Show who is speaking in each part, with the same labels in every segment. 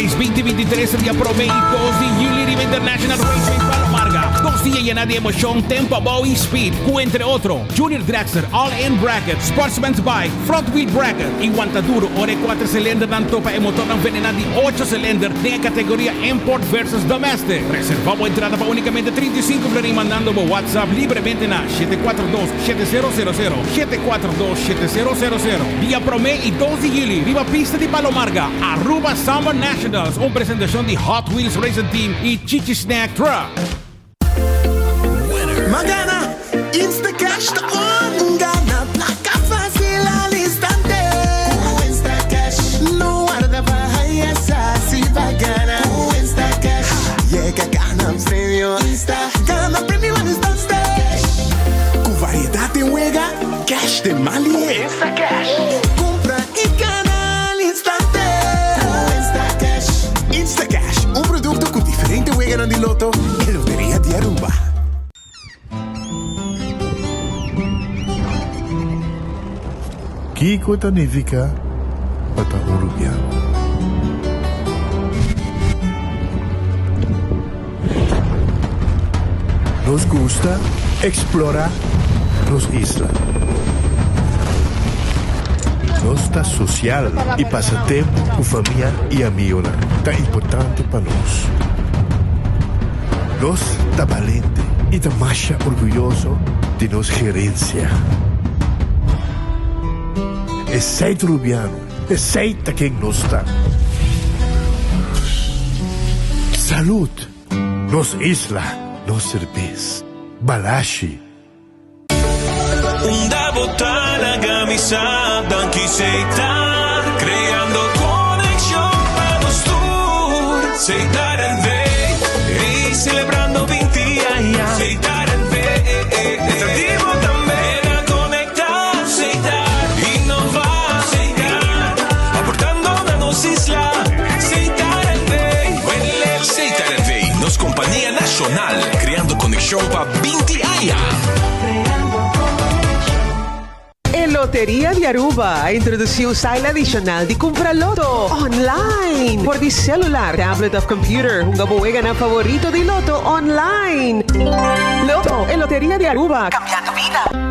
Speaker 1: Race 2023 dia prome y 2 di juli riba International Raceway Palo Marga. Dos dia yena di emocion, tempo abou y speed, cu entre otro, Junior Dragster, All In Bracket, Sportsman's Bike, Front Wheel Bracket y wanta duro ora e cuater cilindernan topa e motornan venena di ocho cilinder den e categoria Import versus Domestic. Reserva bo entrada pa unicamente 35 florin mandando bo WhatsApp libremente na 742 7000, 742 7000. Dia prome y dos di juli riba pista di Palo Marga, Aruba Summer Nationals, un presentacion di Hot Wheels Racing Team y Chichi Snack Truck.
Speaker 2: Ma gana! Instacash ta on! Gana placa facil al instante! Cu Instacash no warda pa haya sa si ba gana. Cu Instacash yega gana premio. Insta gana premio al instante! Cu variedad den wega, cash den man lihe. Instacash cumpra y gana al instante. Cu Instacash. Instacash, un producto cu diferente weganan di loto e Loteria di Aruba.
Speaker 3: Kiko ta nifiká pa ta un rubiano? Nos gusta eksplorá nos isla. Nos ta sosial i pasa tempu ku famia i amigonan ta importante pa nos. Nos ta balente i ta masha orguyoso di nos gerensia. Esei ta Rubiano, esei ta ken nos ta. Salud! Nos isla, nos serbes. Balashi.
Speaker 4: Unda bo ta laga mi sa danki Setar creando conexion pa nos tur Setar NV ey celebrando 20 aña Setar NV ta di bo tambe na conecta Setar innova Setar aportando na nos isla Setar NV
Speaker 5: Setar NV nos compania nacional creando conexion pa 20 aña.
Speaker 6: E Loteria di Aruba a introduci un style adicional di cumpra loto online for di celular, tablet of computer. Hunga bo weganan favorito di loto online. Lotto, e Loteria di Aruba, cambiando bida.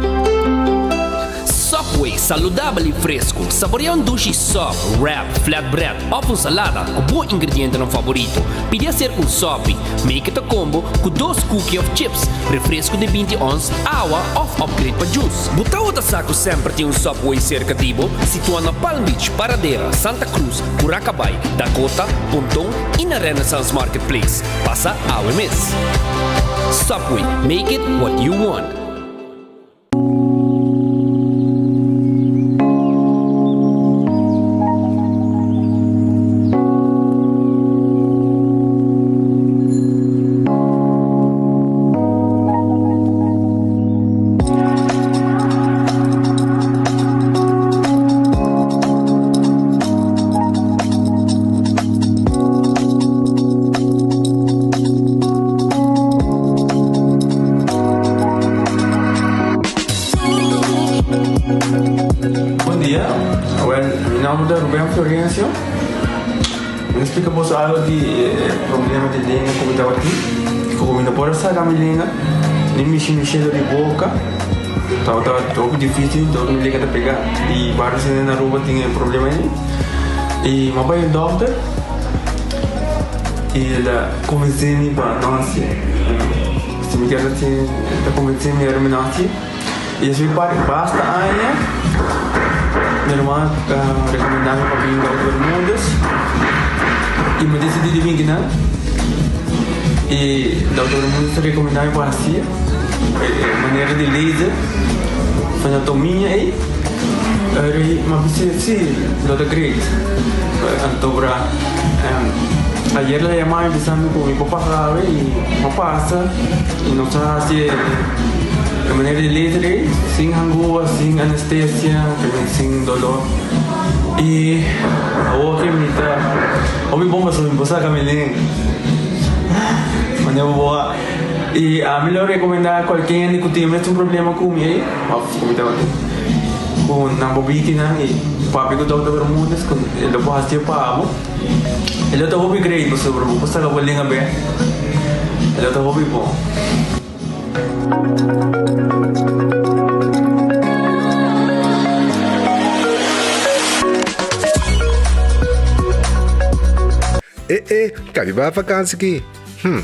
Speaker 7: Subway, saludabel y fresco. Saborea un dushi sub, wrap, flatbread of un salada cu bo ingredientenan favorito. Pidi hacer un sopi. Make it a combo cu dos cookie of chips, refresco di binti ons, awa of upgrade pa juice. Bo tabata sa cu semper tin un Subway cerca di bo? Situa na Palm Beach, Paradera, Santa Cruz, Curacabai, Dakota, Ponton y na Renaissance Marketplace. Pasa awe mes. Subway, make it what you want.
Speaker 8: Bon dia, awel mi nomber ta Ruben Florencio. Mi ta splika boso algo di e problema di lenga ku mi tabatin. Ku mi no por a saka mi lenga, ni mishi mi shelo di boka. Tabata hopi dificil, dor mi lenga ta pega. I varios hende na Aruba tin e problema ei. I mi a bai e dokter i el a konvensé mi pa no hasié. Si mi kier hasié, el ta konvensé mi ora mi no hasié. I así pa basta aña mi ruman a rekomendá mi pa bin Dokter Bermudez i mi a disidí di bin kinan. I Dokter Bermudez a rekomendá mi pa hasié e manera di laser anatomia ei. Mi a bisa si lo ta great. Anto bra ayer el a yama mi bisa mi ku mi por pasa awe i mi a pasa i nos a hasi e manera di laser ei sin hangua, sin anestesia, sin dolor. I awor ke mi ta hopi bon pasobra mi por saka mi lenga manera bo a i ami lo rekomendá kualke hende ku tin e mesun problema ku mi ei òf ku mi tabatin. Ku nan por biki nan i papia ku Dòkter Bermudez ku e lo por hasié pa bo. E lo ta hopi great pasobra bo por saka bo lenga bek. E lo ta hopi bon.
Speaker 3: E e, kabi ba vakansi ki? Hm,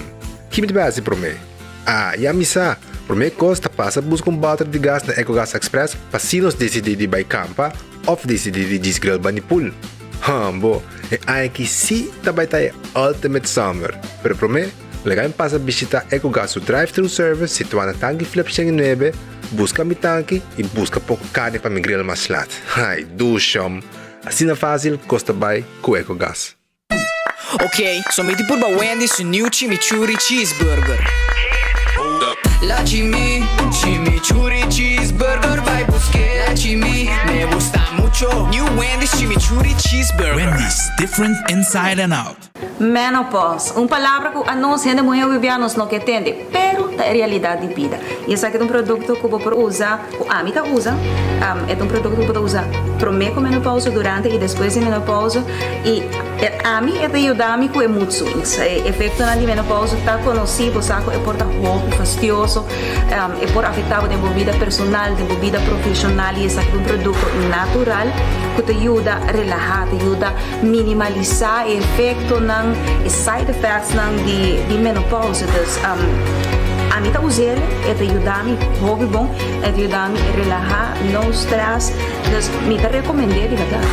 Speaker 3: ki mi ta bai hasi promé? Ah, ya mi sa! Promé kos ta pasa buska un bòter di gas na Ecogas Express pa si nos disidí di bai kampa òf disidí di djis grill bani pool. Hambo, e aña aki sí ta bai ta e ultimate summer! Pero promé, laga mi pasa bishitá Ecogas su drive-thru service situá na Tanki Flip 109, buska mi tanki i buska poko karni pa mi grill mas lat. Ai, dushom! Asina fásil kos ta bai ku Ecogas.
Speaker 9: Ok, so mi di purba Wendy's su new chimichurri cheeseburger. La chimi, chimichurri cheeseburger bai busk'é. La chimi, me gusta mucho. New Wendy's chimichurri cheeseburger.
Speaker 10: Wendy's, different inside and out.
Speaker 11: Menopause, un palabra ku anos hende muhé hopi nos no ke tende, pero ta e realidat di bida. I esaki ta un produkto ku bo por usa, ku ami ta usa, e ta un produkto ku bo ta usa promé ku menopause, durante i despues di menopause. I ami e ta yuda mi ku e mood swings. E efektonan di menopause ta konosí, bo sa ku e por ta hopi fastioso, e por afektá bo den bo bida personal, den bo bida profeshonal i esaki ta un produkto natural ku ta yuda relahá, ta yuda minimalisá e efektonan, e side effectsnan di menopause. Dus ami ta us'el, e ta yuda mi hopi bon, e ta yuda mi relahá, no stress, dus mi ta rekomend'é di bèrdat.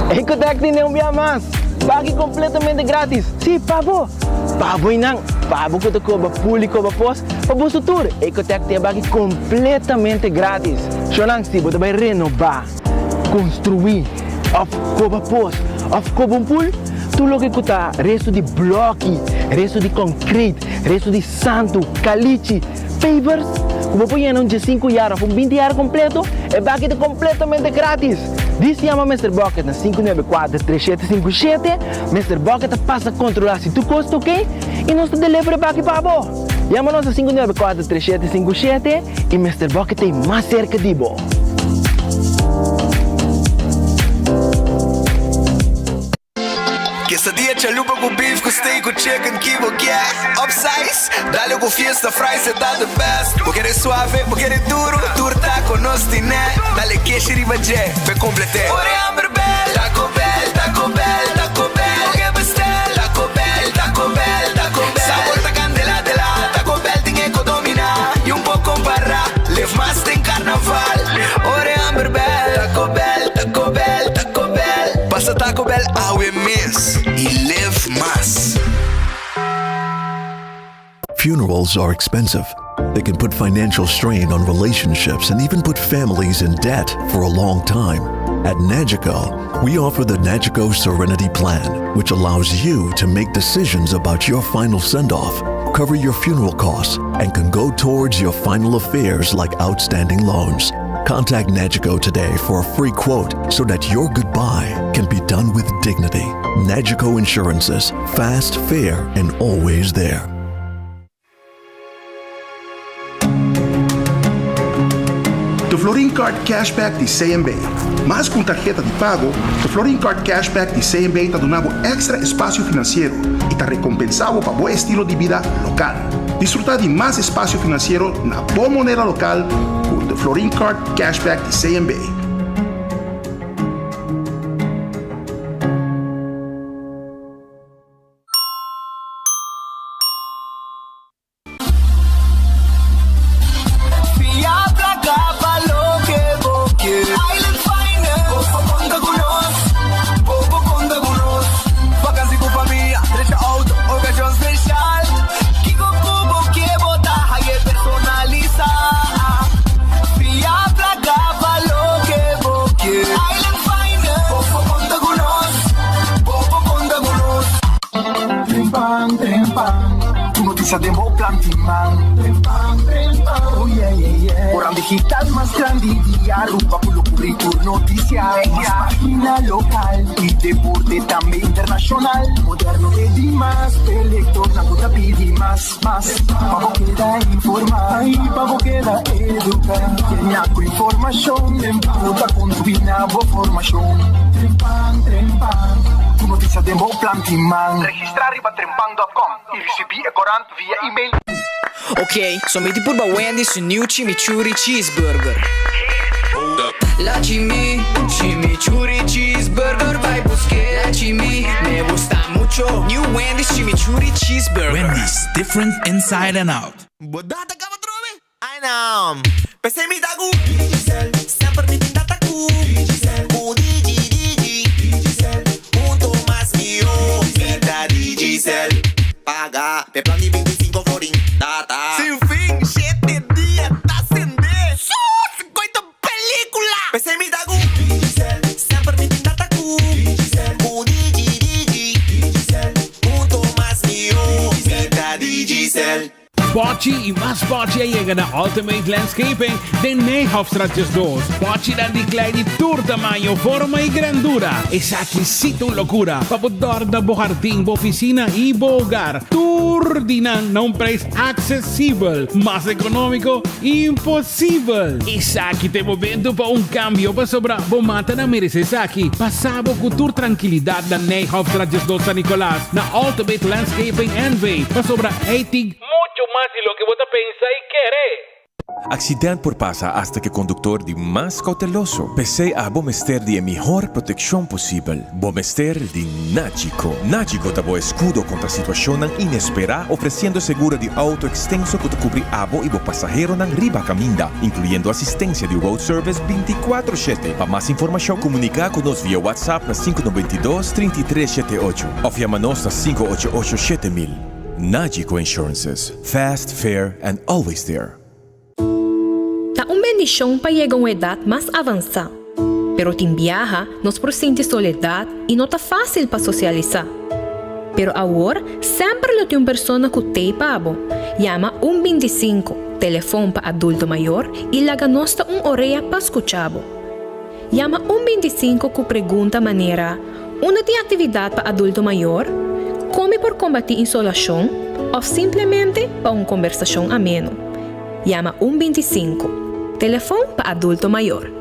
Speaker 12: Ecotec tene un bia mas! Pagi completamente gratis! Si, pa bo! Pa bo y nan! Pa bo cu ta coba pul y coba pos, pa boso tur! Ecotec tin e baki completamente gratis! Shownan, si bo ta bay renoba, construi, of coba pos, of coba un pul, tur loke cu ta resto di bloki, resto di concrete, resto di santu, calichi, Pavers ku bo por yena un diesinku yar òf un binti yar kompleto, e baki ta kompletamente gratis! Dis yama Mister Bucket na 594 3757, Mister Bucket ta pasa kontrolá si tur kos ta oke i nos ta deliver e baki pa bo! Yama nos na 594 3757 i Mister Bucket ta ei mas serka di bo!
Speaker 13: Quesadilla chalupa cu beef cu steak cu chicken ki bo kier Upsize, dale cu fiesta fries e ta the best Bo kere suave, bo kere duro, tur taco nos tine Dale keshi riba dje, p'e complete Ora e hamber bel, Taco Bell, Taco Bell, Taco Bell Bo ke bestel, Taco Bell, Taco Bell, Taco Bell Sabor ta candela de la, Taco Bell tin e co domina Y un por compara, live mas den carnaval Ora e hamber bel, Taco Bell, Taco Bell, Taco Bell Pasa Taco Bell awe mes y live mas.
Speaker 14: Funerals are expensive. They can put financial strain on relationships and even put families in debt for a long time. At Nagico, we offer the Nagico Serenity Plan, which allows you to make decisions about your final send off, cover your funeral costs, and can go towards your final affairs like outstanding loans. Contact Nagico today for a free quote so that your goodbye can be done with dignity. Nagico Insurances, fast, fair, and always there.
Speaker 15: The Florin Card Cashback di CMB. Mas ku un tarheta di pago, The Florin Card Cashback di CMB ta duna bo èkstra espasio finansiero i ta rekompensá bo pa bo estilo di bida lokal. Disfrutá di mas espasio finansiero na bo moneda lokal ku The Florin Card Cashback di CMB.
Speaker 13: Fia placa pa loke bo kier. Island Finance. Bo por conta cu nos. Bo por conta cu nos. Vakantie cu famia, drecha auto, ocasion special. Kico cu bo kier bo ta haye personalisa. Fia placa pa loke bo kier. Island Finance. Bo por conta cu nos. Bo por conta cu nos.
Speaker 16: Trempan, trempan, Tur noticia den bo plan tin man. Trempan, trempan, oh yeah, yeah, yeah. Oran digital mas grandi di Aruba cu lo cubri tur noticia. Mas pagina local y deporte tambe internacional. Moderno te di mas, p'e lectornan cu ta pidi mas. Mas, mas, pa bo keda informá i pa bo keda eduká. Yena ku informashon den bo ta kontribuí na bo formashon. Trempan, trempan, tur notisia den bo plan tin man. Registrá riba trempan dòt kòm i risibí e korant via email.
Speaker 9: Ok, so mi di purba Wendy's su new chimichurri cheeseburger. La chimi, chimichurri cheeseburger bai buske. La chimi, me gusta mucho. New Wendy's chimichurri cheeseburger.
Speaker 10: Wendy's, different inside and out.
Speaker 2: Bo data kaba trobe? Ai nan. P'esei mi ta ku Digicel. Semper mi tin data ku Digicel. Ku Digi Digi. Digicel. Hunto mas mihó. Mi ta Digicel. Paga p'e plan di 25 florin. Data. Sin fin, shete dia ta sende. Sus! Koito pelicula! P'esei mi ta ku Digicel. Semper mi tin data ku Digicel. Ku Digi Digi. Digicel. Hunto mas mihó. Mi ta Digicel.
Speaker 1: Bochi y mas bochi a yega na Ultimate Landscaping den Nijhofstraat 12. Bochinan di klei di tur tamaño, forma y grandura. Esaki sí ta un locura pa bo dorna bo hardin, bo oficina y bo hogar. Tur di nan na un prijs accesibel. Mas economico, imposibel! Esaki ta e momento pa un cambio pasobra bo matanan merece esaki. Pasa bo cu tur trankilidad na Nijhofstraat 12 San Nicolas. Na Ultimate Landscaping NV, pasobra ei tin. Mucho mas di loke bo ta pensa y kere.
Speaker 5: Accident por pasa hasta cu e conductor di mas cauteloso. P'esey abo mester di e mihor proteccion posibel. Bo mester di Nagico. Nagico ta bo escudo contra situacionnan inespera, ofreciendo seguro di auto extenso cu ta cubri abo y bo pasaheronan riba caminda, incluyendo asistencia di road service binticuatro shete. Pa mas informacion comunica cu nos via WhatsApp na sinku nobenta i dos, trinta i tres shete ocho of yama nos na sinku ocho ocho shete mil. Nagico Insurances, fast, fair and always there.
Speaker 17: Ta un bendishon pa yega un edat mas avansá. Pero tin biaha nos por sinti soledat i no ta fásil pa sosialisá. Pero awor semper lo tin un persona ku t'ei pa bo. Yama un bintisinku, telefon pa adulto mayor, i laga nos ta un orea pa skucha bo. Yama un bintisinku ku pregunta manera, Unda tin aktividat pa adulto mayor? Kon mi por kombatí insolashon? Òf simplemente pa un kombersashon ameno. Yama un bintisinku, telefon pa adulto mayor.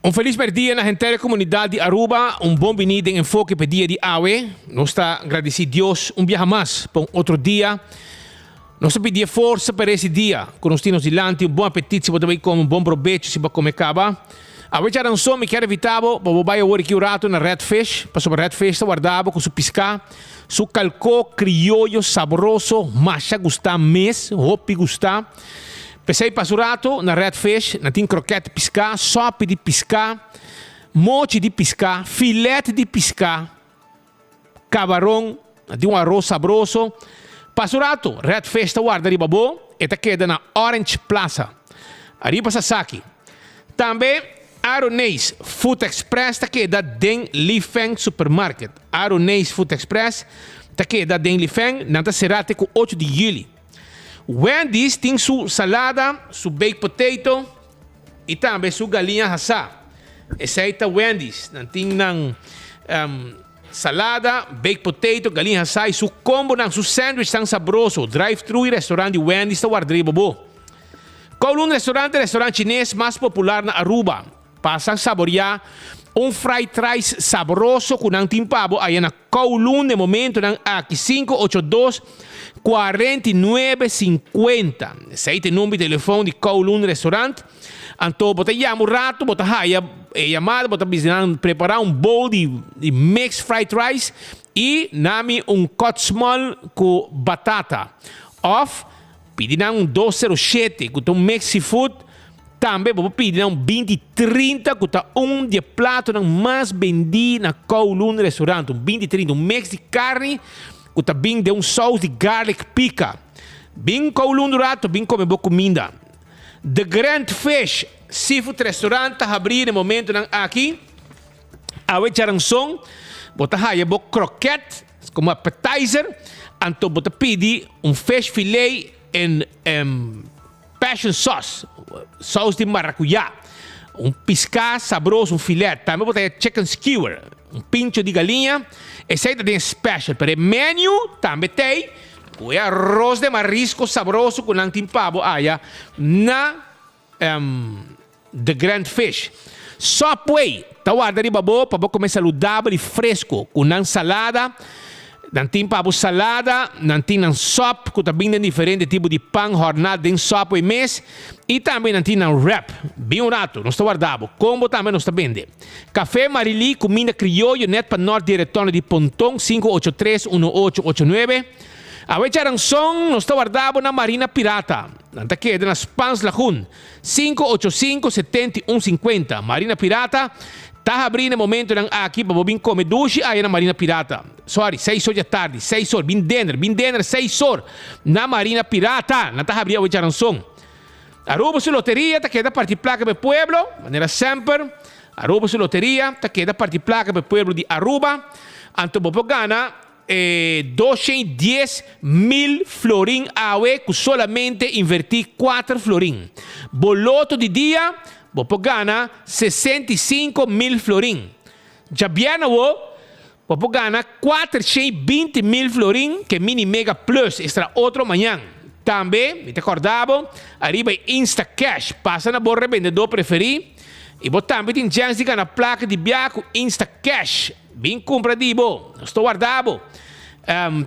Speaker 1: Un felis merdia na henter e comunidad di Aruba. Un bon bini den Enfoke p'e dia di awe. Nos ta gradici Dios un biaha mas pa un otro dia. Nos ta pidi e forsa pa resi dia cu nos tin nos dilanti. Un bon apetit si bo ta bay come, un bon probecho si bo a come caba. Awe djaranson mi kier invita bo pa bo bay awor aki un rato na Red Fish, pasobra Red Fish ta warda bo cu su pisca, su calco crioyo sabroso, masha gusta mes, hopi gusta. P'esei pasa un rato na Red Fish, nan tin kroket di piská, sòpi di piská, mochi di piská, filet di piská, kabaron, nan tin un aros sabroso. Pasa un rato, Red Fish ta warda riba bo, e ta keda na Orange Plaza, ariba Sasaki. Tambe Aroneis Food Express ta keda den Li Feng Supermarket. Aroneis Food Express ta keda den Li Feng, nan ta será te ku ocho di yüli. Wendy's tin su salada, su baked potato y tambe su galiña hasá. Esey ta Wendy's. Nan tin nan salada, baked potato, galiña hasá y su combonan, su sandwich tan sabroso. Drive thru y restaurant di Wendy's ta warda riba bo. Kowloon Restaurant ta e restaurant chines mas popular na Aruba. Pasa saboreá Un fried rice sabroso ku nan tin pa bo aya na Kowloon den momentonan aki 582 49 50. Esei ta e number di telefon di Kowloon Restaurant. Anto bo ta yama un rato, bo ta haya e yamada, bo ta bisa nan prepara un bowl di mixed fried rice i nami un cut small ku batata. Of pidi nan un 207 ku ta un mixed seafood. Tambe bo por pidi nan un 20 30 ku ta un di e platonan mas bendí na Kowloon Restaurant. Un 20 30, un mix di karni ku ta bin den un sous di garlic pika. Bin Kowloon un rato, bin kome bo kuminda. The Grand Fish Seafood Restaurant ta habrí na e momentonan aki. Awe djaranson bo ta haya bo kroket komo appetizer, anto bo ta pidi un fish fillet en passion sauce, saus di maracuyá, un piská sabroso, un filet. Tambe bo ta haya chicken skewer, un pincho di galiña. Esei ta den special, pero e menu tambe t'ei ku e arroz de marisco sabroso ku nan tin pa bo aya na The Grand Fish. Subway ta warda riba bo pa bo come saludabel y fresco cu nan salada. Nan tin pa bo salada, nan tin nan sop cu ta bin den diferente tipo di pan hornat den Subway mes y tambe nan tin nan wrap. Bin un rato, nos ta warda bo. Combo tambe nos ta bende. Café Marily, cuminda crioyo net pa nort di retorno di Ponton, 583 1889. Awe djaranson nos ta warda bo na Marina Pirata. Nan ta keda na Spaans Lagoon. 585 71 50. Marina Pirata ta habrí na e momentonan aki pa bo bin kome dushi aya na Marina Pirata. Sorry, seis or djatardi, seis or, bin dener, bin dener seis or na Marina Pirata. Nan ta habrí awe djaranson. Aruba su loteria ta keda parti plaka pa e pueblo, manera semper. Aruba su loteria ta keda parti plaka pa e pueblo di Aruba. Anto bo por gana E 210 mil florin awe ku solamente invertí kuater florin. Bo loto di dia, bo por gana 65 mil florin. Djabièrnè awo, bo por gana 420 mil florin ku e Mini Mega Plus, estra otro mañan. Tambe, mi ta kòrda bo, ariba e Instacash, pasa na bo rebendedó preferí i bo tambe tin chèns di gana plaka di biaha ku Instacash. Bin kumpra di bo, nos ta warda bo.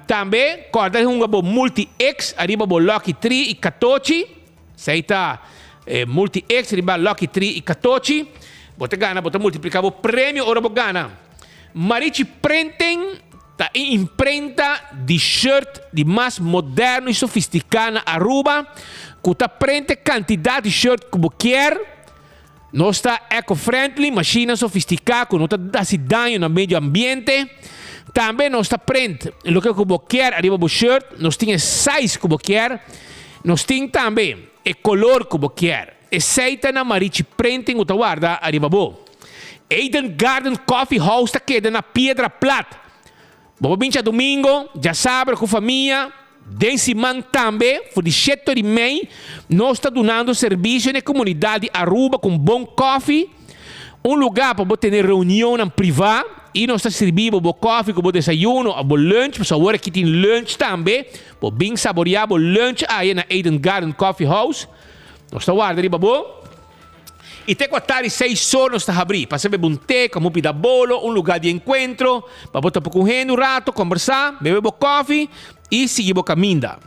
Speaker 1: Tambe kòrda di hunga bo Multi X ariba bo Lucky Tree i Katochi. Esei ta Multi X riba Lucky Tree i Katochi. Bo ta gana, bo ta multipliká bo premio ora bo gana. Marichi Printing ta e imprenta di shirt di mas moderno i sofistiká na Aruba ku ta print e kantidat di shirt ku bo kier. Nos ta eco-friendly, mashina sofistiká ku no ta hasi daño na medio ambiente. Tambe nos ta print loke ku bo kier ariba bo shirt. Nos tin e size ku bo kier. Nos tin tambe e kolor ku bo kier. Esei ta na Marichi Printing ku ta warda ariba bo. Eden Garden Coffee House ta keda na Piedra Plat. Bo por bin djadumingo, djasabra ku famia, den siman tambe for di shete di mei nos ta dunando servisio na e komunidat di Aruba ku un bon kòfi, un lugá pa bo tene reunionnan privá i nos ta sirbi bo bo kòfi ku bo desayuno òf bo lunch, pasobra awor aki tin lunch tambe, bo bin saboriá bo lunch aya na Eden Garden Coffee House. Nos ta warda riba bo. I te ku atardi seis or nos ta habrí. Pasa bebe un te, komo pida bolo, un lugá di enkuentro pa bo topa ku hende un rato, kombersá, bebe bo kòfi i sigui bo kaminda.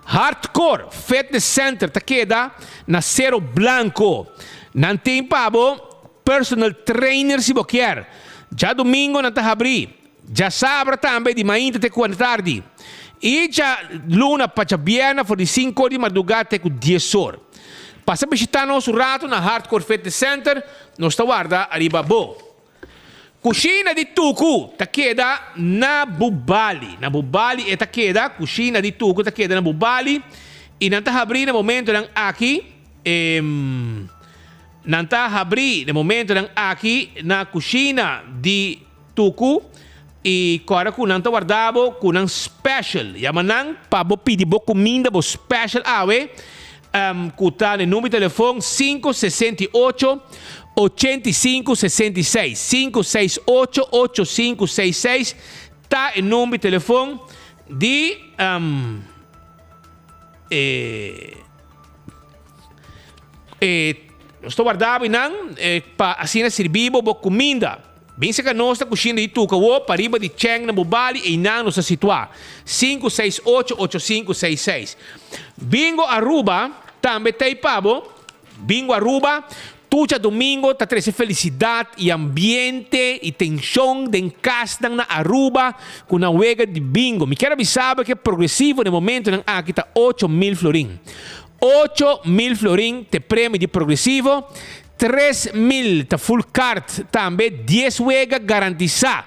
Speaker 1: Hardcore Fitness Center ta keda na Cerro Blanco. Nan tin pa bo personal trainer si bo kier. Djadumingo nan ta habrí. Djasabra tambe di mainta te ku atardi. I djaluna pa djabièrnè for di sinku or di mardugá te ku dies or. Pasa bishitá nos un ratu na Hardcore Fitness Center, nos ta warda ariba bo. Kushina di Tuku ta keda na Bubali. Na Bubali e ta keda, Kushina di Tuku ta keda na Bubali i nan ta habrí na momentonan aki, nan ta habrí na momentonan aki na Kushina di Tuku i kòrda ku nan ta warda bo ku nan special. Yama nan pa bo pidi bo kuminda bo special awe ku ta na e number di telefon 568 85 66. 568 85 66 ta e number di telefon di e e. Nos ta warda bo einan pa asina sirbi bo bo kuminda. Bin serka nos na kushina di Tuka wo pariba di Cheng na Bubali einan nos ta situá. 568 8566. Bingo Aruba tambe ta ei pa bo. Bingo Aruba tur djadumingo ta trese felisidat i ambiente i tenshon den kasnan na Aruba ku nan wega di bingo. Mi kier a bisa bo ke progresivo na e momentonan aki ta 8000 florin. 8000 florin t'e premio di progresivo, 3000 ta full card tambe, dies wega garantisa,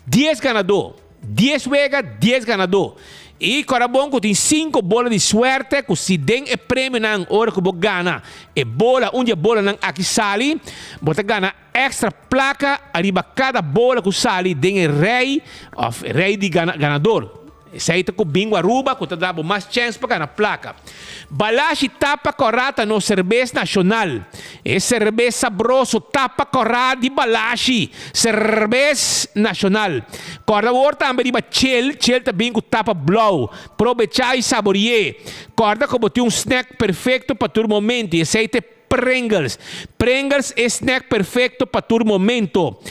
Speaker 1: dies ganadó, dies wega, dies ganadó. I kòrda bon ku tin sinku bola di suerte ku si den e premionan ora ku bo gana e bola, un di e bolanan aki sali, bo ta gana extra plaka ariba kada bola ku sali den e rei òf rei di ganador. Esei ta ku Bingo Aruba ku ta da bo mas chèns pa gana plaka. Balashi Tapa Kòrá ta nos serbes nashonal. E serbes sabroso Tapa Kòrá di Balashi, serbes nashonal. Kòrda awor tambe riba Chel, Chel ta bin ku tapa blou. Probechá i sabori'é. Kòrda ku bo tin un snack perfekto pa tur momento i esei ta e Pringles. Pringles e snack perfecto pa tur momento.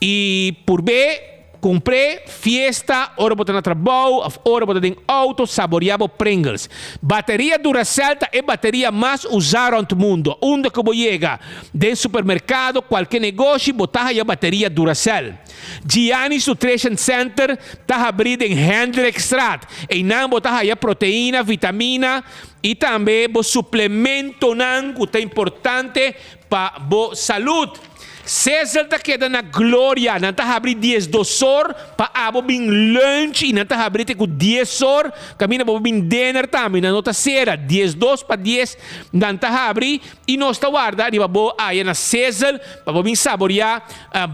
Speaker 1: Y purb'é cumpr'é fiesta, ora bo ta na trabou of ora bo ta den auto, saborea bo Pringles. Bateria Duracell ta e bateria mas usa rond mundo. Unda cu bo yega, den supermercado, cualke negoshi, bo ta haya bateria Duracell. Gianni's Nutrition Center ta habri den Hendrikstraat. Eynan bo ta haya proteina, vitamina, I tambe bo suplementonan ku ta importante pa bo salud. Cecil ta keda na Gloria, nan ta habri diesdos or pa abo bin lunch i nan ta habri te ku dies or kaminda bo bin dinner tambe, nan no ta sera, diesdos pa dies nan ta habri i nos ta warda riba bo aya na Cecil pa bo bin saboria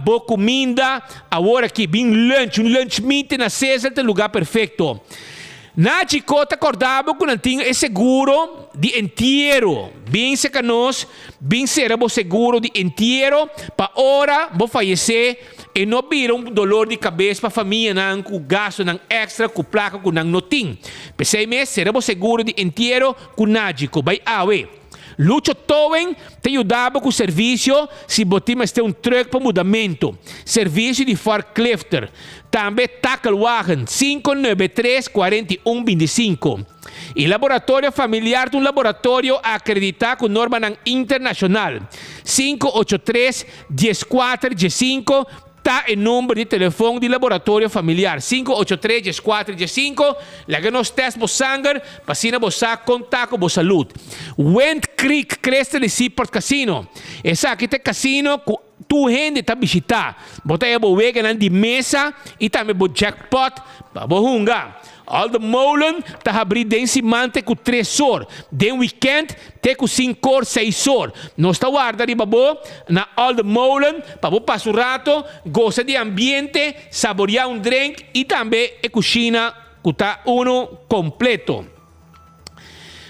Speaker 1: bo kuminda awor aki, bin lunch, un lunch meeting na Cecil ta e lugar perfecto. Nachi ko ta korda bo ku nan tin e seguro di entiero. Bin seka nos, bin sera bo seguro di entiero pa ora bo fayesé e no bira un dolor di kabes pa famianan ku gastunan èkstra ku plaka ku nan no tin. P'esei mes sera bo seguro di entiero ku Nachi ko. Bai awe. Lucho Towing ta yuda bo ku servisio si bo tin mester un trùk pa mudamentu, servisio di forklifter, tambe takelwagen, sinku nuebe tres 41 25. E laboratorio familiar ta un laboratorio akreditá ku normanan internashonal, 583 14 15, Ta e number di telefon di laboratorio familiar, 583 14 15. Laga nos test bo sanger pa asina bo sa kon ta ku bo salud. Wind Creek Crystal di Seaport Casino. Esaki ta e casino ku tur hende ta bishita. Bo ta haya bo weganan di mesa i tambe bo jackpot pa bo hunga. Alde Molen ta habrí den siman te ku tres or, den wikènt te ku sinkor, seis or. Nos ta warda riba bo na Alde Molen pa bo pasa un rato, gosa di e ambiente, saboriá un drenk i tambe e kushina ku ta unu kompleto.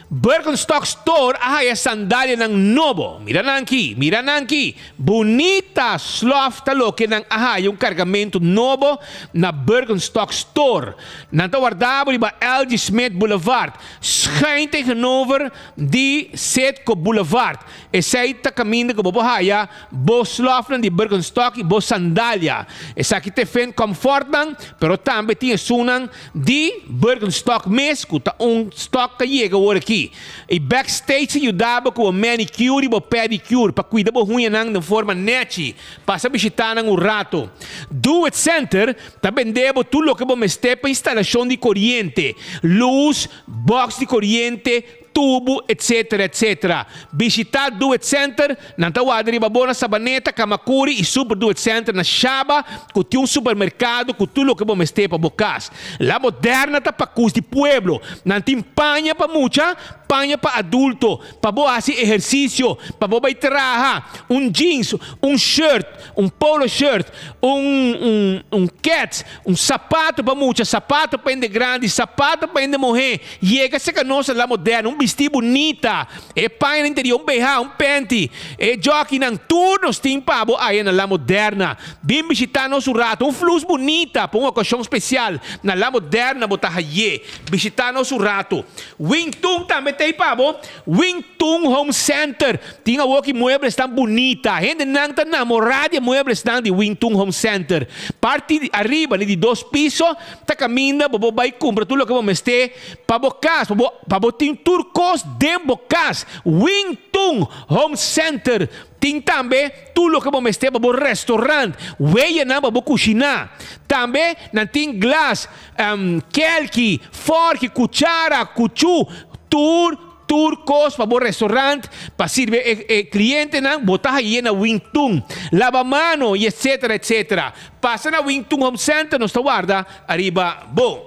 Speaker 1: Birkenstock Store a haya sandalianan nobo. Mira nan aki, mira nan aki. Bunita slof ta loke nan a haya un kargamentu nobo na Birkenstock Store. Nan ta warda bo riba LG Smith Boulevard, schuin tegenover di Citgo Boulevard. Esei ta kaminda ku bo por haya bo slofnan di Birkenstock i bo sandalia. Esaki ta e fen comfortnan, pero tambe tin esunnan Di Birkenstock mes ku ta un stock ta yega awor aki. E backstage ta yuda bo ku bo manicure i bo pedicure pa kuida bo huñanan den forma nechi. Pasa bishita nan un rato. Do It Center ta bende bo tur loke bo mester pa instalashon di koriente, lus, box di koriente, tubu etc etc. Bishita Do It Center, nan ta warda riba bo na Sabaneta, Kamakuri y Super Do It Center na Shaba cu tin un supermercado cu tur loke bo mester pa bo cas. La Moderna ta pacus di pueblo, nan tin paña pa mucha, paña pa adulto, pa bo haci ehercicio, pa bo bay traha, un jeans, un shirt, un polo shirt, un un un kets, un sapato pa mucha, sapato pa hende grandi, sapato pa hende muhe, Yega serka nos na La Moderna, un. bisti bunita, e paña interior, un BH, un panty, e jockeynan, tur nos tin pa bo aya na La Moderna. Bin bishita nos un rato, un flus bunita pa un ocasion special, na La Moderna bo ta haye. Bishita nos un rato. Wing Tun tambe t'ey pa bo. Wing Tun Home Center tin awoki mueblesnan bunita. Hendenan ta namorá di e mueblesnan di Wing Tun Home Center. Parti di ariba ni di dos piso ta kaminda bo por bai kumpra tur loke bo mester pa bo kas, pa bo pa bo tin tur kos den bo kas. Wing Tun Home Center tin tambe tur loke bo mester pa bo restaurant, weyanan pa bo kushiná. Tambe nan tin glas. Kelki, forki, kuchara, kuchú, tur, tur kos pa bo restaurant, pa sirbi e, e klientenan, bo ta haye na Wing Tun. Laba mano y etcetera, etcetera. Pasa na Wing Tun Home Center, nos ta warda ariba bo.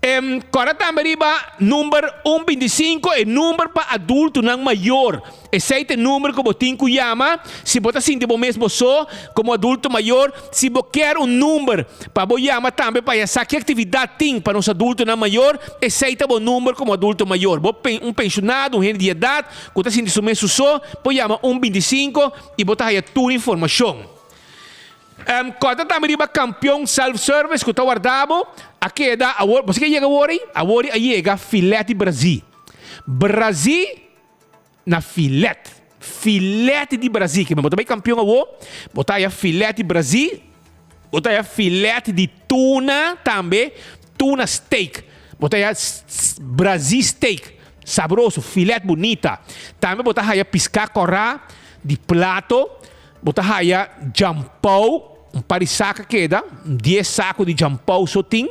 Speaker 1: Em, kòrda tambe riba number un bintisinko, e number pa adultonan mayor. Esei ta e number ku bo tin ku yama si bo ta sinti bo mes bo so komo adulto mayor. Si bo kier un number pa bo yama tambe pa ya sa ki aktividat tin pa nos adultonan mayor, esei ta bo number komo adulto mayor. Bo un penshonado, un hende di edat ku ta sinti su mes su so, por yama un bintisinko i bo ta haya tur informashon. Kòrda tambe riba Kampion Self Service ku ta warda bo. A keda awor, bo sa ke yega awor ei? Awor a yega Filet di Brazil. Brazil. Na filet. Filet di Brazil. Ke men bo ta bai kampion awo, bo ta haya filet di Brazil, bo ta haya filet di tuna tambe, tuna steak. Bo ta haya Brazil steak, sabroso, filet bunita. Tambe bo ta haya piská kòrá di plato, bo ta haya djampou, un par di sak a keda, un dies sako di djampou so tin.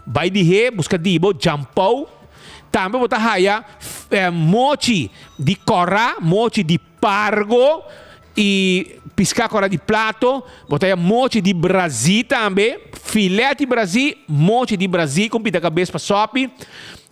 Speaker 1: Bai dihé, buska di bo djampou. Tambe bo ta haya mochi di kòrá, mochi di pargo i piská kòrá di plato. Bo ta haya mochi di brazí tambe, filèt di brazí, mochi di brazí ku pita kabes pa sòpi.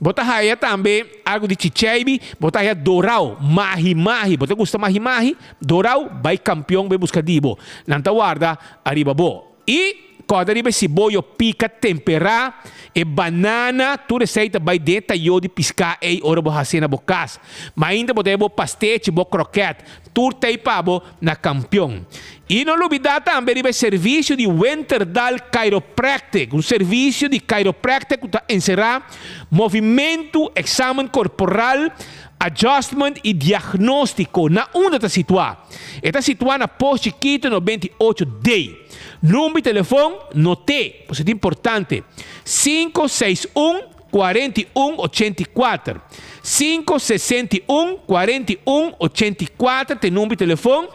Speaker 1: Bo ta haya tambe algu di chichèibi, bo ta haya dorau, mahi mahi. Bo ta gusta mahi mahi? Dorau, bai kampion bai buska di bo. Nan ta warda ariba bo. I kòrda riba e siboyo pika temperá, e banana, tur esei ta bai den e tayó di piská ei ora bo hasié na bo kas. Ma ainda bo ta haya bo pastechi, bo krokèt, tur ta ei pa bo na Kampion. I no lubidá tambe riba e servisio di Winterdal Chiropractic, un servisio di chiropractic ku ta enserá movimentu, eksamen korporal, adjustment i diagnóstiko. Na unda ta situá? E ta situá na Pos Chiquito 98 D. Number di telefon, noté, pasobra ta importante, sinku seis un, kuarenta i un, ochenta i kuater. Sinku sesenta i un, kuarenta i un, ochenta i kuater ta e number di telefon.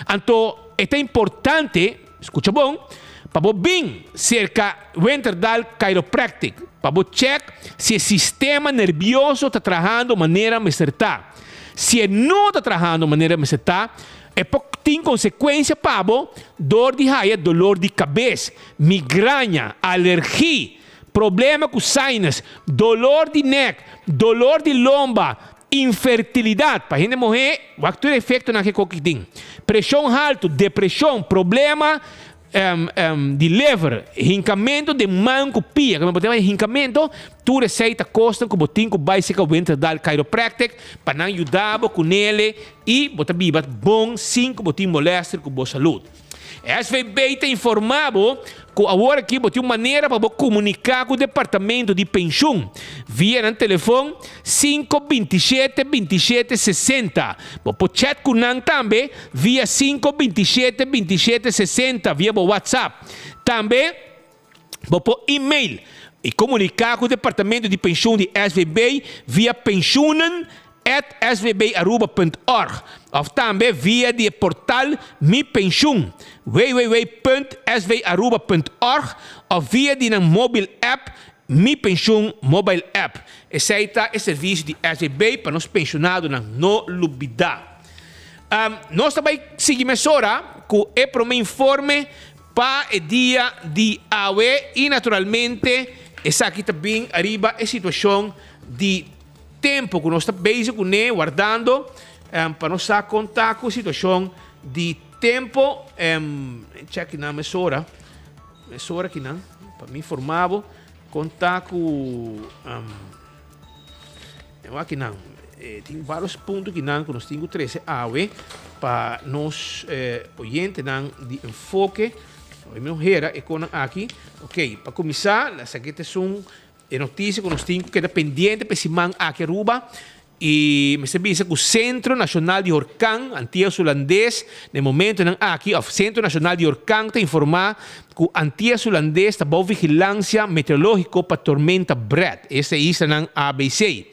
Speaker 1: Anto e ta importante, skucha bon, pa bo bin serka Winterdal Chiropractic pa bo chèk si e sistema nervioso ta trahando manera mester ta. Si e no ta trahando manera mester ta, e por tin konsekuensia pa bo dor di haya dolor di kabes, migraña, alergi, problema ku sinus, dolor di nek, dolor di lomba, infertilidat, pa hende muhé, wak tur e efektonan ke koki tin, preshon haltu, depreshon, problema di lever, hinkamentu den man ku pia, ku bo ta bai hinkamentu, tur esei ta kosnan ku bo tin ku bai serka Winterdal Chiropractic pa nan yuda bo ku nele i bo ta biba bon sin ku bo tin molèster ku bo salud. SVB ta informá bo ku awor aki bo tin un manera pa bo komuniká ku departamento di penshun via nan telefon sinku bintishete bintishete sesenta. Bo por chat ku nan tambe via sinku bintishete bintishete sesenta via bo WhatsApp. Tambe bo por email i komuniká ku departamento di penshun di SVB via pensioenen at svbaruba punt org òf tambe via di e portal Mi Penshun, www punt svaruba punt org òf via di nan mobil app Mi Penshun Mobile App. Esei ta e servisio di SVB pa nos penshonadonan. No lubidá. Nos ta bai sigui mesora ku e promé informe pa e dia di awe i naturalmente esaki ta bin ariba e situashon di tempu ku nos ta bezig kuné wardando pa nos sa kon ta ku situashon di tempu. Chèk kinan mesora. Mesora kinan pa mi informa bo kon ta ku. Wak kinan. Tin varios punto kinan ku nos tin ku trese awe pa nos oyentenan di Enfoke. Hoy mi no hera e konan aki. Ok, pa kuminsá, esaki ta esun e notisia ku nos tin ku keda pendiente pa e siman aki Aruba. I mester bisa ku Sentro Nashonal di Horkan Antias Hulandes na e momentonan aki òf Sentro Nashonal di Horkan ta informá ku Antias Hulandes ta bou vigilansia meteorológiko pa tormenta Brett, esta e islanan ABC.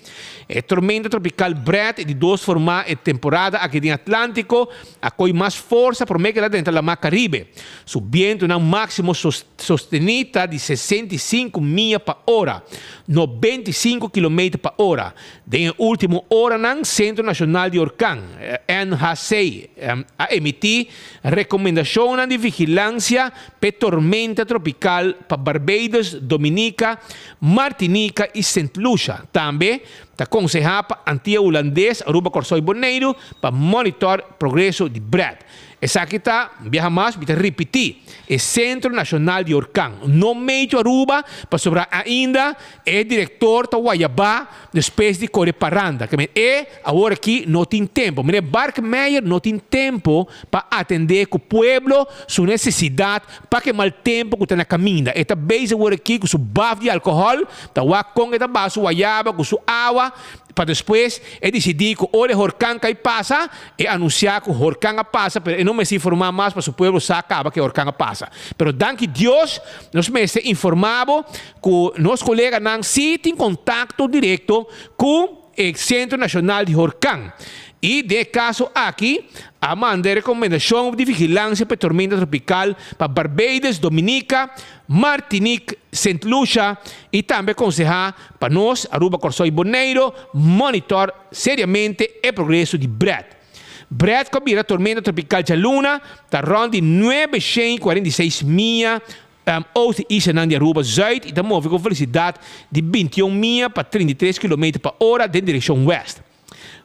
Speaker 1: E tormenta tropikal Brett, e di dos formá e temporada aki den Atlántiko, a koi mas forsa promé ku el a drenta Lamá Karibe. Su bientunan máksimo sostení ta di 65 mia pa ora, 95 kilometer pa ora. Den e último oranan, Sentro Nashonal di Orkan, NHC, a emití rekomendashonnan di vigilansia p'e tormenta tropikal pa Barbados, Dominica, Martinica i Sint Lucia. Tambe ta konsehá pa Antia Hulandes, Aruba, Kòrsou i Boneiru pa monitor progreso di Brett. Esaki ta, un biaha mas mi ta ripití, e Sentro Nashonal di Orkan, no Meteo Aruba, pasobra ainda e direktor ta wayabá despues di kore paranda. Ke men e awor aki no tin tempu. Meneer Barkmeijer no tin tempu pa atendé ku pueblo su nesesidat pa ke mal tempu ku ta na kaminda. E ta bezig awor aki ku su baf di alkohòl, ta wak kon e ta baha su wayaba ku su awa, pa despues e disidí ku ora e horkan kai pasa, e anunsiá ku horkan a pasa, pero e no mester informá mas pa su pueblo sa kaba ku e horkan a pasa. Pero danki Dios nos mester informá bo ku nos koleganan sí tin kontakto direkto ku e Sentro Nashonal di Horkan i den e kaso aki a manda e rekomendashon di vigilansia pa e tormenta tropikal pa Barbados, Dominica, Martinique, Sint Lucia i tambe konsehá pa nos, Aruba, Kòrsou i Boneiru, monitor seriamente e progreso di Brett. Brett ku a bira tormenta tropikal djaluna ta rònt di 946 mia Oost di islanan di Aruba zuid i ta move ku velosidat di 21 mia pa 33 kilometer pa ora den direkshon west.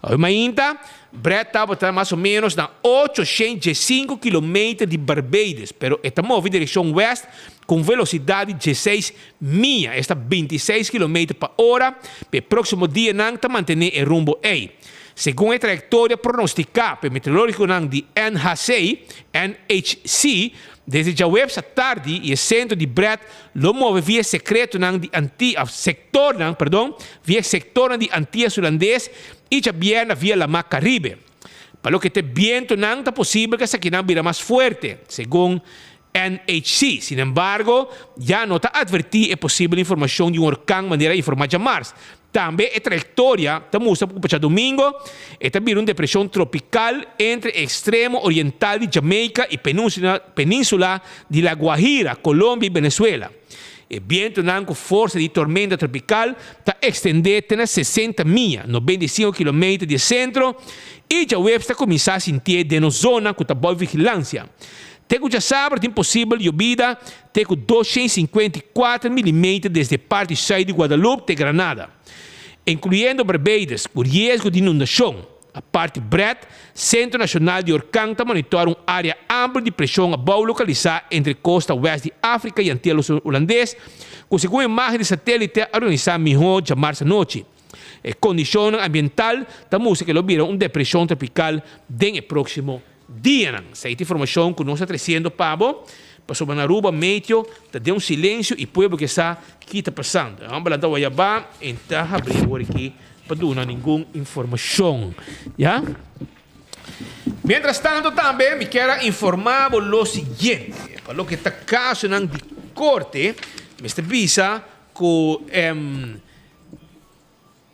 Speaker 1: Awe mainta, Brett tabata mas o ménos na 815 kilometer di Barbados, pero e ta move direkshon west ku un velosidat di 16 mia, esta 26 kilometer pa ora, pa e próksimo dianan ta mantené e rumbo ei. Segun e trayektoria pronostiká pa e meteorológikonan di NHC, NHC, Desde djaweps atardi i e sentro di Brett lo move via e sekretonan di Anti of sektornan, perdon, via e sektornan di Antias Hulandes i djabièrnè via Lamá Karibe. Pa loke ta e bientonan ta posibel ku esakinan bira mas fuerte, segun NHC. Sinembargo, ya no ta atvertí e posibel informashon di un orkan manera informá djamars. Tambe e trayektoria ta mustra ku pa djadumingo e ta bira un depreshon tropikal entre e ekstremo oriental di Jamaica i peninsula di La Guajira, Colombia i Venezuela. E bientunan ku forsa di tormenta tropikal ta ekstendé te na 60 mia, 95 kilometer, di e sentro i djaweps ta kuminsá sintié den nos zona ku ta bou vigilansia. Te ku djasabra tin posibel yobida te ku 254 milimeter desde parti sùit di Guadalupe te Granada, inkluyendo Barbados, ku riesgo di inundashon. Aparte Brett, Sentro Nashonal di Orkan ta monitor un área amplio di preshon abou lokalisá entre kosta wèst di Afrika i Antillas Hulandes, ku segun imágen di satélite a organisá mihó djamars anochi. E kondishonnan ambiental ta mustra ku lo bira un depreshon tropikal den e próksimo Dianan. Esei ta informashon ku nos ta tresiendo pa bo, pasobra na Aruba meteo ta den un silensio i pueblo ke sa ki ta pasando. E hòmbernan ta wayabá i n ta habrí awor aki pa duna ningun informashon. Ya. Mientras tanto tambe mi kier a informá bo lo siguiente, pa loke ta kasonan di korte, mester bisa ku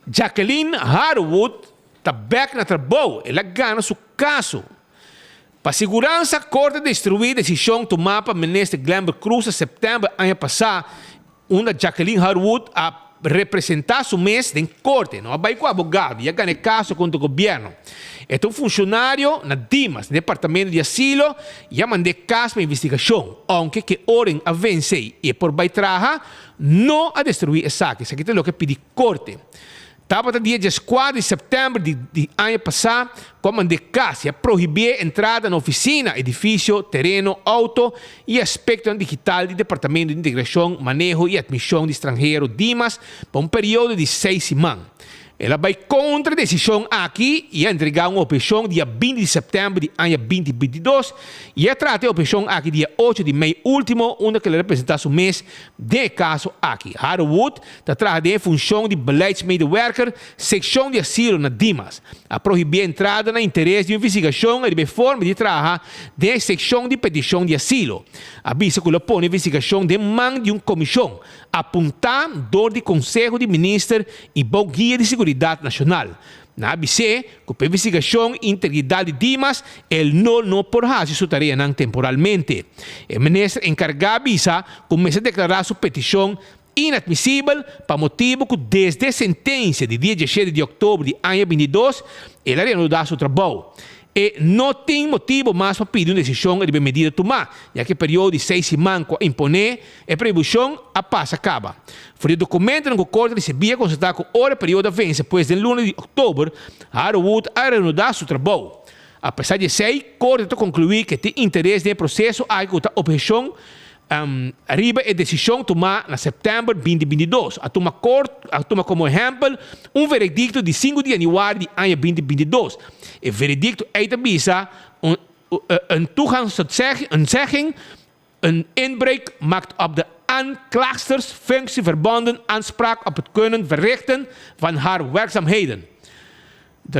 Speaker 1: Jacqueline Harwood ta bek na trabou, el a gana su kaso. Pa siguransa, Korte a destruí desishon tumá pa Minister Glenbert Croes na sèptèmber aña pasá, unda Jacqueline Harwood a representá su mes den korte. No a bai ku abogado i a gana e kaso kontra gobièrnu. E ta un funshonario na Dimas, Departamento di Asilo, i a mand'é kas pa investigashon. Ounke ke oren a vense i e por bai traha, no a destruí esaki. Esaki ta loke a pidi Korte. Tabata dia dieskuater di sèptèmber di di aña pasá ku a mand'é kas i a prohibié entrada na ofisina, edifisio, tereno, outo i aspektonan digital di Departamento di Integrashon, Maneho i Atmishon di Stranhero, Dimas, pa un periodo di seis siman. El a bai kontra e desishon aki i a entregá un opheshon dia 20 di sèptèmber di aña 2022 i a trata e opheshon aki dia 8 di mei último unda ku el a representá su mes den e kaso aki. Harowood ta traha den e funshon di beleidsmedewerker sekshon di asilo na Dimas. A prohibí e entrada na interes di un investigashon riba e forma di traha den e sekshon di petishon di asilo. A bisa ku lo pone investigashon den man di un komishon apuntá dor di Konseho di Minister i bou guia di Siguridat Nashonal. Nan a bis'é ku pa investigashon i integridat di Dimas el no no por hasi su tareanan temporalmente. E minister enkargá a bisa ku mester deklará su petishon inadmisibel pa motibu ku desde sentensia di dia diesshete di òktober di aña bintidos el a reanudá su trabou. E no tin motibu mas pa pidi un desishon riba e medida tumá, ya ku e periodo di seis siman ku a imponé e prohibushon a pasa kaba. For di e dokumentonan ku korte risibí a konstatá ku ora e periodo a vense, pues den luna di òktober, Harowood a reanudá su trabou. Apesar di esei, korte ta konkluí ku e tin interes den e proseso aki ku ta opheshon Riba e desishon tumá na sèptèmber 2022, a tuma kort a tuma komo ehèmpel un veredikto di sinku di yanüari di aña 2022. E veredikto ei ta bisa, un een toegangsontzegging, een inbreuk maakt op de aanklaagsters functie verbonden aanspraak op het kunnen verrichten van haar werkzaamheden. De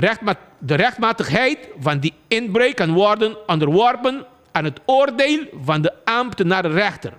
Speaker 1: de rechtmatigheid van die inbreuk kan worden onderworpen aan het oordeel van de ambtenarenrechter.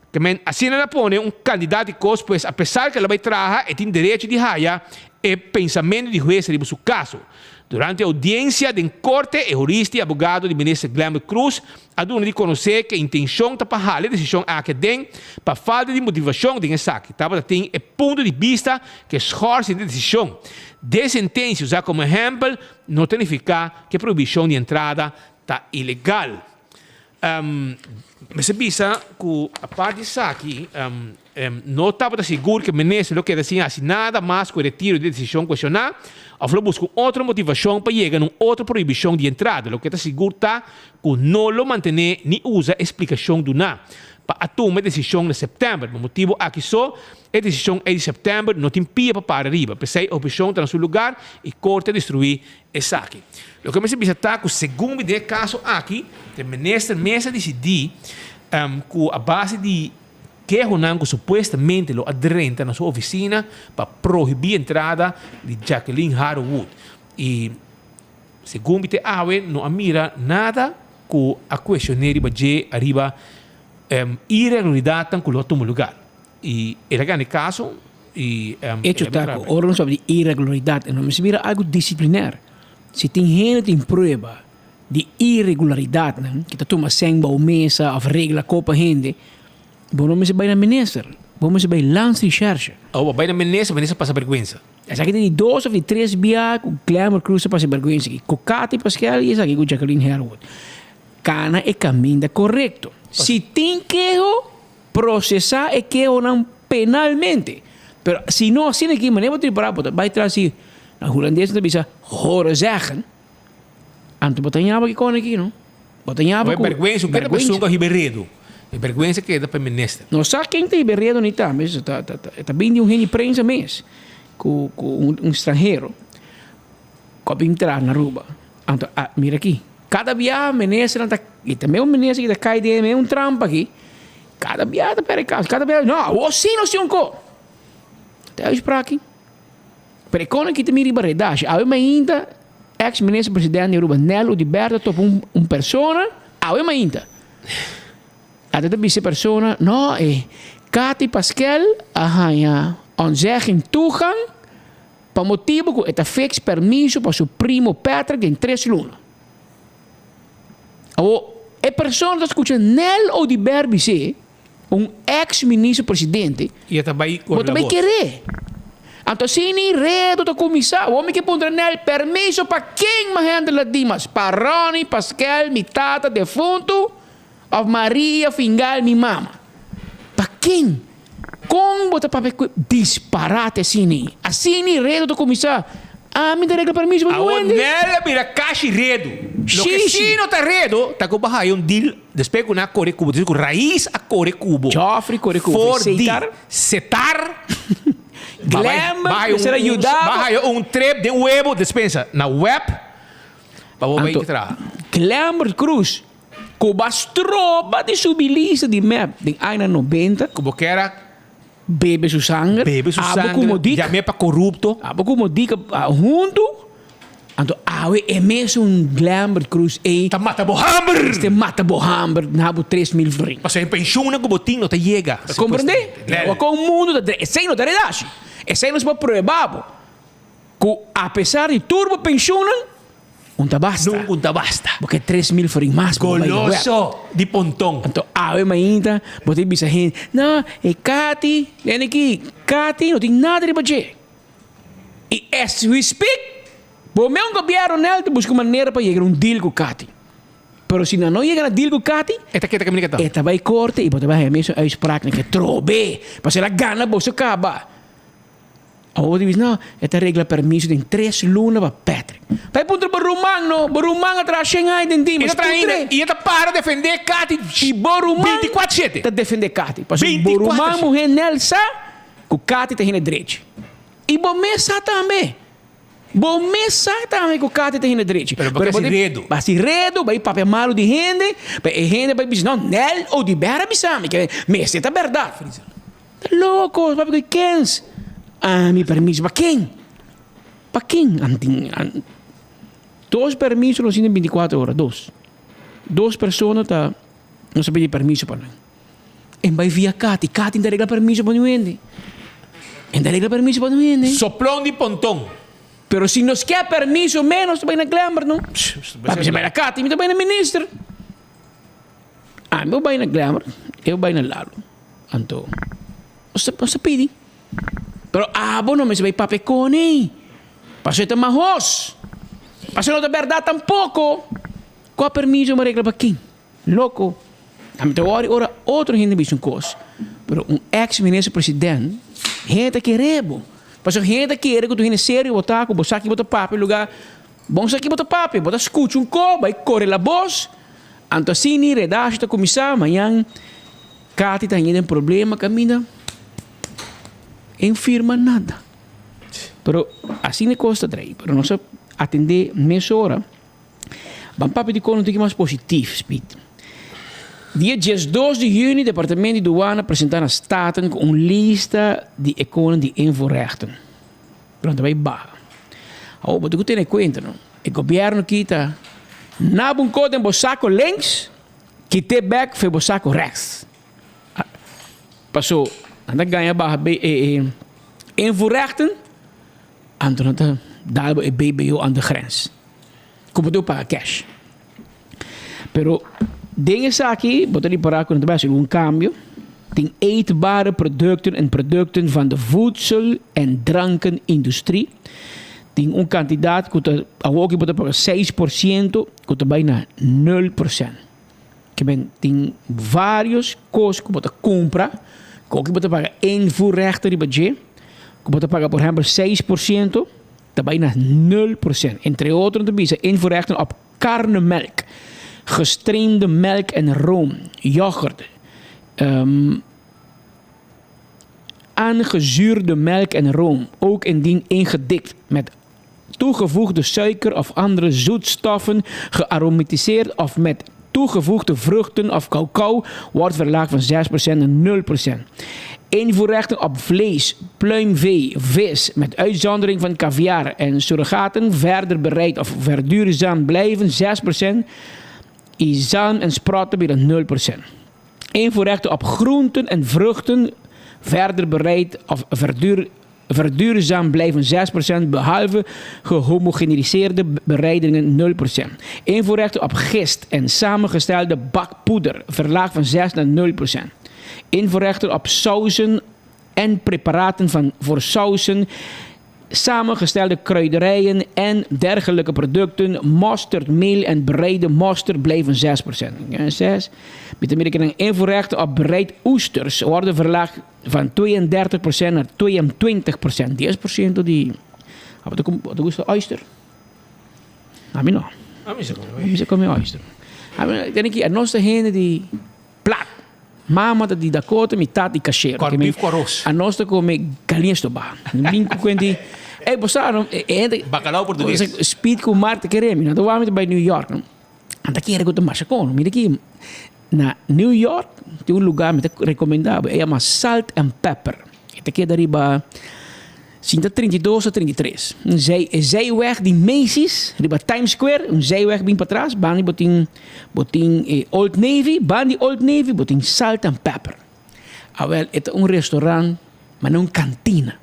Speaker 1: Ke men asina na pone un kandidaat di kos pues apesar ku el a bai traha e tin derecho di haya e pensamentu di hues riba su kaso. Durante e oudiensia den korte e hurista i abogado di minister Glenbert Croes a duna di konosé ku e intenshon ta pa hala e desishon aki aden pa falta di motivashon den esaki. Tabata tin e punto di bista ku e schòrs di e desishon den sentensia usá komo ehèmpel no ta nifiká ku e prohibishon di entrada ta ilegal. Mester bisa ku apart di esaki no tabata sigur ku e minister lo keda sin hasi nada mas ku e retiro di e desishon kuestioná òf lo buska un otro motivashon pa yega na un otro prohibishon di entrada. Loke ta sigur ta ku no lo mantené ni usa e splikashon duná pa a tuma e desishon na sèptèmber. Pa motibu aki so e desishon ei di sèptèmber no tin pia pa para riba. P'esei e opheshon ta na su lugar i korte a destruí Esaki. Loke mester bisa ta ku segun mi den e kaso aki, e minister mes a disidí ku a base di kehonan ku supuestamente lo a drenta na su ofisina pa prohibí entrada di Jacqueline Harowood. I segun mi te awe no a mira nada ku a kuestion'é riba dje ariba iregularidatnan ku lo a tuma lugar. I el a gana e kaso i el a
Speaker 18: Hecho ta ku ora nos papia di iregularidat e no mester bira algu disipliner. Si tin hende tin prueba di iregularidatnan ki ta tuma sèn bou mesa òf regla kopa hende, bo no mester bai na minister, bo mester bai landsrecherche.
Speaker 1: Ora bo bai na minister, minister pasa bergwensa.
Speaker 18: Esaki ta di dos òf di tres bia ku Glenmore Cruz a pasa bergwensa aki, ku Cathy Paskel i esaki ku Jacqueline Harewood. Kana e kaminda korekto. Si tin keho, Procesa e kehonan penalmente. Pero si no asina aki manera bo ta ripará bo ta bai tras di na hulandes nan ta bisa horen zeggen. Anto bo ta ñaba ki kona aki no. Bo ta ñaba ku
Speaker 1: Bergwensa, un keda persoon ku a hiba e redo. E bergwensa keda pa e minister.
Speaker 18: No sa ken ta hiba e redo ni ta, mes ta ta ta bin di un hende prensa mes ku ku un stranhero ku a bin traha na Aruba. Anto a mira aki. Kada biaha ministernan ta, i ta meun minister ki ta kai den meun trampa aki, kada biaha ta perde kas, kada biaha, no, awor si nos tin un ko. Ta e uitspraak aki. Pero e konan ki ta mira riba redashi, awe mainta ex minister president di Aruba Nel Oduber ta topa un un persona, awe mainta. Ata ta bisa e persona, no, e Cathy Paskel a haña ontzegging toegang Pa motibu ku e ta fix permiso pa su primo Patrick den tres luna. Awor, e persona ta skucha Nel Oduber bis'é, un ex minister presidente,
Speaker 1: I e ta bai
Speaker 18: bo
Speaker 1: kore
Speaker 18: ta
Speaker 1: la
Speaker 18: bai
Speaker 1: bos.
Speaker 18: keré. Anto asina e redo ta kuminsá. Awor mi ke puntra Nel, permiso pa ken Mahendra la Dimas? Pa Ronnie Paskel, mi tata defuntu, òf Maria Fingal, mi mama? Pa ken? Kon bo ta papia ku disparate asini? Asini redo ta kuminsá. Ami ta regla permiso pa mi
Speaker 1: Awor
Speaker 18: wende.
Speaker 1: Nel a bira kashi redo. Loke
Speaker 18: Shishi.
Speaker 1: si no ta redo ta ku bo haya un deal despues ku nan a kore ku bo. Despues ku Raiz a kore ku bo.
Speaker 18: Joffrey kore ku bo.
Speaker 1: For di
Speaker 18: Setar.
Speaker 1: Setar.
Speaker 18: Glenbert mester a yuda bo.
Speaker 1: Ba haya un trip den webo despensa na web pa bo bay traha.
Speaker 18: Glenbert Croes ku bo a stroba di subi lista di mep den añanan nobenta.
Speaker 1: Ku bo kier a
Speaker 18: bebe su sanger.
Speaker 1: Bebe su
Speaker 18: Abo
Speaker 1: sanger.
Speaker 18: ku Modik.
Speaker 1: Yam'é pa korupto.
Speaker 18: Abo ku Modik a huntu. Anto awe e mesun Glenbert Croes ei.
Speaker 1: Ta mata bo hamber!
Speaker 18: Mester mata bo hamber na bo 3000 florin.
Speaker 1: Pasobra e penshunnan ku bo tin no ta yega.
Speaker 18: Ta komprendé? Awor kon mundu ta dre. Esei no ta redashi. Esei nos por prueba bo. Ku apesar di tur bo penshunnan, un ta basta.
Speaker 1: Nunka un ta basta.
Speaker 18: Bo ke 3000 florin mas bo bai web.
Speaker 1: Goloso di ponton.
Speaker 18: Anto awe mainta bo ta bisa hende, no, e Kati, tende aki, Kati no tin nada riba dje. I as we speak, bo me un gobierno nel ta busca un manera pa yega na un deal cu Kati. Pero si nan no yega na deal cu Kati,
Speaker 1: E ta keda caminda ta.
Speaker 18: e ta bay corte y bo ta bay haya mesun uitspraak nan ke trobe. Pasobra el a gana boso caba. Awor bo ta bisa, no, e ta regla permiso den tres luna pa Patrick. Bay puntra bo ruman no, bo ruman a traha shen aña den
Speaker 1: E
Speaker 18: Dimas.
Speaker 1: ta traha ainda
Speaker 18: Puntr'e.
Speaker 1: y e ta para defende Kati
Speaker 18: Y bo ruman
Speaker 1: 24/7.
Speaker 18: ta defende Kati. Pasobra bo ruman
Speaker 1: 24/7.
Speaker 18: muhe nel sa Ku Kati ta hende drechi. I bo mes sa tambe. Bo mes sa tambe ku Kati ta hende drechi.
Speaker 1: Pero bo ke hasi redu.
Speaker 18: Bo hasi redu, bo a papia malu di hende, pa e hende bai bisa, no, Nel Oduber a bisa mi, ke mester ta bèrdat. Ta loko, papia ku kens. Ami permiso pa ken? Pa ken? An dos permiso nos tin den bintikuater ora, dos. Dos persona ta nos a pidi permiso pa nan. En bai via Kati. Kati n'ta regla permiso pa niun hende. En ta regla permiso pa niun hende.
Speaker 1: Soplon di ponton.
Speaker 18: Pero si nos kier permiso menos ta bai na Glenbert no. Papi si bai na Kati mi ta bai na minister. Ami bo bai na Glenbert, eu bai na Lalo. Anto nos ta nos ta pidi. Pero abo no mester bai papia kone. Pasobra e ta mahos. Pasobra no ta bèrdat tampoko. Kua permiso bo regla pa ken? Loko, ami ta wòri ora otro hende bisa un kos, pero un ex minister president, hende ta kere bo. Pasobra hende ta kere ku tur hende serio bo ta, ku bo sa ki bo ta papia lugá, bon sa ki bo ta papia, bo ta skucha un kos, bai kore la bos, anto asina redashi ta kuminsá, mañan Kati ta haña den problema kaminda en firma nada. Pero asina e kos ta drei, pero nos a atendé mesora. Ban papia di kon un tiki mas positif, Speed. Dia 12 di juni Departamento di Douane a presenta na Staten ku un lista di e konan di invoerrechten. Pero nan ta bai baha. Awor bo tin ku tene kuenta no, e gobièrnu aki ta naba un kos den bo sako links, kit'é bèk for bo sako rèks. Paso nan ta gaña baha e invoerrechten, anto nan ta dal bo e BBO aan de grens. Ku bo ta paga cash. Pero den esaki bo ta ripará ku nan ta bai hasi algun kambio. Tin eetbare producten en producten van de voedsel en drankenindustrie. Tin un kantidat ku ta awoki bo ta paga 6% ku ta bai na 0%. Ke men tin varios kos ku bo ta kumpra ku awoki bo ta paga invoerrechten riba dje ku bo ta paga por ehempel 6%. Ta bai na nul procent. Entre otro ta bisa invoerrechten op karnemelk, gestreamde melk en room, yoghurt, aangezuurde melk en room, ook indien ingedikt met toegevoegde suiker of andere zoetstoffen, gearomatiseerd of met toegevoegde vruchten of cacao, wordt verlaagd van 6% naar 0%. Invoerrechten op vlees, pluimvee, vis, met uitzondering van kaviaar en surrogaten, verder bereid of verduurzaamd blijven 6%, i zalm en sprotten bira 0%. Invoerrechten op groenten en vruchten, verder bereid of verduur Verduurzaam blijven 6%, behalve gehomogeniseerde bereidingen 0%. Invoerrechten op gist en samengestelde bakpoeder verlaagd van 6 naar 0%. Invoerrechten op sauzen en preparaten van voor sauzen, samengestelde kruiderijen en dergelijke producten, mosterdmeel en bereide mosterd blijven 6%. 6. Met Amerika invoerrechten op bereid oesters worden verlaagd van 32% naar 22%. 10% di... Abo ta bo ta gusta oyster? Ami no.
Speaker 1: Ami sa come
Speaker 18: Ami sa come oyster. Ami tene ki nos ta hende di plat. Mama ta di Dakota, mi tata di Cachero.
Speaker 1: Corn beef cu arroz.
Speaker 18: A nos ta come galiña stobá. Bin cu cuenti, ey bo sa no, e hende.
Speaker 1: Bacalao portugues.
Speaker 18: Speed cu Mark ta kere mi, no ta wak mi ta bay New York no. Nan ta kere cu ta masha con. Mira aki, na New York tin un lugar mi ta recomenda bo, e yama Salt and Pepper. E ta keda riba sinta 32 o 33. Un zij, e zijweg di Macy's, riba Times Square, un zijweg bin patras, banda bo tin, bo tin e Old Navy, banda di Old Navy bo tin Salt and Pepper. Awel, e ta un restaurant, ma no un cantina.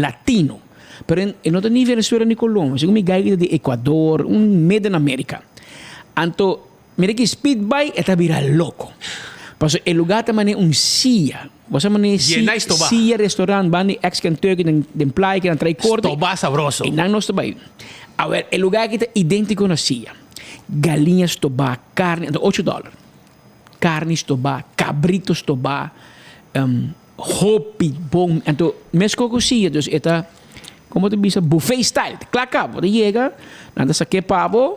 Speaker 18: Latino. Pero e no ta ni Venezuela ni Colombia. Segun mi gai ta di Ecuador, un Midden America. Anto, mira ki speed bai e ta bira loco. Paso e lugar ta mane un sia. Bo sa mane
Speaker 1: Llena y stoba.
Speaker 18: sia restaurant ban di ex Kentucky den den playa ki nan trae corte.
Speaker 1: Stoba sabroso.
Speaker 18: Y nan nos ta bai. Awel, e lugar aki ta identico na sia. Galiña stoba, carne, anto ocho dollar. Carne stoba, cabrito stoba, Hopi bon. Anto mesco cu sia, dus e ta, como ta bisa, buffet style. Ta cla cabo. Bo ta yega, nan ta saké pa bo,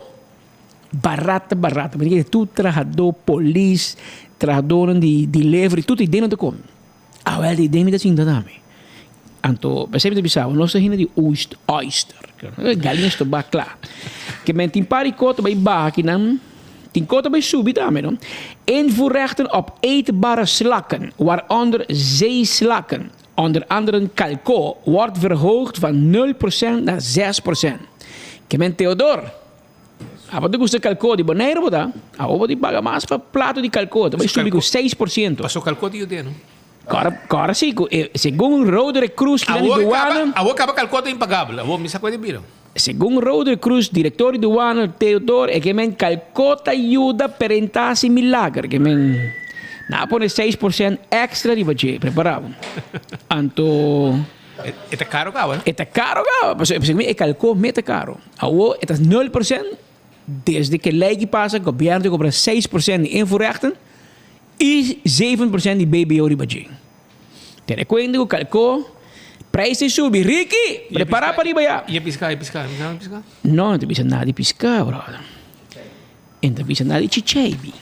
Speaker 18: barata barata. Bo ta kere tur trahadó, polis, trahadónan di delivery, tur ta den nan ta come. Awel di den mi ta sinta tambe. Anto, p'esei mi ta bisa bo, nos ta hende di oyster. Galiña stobá cla. Ke men tin par di kos ta bai baha kinan. Tin kos ta bai subi tambe, no? Invoerrechten op eetbare slakken, waaronder zeeslakken, onder anderen kalko, wordt verhoogd van nul procent naar zes procent. Ke men Theodor, abo ta gusta kalko di Boneiru bo ta? Abo bo tin paga mas pa plato di kalko, ta bai subi ku seis por ciento.
Speaker 1: Paso kalko ta yude, no?
Speaker 18: Kora, kora si, ku e, segun Roderick Croes kinan di douane.
Speaker 1: Awor kaba kalko ta impagabel, awor mi sa ku e di bira.
Speaker 18: Segun Roderick Croes, director di douane, Theodor, e ke men kalko ta yuda perenta si milager, ke men nan a pone 6% extra riba dje, prepara bo. Anto.
Speaker 1: E ta karo kaba, no?
Speaker 18: E ta karo kaba, pasobra segun mi e kalko me ta karo. Awor e ta 0% desde ke ley ki pasa, gobierno ta kobra 6% di invoerrechten. I 7% di BBO riba dje. Tene kuenta ku kalko prijs ta subi. Ricky, prepara pa riba ya.
Speaker 1: I e piska, e piska, mi sa piska?
Speaker 18: No, no ta bisa nada di piska, brother. E no ta bisa nada di chicheibi.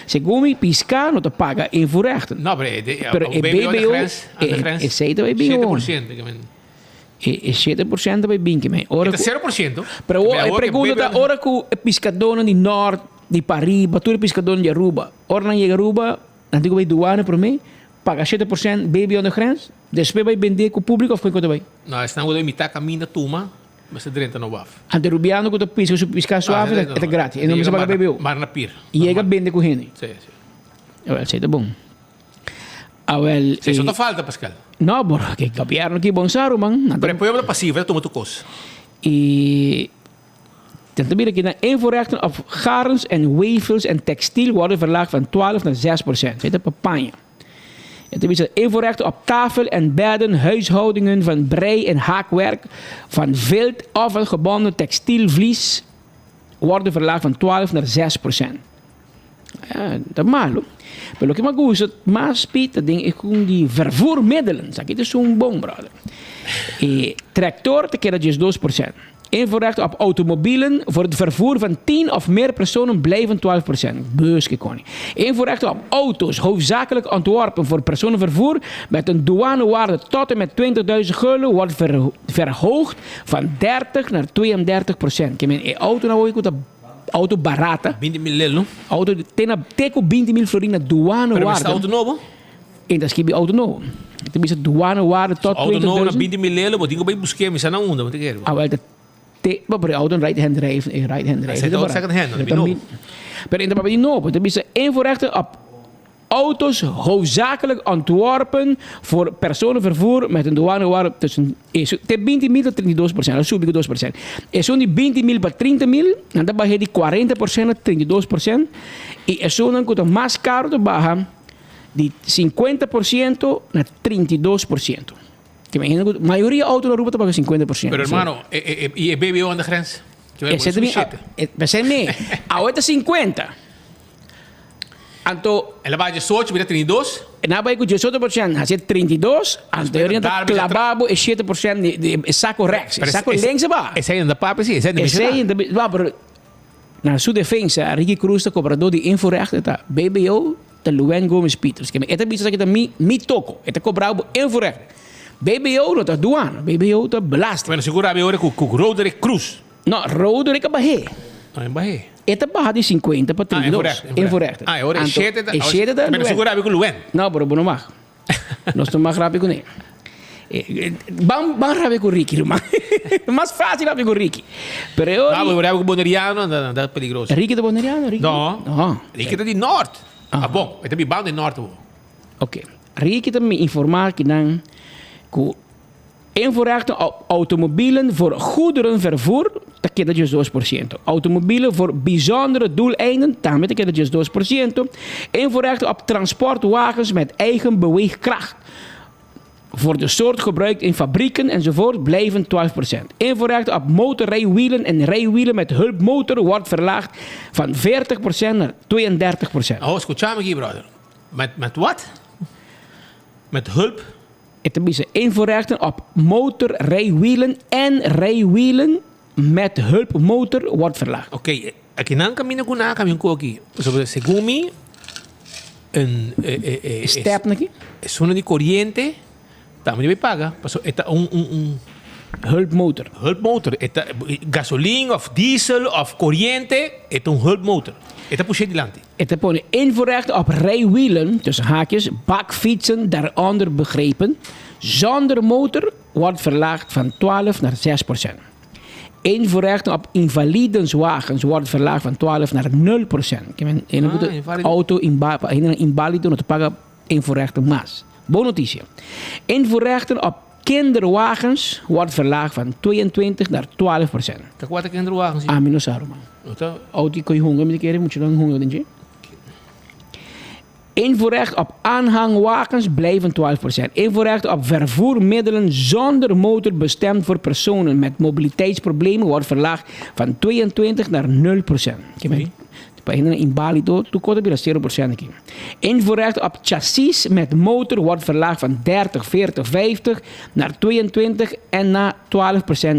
Speaker 18: Segun mi, piska no ta paga invoerrechten.
Speaker 1: No, pero e, e,
Speaker 18: Pero e
Speaker 1: BBO
Speaker 18: BBO,
Speaker 1: grens, aan de
Speaker 18: e,
Speaker 1: grens.
Speaker 18: esei ta BBO.
Speaker 1: 7% ke men.
Speaker 18: E, e 7% ta bay bin ke men. Ora
Speaker 1: E ta
Speaker 18: ku-
Speaker 1: 0%.
Speaker 18: Pero
Speaker 1: Ke men
Speaker 18: e
Speaker 1: awor ke
Speaker 18: pregunta ta
Speaker 1: BBO
Speaker 18: ora ku e piskadónan di nort Di pariba, tur e piskadónan di Aruba. Ora nan yega Aruba, nan tin ku bai duana promé, paga 7% baby on the grens, despues bai bendé ku públiko òf kon ku ta bai?
Speaker 1: No, esnan ku ta mitá kaminda tuma, mester drenta na waf.
Speaker 18: Anto e rubiano ku ta piska su piská suave e ta gratis, e no mester paga BBO.
Speaker 1: Mar na pir.
Speaker 18: Yega bende ku hende.
Speaker 1: Sí, sí.
Speaker 18: Awel, esei ta bon. Awel.
Speaker 1: Sí, eso ta falta, Pascal.
Speaker 18: No, bro, ke gobièrnu ki bon sa, ruman.
Speaker 1: Pero e pueblo ta pasivo, e ta tuma tur kos.
Speaker 18: I. Dan ta bira kinan invoerrechten op garens en weefsels en textiel worden verlaagd van 12 naar 6%. Esei ta pa paña. E ta bisa invoerrechten op tafel en bedden, huishoudingen van brei en haakwerk, van vilt of van gebonden textielvlies worden verlaagd van 12 naar 6%. Ja, ta malo. Pero loke mi a gusta mas Piet ta den e con di vervoermiddelen. Esaki ta esun bon, brother. E tractor ta keda 12%. Invoerrecht op automobielen voor het vervoer van 10 of meer personen blijven 12%. Bus ke koni. Invoerrecht op auto's, hoofdzakelijk ontworpen voor personenvervoer met een douanewaarde tot en met 20.000 gulden, wordt ver, verhoogd van 30 naar 32%. Ke men e auto na hoy ku ta Auto barata.
Speaker 1: 20 mil lel, no?
Speaker 18: Auto te na te ku 20 mil florin na douane
Speaker 1: Pero
Speaker 18: waarde.
Speaker 1: mester auto nobo?
Speaker 18: En ta skibi auto nobo. Ta bisa douane waarde tot
Speaker 1: Auto nobo na
Speaker 18: 20.000.
Speaker 1: 20 mil lel, bo tin ku bai busk'é, mi sa na unda, bo ta kere.
Speaker 18: Ah, wel, ta te, bo, pero e auto right hand drive, e right hand drive.
Speaker 1: Esei ta auto second hand, no ta bi nobo.
Speaker 18: Pero en ta papia di nobo, ta bisa invoerrechten op Auto's hoofdzakelijk ontworpen voor personenvervoer met een douanewaarde tussen te 20 mil tot 32%, a subi ku 2%. Esun di 20 mil pa 30 mil, nan ta baha di 40% na 32% i esunnan ku ta mas karu ta baha di 50% na 32%. Te imagina ku mayoria auto na Aruba ta paga 50%.
Speaker 1: Pero hermano, i e BBO aan de grens?
Speaker 18: Esei ta bin, esei mi, awe ta 50. Anto.
Speaker 1: El a baha diesocho bira 32.
Speaker 18: E na bai ku diesocho por shent hasi 32, anto e ta klaba bo e shete por shent di e sako rechts. E sako links a baha.
Speaker 1: Esei no ta papia si, esei no bisa
Speaker 18: Esei no ta, pero na su defensa Ricky Cruz ta kobradó di invoerrecht e ta BBO. ta Luan Gomes Pieters. Keme e ta bisa esaki ta mi mi toko. E ta kobra bo invoerrechten. BBO no ta duana, BBO ta belasting.
Speaker 1: Bueno, sigur abi ora ku ku Roderick Croes.
Speaker 18: No, Roderick a bah'é.
Speaker 1: Ah, e bah'é.
Speaker 18: E ta baha di 50 pa
Speaker 1: Ah,
Speaker 18: 32.
Speaker 1: invoerrechten.
Speaker 18: Invoerrechten.
Speaker 1: Ah, e ora e
Speaker 18: Anto,
Speaker 1: shete ta.
Speaker 18: e shete ta
Speaker 1: Pero
Speaker 18: Luan.
Speaker 1: sigur abi ku Luan.
Speaker 18: No, pero bo no mag. Nos no mag rabia kuné. Ban ban rabia ku Ricky ruman. Mas fácil rabia ku Ricky. Pero e ora.
Speaker 1: No, bo rabia ku Boneriano ta ta peligroso.
Speaker 18: Ricky ta Boneriano? Ricky?
Speaker 1: No.
Speaker 18: No.
Speaker 1: Ricky ta di Noord. Ah bon, e ta bibando di Noord awor.
Speaker 18: Oké. Ricky ta mi informá kinan ku Invoerrechten op automobielen voor goederenvervoer ta keda 12%. Automobielen voor bijzondere doeleinden tambe ta keda 12%. Invoerrechten op transportwagens met eigen beweegkracht voor de soort gebruikt in fabrieken enzovoort blijven 12%. Invoerrechten op motorrijwielen en rijwielen met hulpmotor wordt verlaagd van 40% naar 32%.
Speaker 1: Oh, scucha mi aki, brother. Met, met wat? Met hulp?
Speaker 18: E ta bisa invoerrechten op motorrijwielen en rijwielen met hulpmotor wordt verlaagd.
Speaker 1: Oké, akinan kaminda ku nan a kambia un koki. Pasobra segun mi een e
Speaker 18: Step na ki?
Speaker 1: Esun di koriente tambe debe paga. Pasobra e ta un un un.
Speaker 18: Hulpmotor.
Speaker 1: Hulpmotor. E ta gasolin of diesel of koriente, e ta un hulpmotor. E ta pushe dilanti.
Speaker 18: E ta pone invoerrechten op rijwielen, tussen haakjes, bakfietsen daaronder begrepen, zonder motor wordt verlaagd van 12 naar 6%. Invoerrechten op invalidenswagens wordt verlaagd van 12 naar 0%. Ke men e
Speaker 1: Ah, invalide.
Speaker 18: auto inba, pa hendenan invalido no ta paga invoerrechten mas. Bon noticia. Invoerrechten op kinderwagens wordt verlaagd van 22 naar 12%.
Speaker 1: Ta kua ta kinderwagens?
Speaker 18: Ami no sa ruman.
Speaker 1: No ta.
Speaker 18: Auto di koe hunga, mi ta kere muchanan hunga den dje. Invoerrecht op aanhangwagens blijven 12%. Invoerrecht op vervoermiddelen zonder motor bestemd voor personen met mobiliteitsproblemen wordt verlaagd van 22 naar 0%. Ke men, pa hendenan inválido, tur kos ta bira 0% aki. Invoerrecht op chassis met motor wordt verlaagd van 30, 40, 50 naar 22 en na 12%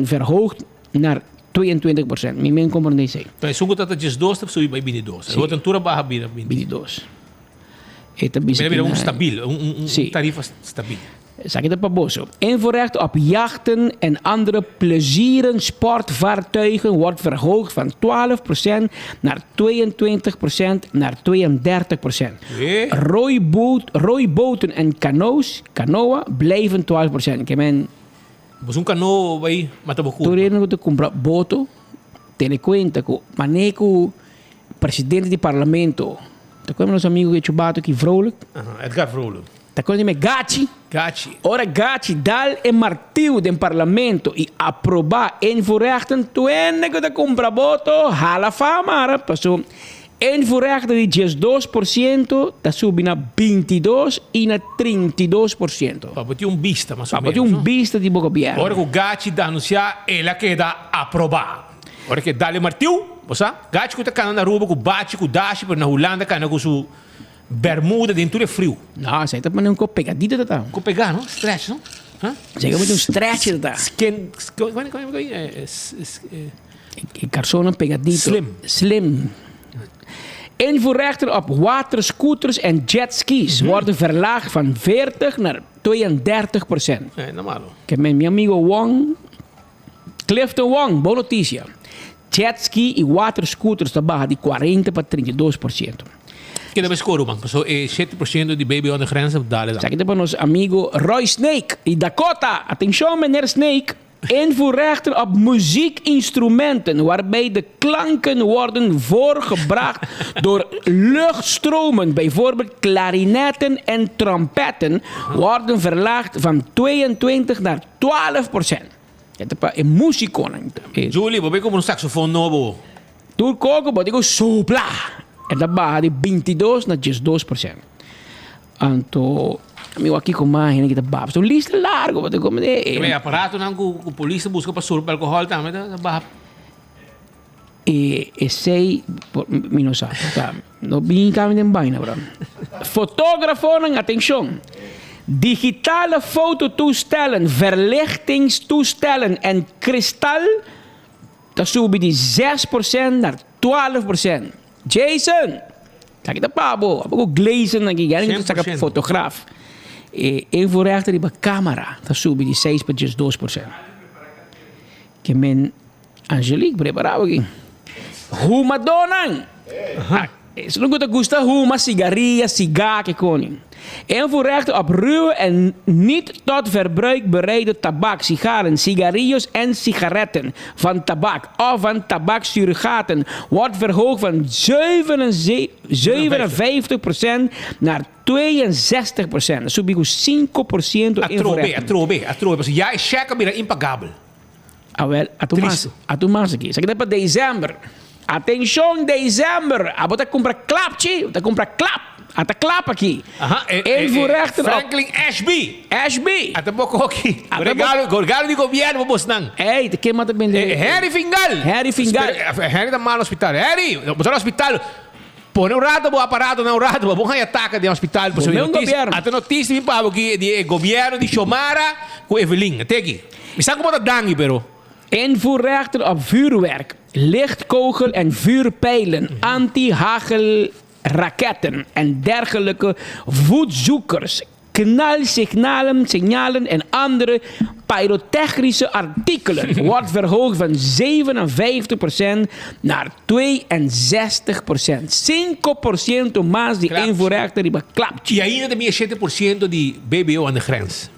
Speaker 18: verhoogd naar 22%. Mi men comprende esei.
Speaker 1: Pa esun ku ta ta 12 ta subi bai 22.
Speaker 18: Sí.
Speaker 1: Awor tantura baha bira 20.
Speaker 18: 22. E ta bisa
Speaker 1: Mira bira un
Speaker 18: ki na-
Speaker 1: stabil, un, un, un
Speaker 18: Sí.
Speaker 1: tarifa stabil.
Speaker 18: Esaki ta pa boso. Invoerrecht op jachten en andere plezieren sportvaartuigen wordt verhoogd van 12% naar 22% naar 32%.
Speaker 1: Eh?
Speaker 18: Roeiboot, roeiboten en kano's, kanoa, blijven 12%. Ke men
Speaker 1: Boso un kano bai mata bo
Speaker 18: Tur
Speaker 1: kurpa.
Speaker 18: hende ku ta kumpra boto, tene kuenta ku mane ku presidente di parlamento, ta acuerda nos amigo e chubato ki Vrolijk?
Speaker 1: Aha, Edgar Vrolijk.
Speaker 18: Ta acuerda di me Gachi?
Speaker 1: Gachi.
Speaker 18: Ora Gachi dal e martiu den parlamento i aproba invoerrechten, tur hende ku ta kumpra boto hala fama ara, paso Invoerrechten di 12% ta subi na 22 i na 32%.
Speaker 1: Pa bo tin un bista mas o
Speaker 18: Pa bo tin
Speaker 1: menos,
Speaker 18: un
Speaker 1: no?
Speaker 18: bista di bo gobierno.
Speaker 1: Ora ku Gachi ta anunsiá el a keda aprobá. Ora ke Dale Martiu, bo sa, Gachi ku ta kana na Aruba ku bachi ku dashi pero na Hulanda kana ku su bermuda den tur e friu.
Speaker 18: No, esei ta pone un ko pegadito ta ta.
Speaker 1: Ko pegá no, stretch no. Ha?
Speaker 18: Esei ta pone un stretch ta ta.
Speaker 1: Skin, skin, kome kome kome, eh,
Speaker 18: E karsonan pegadito.
Speaker 1: Slim.
Speaker 18: Slim. Invoerrechten op waterscooters en jetskis worden verlaagd van 40 naar 32%.
Speaker 1: Eh, no malo.
Speaker 18: Ke men mi amigo Wong, Clifton Wong, bon noticia. Jetski y waterscooters ta baha di 40 pa 32%.
Speaker 1: Keda bes koru man, paso e 7% di baby onder grens dale dan.
Speaker 18: Esaki ta pa nos amigo Roy Snake y Dakota. Atencion meneer Snake. Invoerrechten op muziekinstrumenten waarbij de klanken worden voorgebracht door luchtstromen, bijvoorbeeld klarinetten en trompetten, worden verlaagd van 22 naar 12%. E ta pa e musiconan.
Speaker 1: Julie, bo bay cumpra un saxofon nobo.
Speaker 18: Tur coco bo tin cu supla. E ta baha di 22 na 12%. Anto mi wak kiko mas hende ki ta baba. Un lista largo bo ta come de.
Speaker 1: E aparatonan cu cu polis ta busca pa surpa alcohol tambe ta baha.
Speaker 18: E esey mi no sa. Ta no bin cambia den baina bro. Fotografonan atencion. Digitale fototoestellen, verlichtingstoestellen en kristal ta subi di 6% naar 12%. Jason! Esaki ta pa bo. Abo ku glazen aki, ya ta saka
Speaker 1: 100%.
Speaker 18: fotograaf. E invoerrecht riba camera ta subi di 6 pa 12%. Ke men Angelique prepara bo aki. Humadónan! Esun ku ta gusta huma sigaria, sigá, ke koni. Invoerrecht op ruwe en niet tot verbruik bereide tabak, sigaren, cigarillos en sigaretten van tabak of van tabaksurrogaten wordt verhoogd van 57 procent naar 62 procent. Subi ku 5%
Speaker 1: Atrobe,
Speaker 18: invoerrechten.
Speaker 1: atrobe, atrobe. Pasobra ya e shèk a bira impagabel.
Speaker 18: Awel, a tu mas, a tu mas aki. Esaki ta pa december. Atencion december! Abo ta cumpra klapchi, bo ta cumpra klap. A ta klap aki.
Speaker 1: Aha, e, e,
Speaker 18: Invoerrechten op.
Speaker 1: Franklin Ashby.
Speaker 18: Ashby.
Speaker 1: A ta boko aki.
Speaker 18: A ta
Speaker 1: Regalo, regalo di gobierno pa bosnan.
Speaker 18: Ey, ta ken mata bende?
Speaker 1: Harry Fingal.
Speaker 18: Harry Fingal.
Speaker 1: Spera, Harry ta mal na hospital. Harry, bo ta na hospital. Pone un rato bo aparato na un rato, bo bon haña ataka den hospital.
Speaker 18: Bo
Speaker 1: Pasobra
Speaker 18: un
Speaker 1: noticia,
Speaker 18: gobierno.
Speaker 1: ata noticia bin pa bo aki di e gobierno di Xiomara cu Evelyn. Ate aki. Mi sa ku bo ta dangi pero.
Speaker 18: Invoerrechten op vuurwerk, lichtkogel en vuurpijlen, anti-hagelraketten en dergelijke voetzoekers, knalsignalen, signalen en andere pyrotechnische artikelen wordt verhoogd van 57% naar 62%. 5% mas di invoerrechten riba klapchi.
Speaker 1: I ainda ta bini e 7% di BBO aan de grens.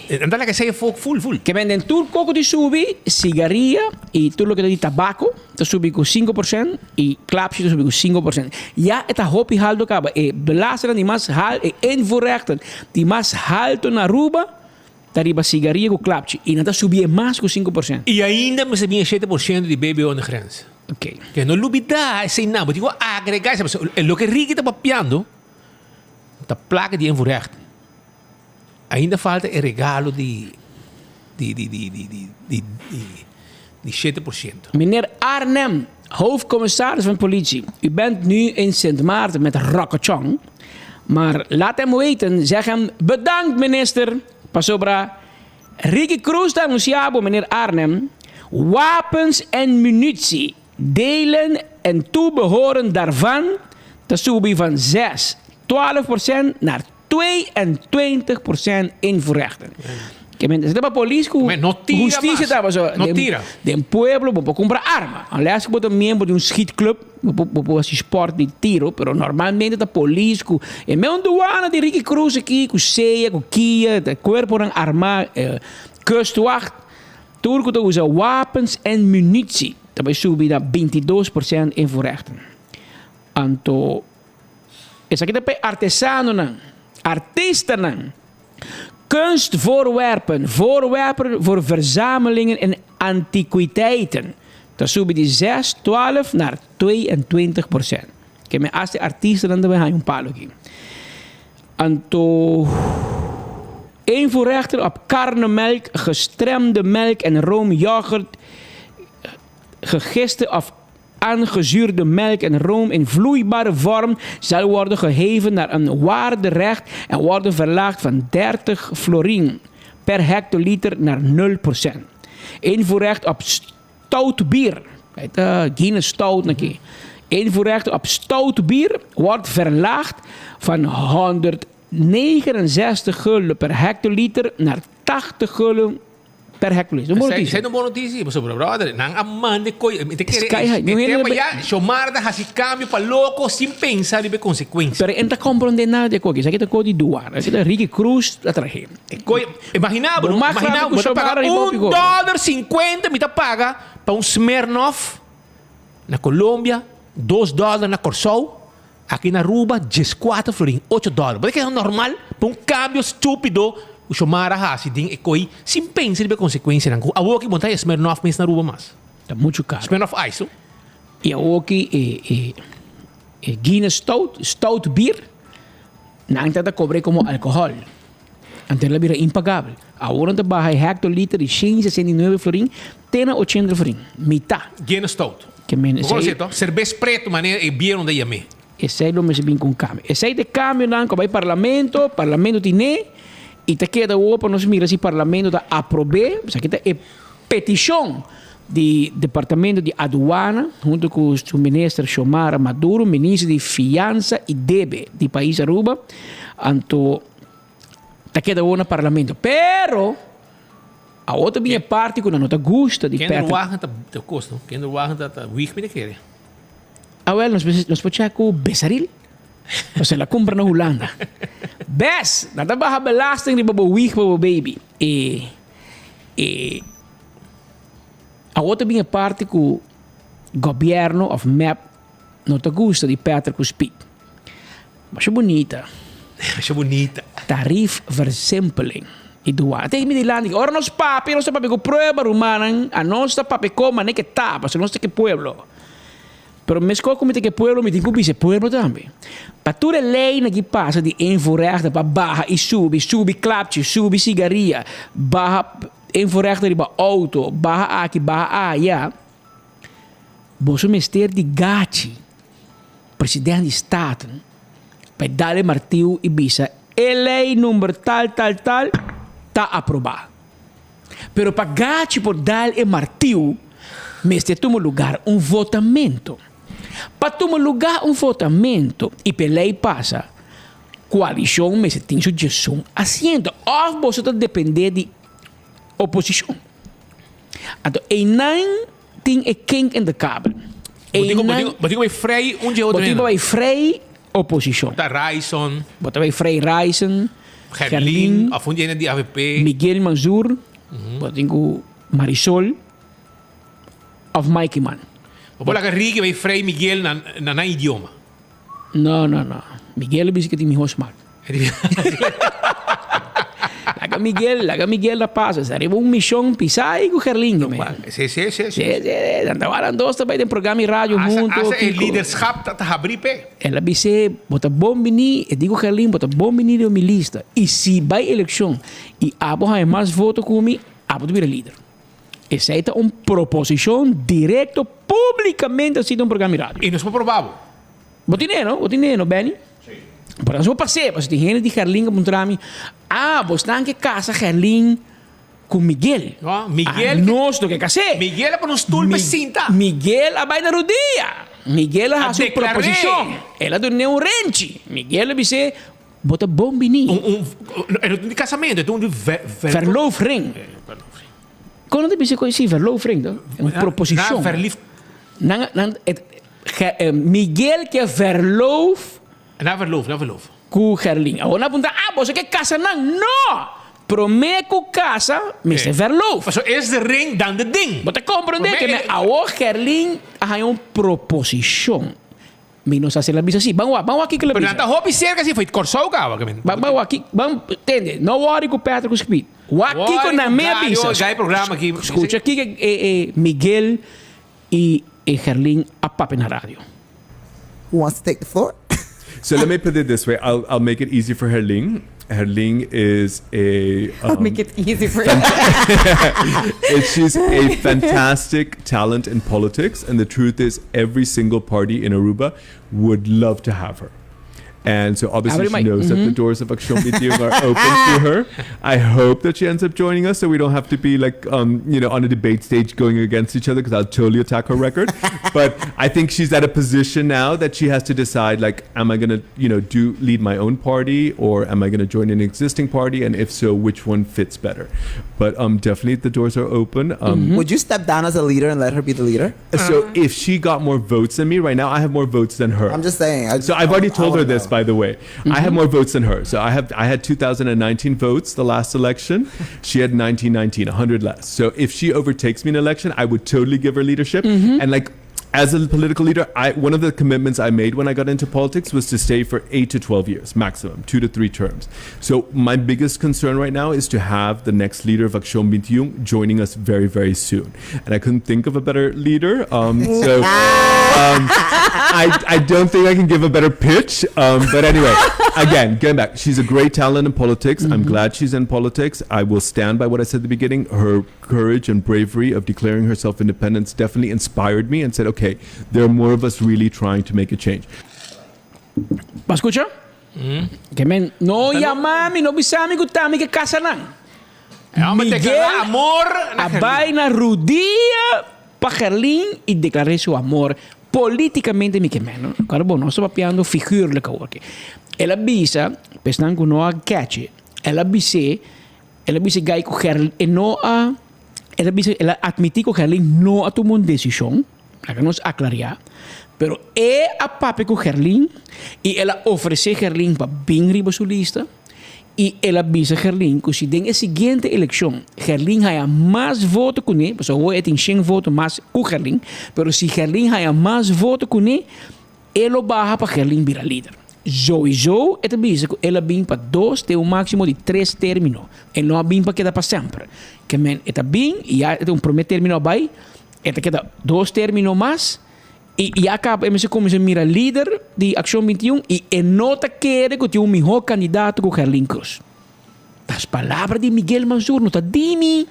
Speaker 1: En ta laga esei fok full full.
Speaker 18: Ke men den tur koko di subi, sigaria i tur loke ta di tabako ta subi ku 5% i klapshi ta subi ku 5%. Ya e ta hopi halto kaba. E belastingnan di mas hal, e invoerrechten di mas halto na Aruba ta riba sigaria ku klapshi i nan ta subi e mas ku 5%.
Speaker 1: I ainda mester bin e 7% di BBO na grens.
Speaker 18: Oké.
Speaker 1: Ke no lubida eseinan, bo tin ku agrega esei pasobra e loke Ricky ta papiando ta plaka di invoerrechten. Ainda falta e regalo di di di di di di di di 7%.
Speaker 18: Meneer Arnhem, hoofdcommissaris van politie, u bent nu in Sint Maarten met Rokkechong, maar laat hem weten, zeg hem bedankt minister, pasobra Ricky Cruz ta anuncia bo meneer Arnhem, wapens en munitie, delen en toebehoren daarvan ta subi van 6, 12% naar 22% invoerrechten. Ke men esaki ta pa polis ku husticia ta pasobra den pueblo bo por kumpra arma. Unless ku bo ta miembro di un schietclub bo por bo por hasi sport di tiro pero normalmente ta polis ku e meun douane di Ricky Cruz aki ku sea ku kia ta kuerponan arma kustwacht tur ku ta usa wapens en munitie ta bai subi na 22% invoerrechten. Anto Esaki ta pa e artesanonan, artistanan, kunstvoorwerpen, voorwerpen voor verzamelingen en antiquiteiten ta subi di zes, twaalf naar 22 porshent. Ke men hasta e artistanan ta bai haña un palo aki. Anto invoerrechten op karnemelk, gestremde melk en roomyoghurt, gegiste of Aangezuurde melk en room in vloeibare vorm zal worden geheven naar een waarderecht en worden verlaagd van 30 florin per hectoliter naar 0%. Invoerrecht op stout bier, Guinness stout naki. Invoerrecht op stout bier wordt verlaagd van 169 gulden per hectoliter naar 80 gulden Per hectoliter. Un bon
Speaker 1: Esei
Speaker 18: noticia.
Speaker 1: ta un bon noticia, pasobra brother, nan a manda e koe, mi ta kere
Speaker 18: Sky high.
Speaker 1: e
Speaker 18: Mi
Speaker 1: tempo
Speaker 18: hende
Speaker 1: ya Xiomara ta hasi cambio pa loco sin pensa riba e consecuencia.
Speaker 18: Pero e no ta comprende nada di e koe aki. Esaki ta koe di douane. Esaki ta Ricky Cruz ta trahe.
Speaker 1: E koe, imagina bo,
Speaker 18: Bo mas
Speaker 1: imagina
Speaker 18: grandi
Speaker 1: bo,
Speaker 18: ku
Speaker 1: bo ta paga
Speaker 18: Xiomara riba hopi
Speaker 1: un
Speaker 18: koe.
Speaker 1: dollar cincuenta mi ta paga pa un Smirnoff na Colombia, dos dollar na Corsou, Aki na Aruba dieskuater florin, ocho dòler. Bo ta keda normal pa un kambio stúpido ku Xiomara hasi den e koi sin pensa riba e konsekuensianan ku awoki bo no ta haya Smirnoff mes na Aruba mas.
Speaker 18: Ta muchu karu.
Speaker 1: Smirnoff Ice, no?
Speaker 18: I awoki e e e Guinness Stout, Stout bier, nan ta ta kobr'é komo alkohòl. Anto el a bira impagabel. Awor nan ta baha e hectoliter di 169 florin te na 80 florin, mitá.
Speaker 1: Guinness Stout.
Speaker 18: Ke men
Speaker 1: Bo
Speaker 18: esei.
Speaker 1: konosé to? Serbes pretu manera e bier nan ta yam'é.
Speaker 18: Esei lo mester bin ku un kambio. Esei ta e kambionan ku a bai parlamento, parlamento tin'é i ta keda awor pa nos mira si parlamento ta aprob'é. Esaki ta e petishon. Di Departamento di Aduana, hunto cu su Minister Xiomara Maduro, Minister di Fiansa y Debe di Pais Aruba, anto ta keda awor na Parlamento. Pero, awor ta bin e parti cu nan no ta gusta di Patrick.
Speaker 1: Kinderwagen ta ta cos no? Kinderwagen ta ta wig mi ta kere.
Speaker 18: Awel, nos nos por check cu Besaril. Nos el a cumpra na Hulanda. Bes, nan ta baha belasting riba bo wig pa bo baby. E, e. Awor ta bin e parti ku gobièrnu òf mep no ta gusta di Patrick ku Speed. Masha bunita.
Speaker 1: Masha bunita.
Speaker 18: Tarief versimpeling i duana. Te mi dilanti ora nos papia nos ta papia ku prueba rumannan anos ta papia kon manera ke ta pasobra nos ta ke pueblo. Pero meskos ku mi ta ke pueblo mi tin ku bisa e pueblo tambe. Pa tur e leynan ki pasa di invoerrechten pa baha i subi, subi klapchi, subi sigaria, baha Invoerrechten riba auto, baha aki, baha aya. Boso mester di gachi president di Staten pa e dal e martiu i bisa e ley number tal tal tal ta aproba. Pero pa gachi por dal e martiu mester tuma lugar un votamento. Pa tuma lugar un votamento i pa e ley pasa Koalishon mester tin su djesun asiento òf boso ta dependé di oposishon. Anto einan tin e kink in de kabel.
Speaker 1: Einan Bo tin ku bai frei un dje otro
Speaker 18: Bo tin ku bai frei oposishon.
Speaker 1: Ta Ryson.
Speaker 18: Bo ta bai frei Ryson,
Speaker 1: Gerlin, òf un dje di avp.
Speaker 18: Miguel Manzoor, bo tin ku Marisol òf Mike Man.
Speaker 1: Bo por laga Ricky bai frei Miguel na nan idioma.
Speaker 18: No, no, no. Miguel a bisa que tin mihor smaak. Laga Miguel, laga Miguel na pasa. Sa riba un misión pisa y cu Gerlindo, man.
Speaker 1: Sí, sí, sí.
Speaker 18: Sí, sí. Dan tabaran dos ta bay den programa y radio hunto.
Speaker 1: Asa e liderschap ta habri pe.
Speaker 18: El a bis'é, bo ta bon bini, e di cu Gerlin, bo ta bon bini den mi lista. Y si bay eleccion y abo haña mas voto cu mi, abo ta bira lider. Esei ta un proposicion directo publicamente así den un programa di radio.
Speaker 1: Y nos por proba bo.
Speaker 18: Bo tin e no? Bo tin e no, Benny?
Speaker 1: Sí.
Speaker 18: Pero nos por pas'é, pasobra tin hende di Gerlin a puntra mi, Ah, bo esnan ke casa Gerlin cu Miguel.
Speaker 1: No, Miguel.
Speaker 18: Ah, nos no ke cas'é.
Speaker 1: Miguel a pone un stoel pa sinta.
Speaker 18: Miguel a bai na rodia. Miguel a haci un proposicion. El a dun'é un renchi. Miguel a bis'é, Bo ta bon bini.
Speaker 1: Un, un, e no ta un di casamento, e ta un di ver, ver,
Speaker 18: Verloofring. Kon nan ta bisa koe si verloofring to? Un proposicion.
Speaker 1: Na verlief.
Speaker 18: Nan, nan, et, ge, eh, Miguel ke verloof.
Speaker 1: Na verloof, na verloof.
Speaker 18: Ku Gerlin. Awor nan a puntra, ah, boso ke casa nan? No! Prome ku casa, mester verloof.
Speaker 1: Paso es de ring dan de ding.
Speaker 18: Bo ta comprende ke me awor Gerlin a haña un proposicion. Mi no sa si el a bisa si. Ban wak, ban wak kiko el a
Speaker 1: Pero
Speaker 18: bisa.
Speaker 1: nan ta hopi cerca si foi Kòrsou kaba ke men.
Speaker 18: Ban ban wak ki, ban tende, no worry ku Patrick ku Speed. Wak kiko nan me a bisa.
Speaker 1: Gai programa aki.
Speaker 18: Skucha kiko e e Miguel i e Gerlin a papia na radio.
Speaker 19: Who wants to take the floor?
Speaker 5: So let me put it this way, I'll, I'll make it easy for Herling. Herling is a...
Speaker 19: Um, I'll make it easy for
Speaker 5: her. she's a fantastic talent in politics. And the truth is, every single party in Aruba would love to have her. And so obviously she knows mm-hmm. that the mm-hmm. doors of Akshon Bitiung are open to her. I hope that she ends up joining us so we don't have to be like, um, you know, on a debate stage going against each other because I'll totally attack her record. but I think she's at a position now that she has to decide like, am I going to, you know, do lead my own party or am I going to join an existing party? And if so, which one fits better? But um, definitely the doors are open. Um,
Speaker 19: mm-hmm. Would you step down as a leader and let her be the leader?
Speaker 5: So if she got more votes than me, right now I have more votes than her.
Speaker 19: I'm just saying. I just,
Speaker 5: so I've already told her this, by the way. Mm-hmm. I have mm-hmm. more votes than her. So I have I had 2019 votes the last election. She had 1919, 100 less. So if she overtakes me in election, I would totally give her leadership. Mm-hmm. And like as a political leader, I, one of the commitments I made when I got into politics was to stay for 8 to 12 years maximum, two to three terms. So my biggest concern right now is to have the next leader of Action Bintiung joining us very, very soon. And I couldn't think of a better leader. Um, so um, I, I don't think I can give a better pitch. Um, but anyway, again, going back, she's a great talent in politics. Mm-hmm. I'm glad she's in politics. I will stand by what I said at the beginning. Her courage and bravery of declaring herself independence definitely inspired me and said, okay, there are more of us really trying to make a change.
Speaker 18: Bo a skucha? Ke men no yama mi, no bisa mi ku ta mi ke kasa nan.
Speaker 1: Miguel
Speaker 18: a bai na rudia. pa Gerlin y declar'é su amor politicamente mi ke men no. Claro bo nos ta papiando figuurlijk awor aki. El a bisa pa esnan cu no a catch el a bis'é el a bisa e guy cu Gerlin e no a el a bisa el a admiti cu Gerlin no a tuma un decision laga nos aclaria pero e a papia cu Gerlin y el a ofrece Gerlin pa bin riba su lista. I el a bisa Gerlin ku si den e siguiente elekshon Gerlin haya mas voto kuné, pasobra awor e tin shen voto mas ku Gerlin, pero si Gerlin haya mas voto kuné, e lo baha pa Gerlin bira lider. Zoizo e ta bisa ku el a bin pa dos te un máksimo di tres término. E no a bin pa keda pa semper. Ke men e ta bin i ya e ta un promé término a bai, e ta keda dos término mas. I ya caba e mester cuminsa mira lider di Accion 21 y e no ta kere cu tin un miho candidato cu Gerlin Cruz. Tas palabra di Miguel Mansur no ta di mi.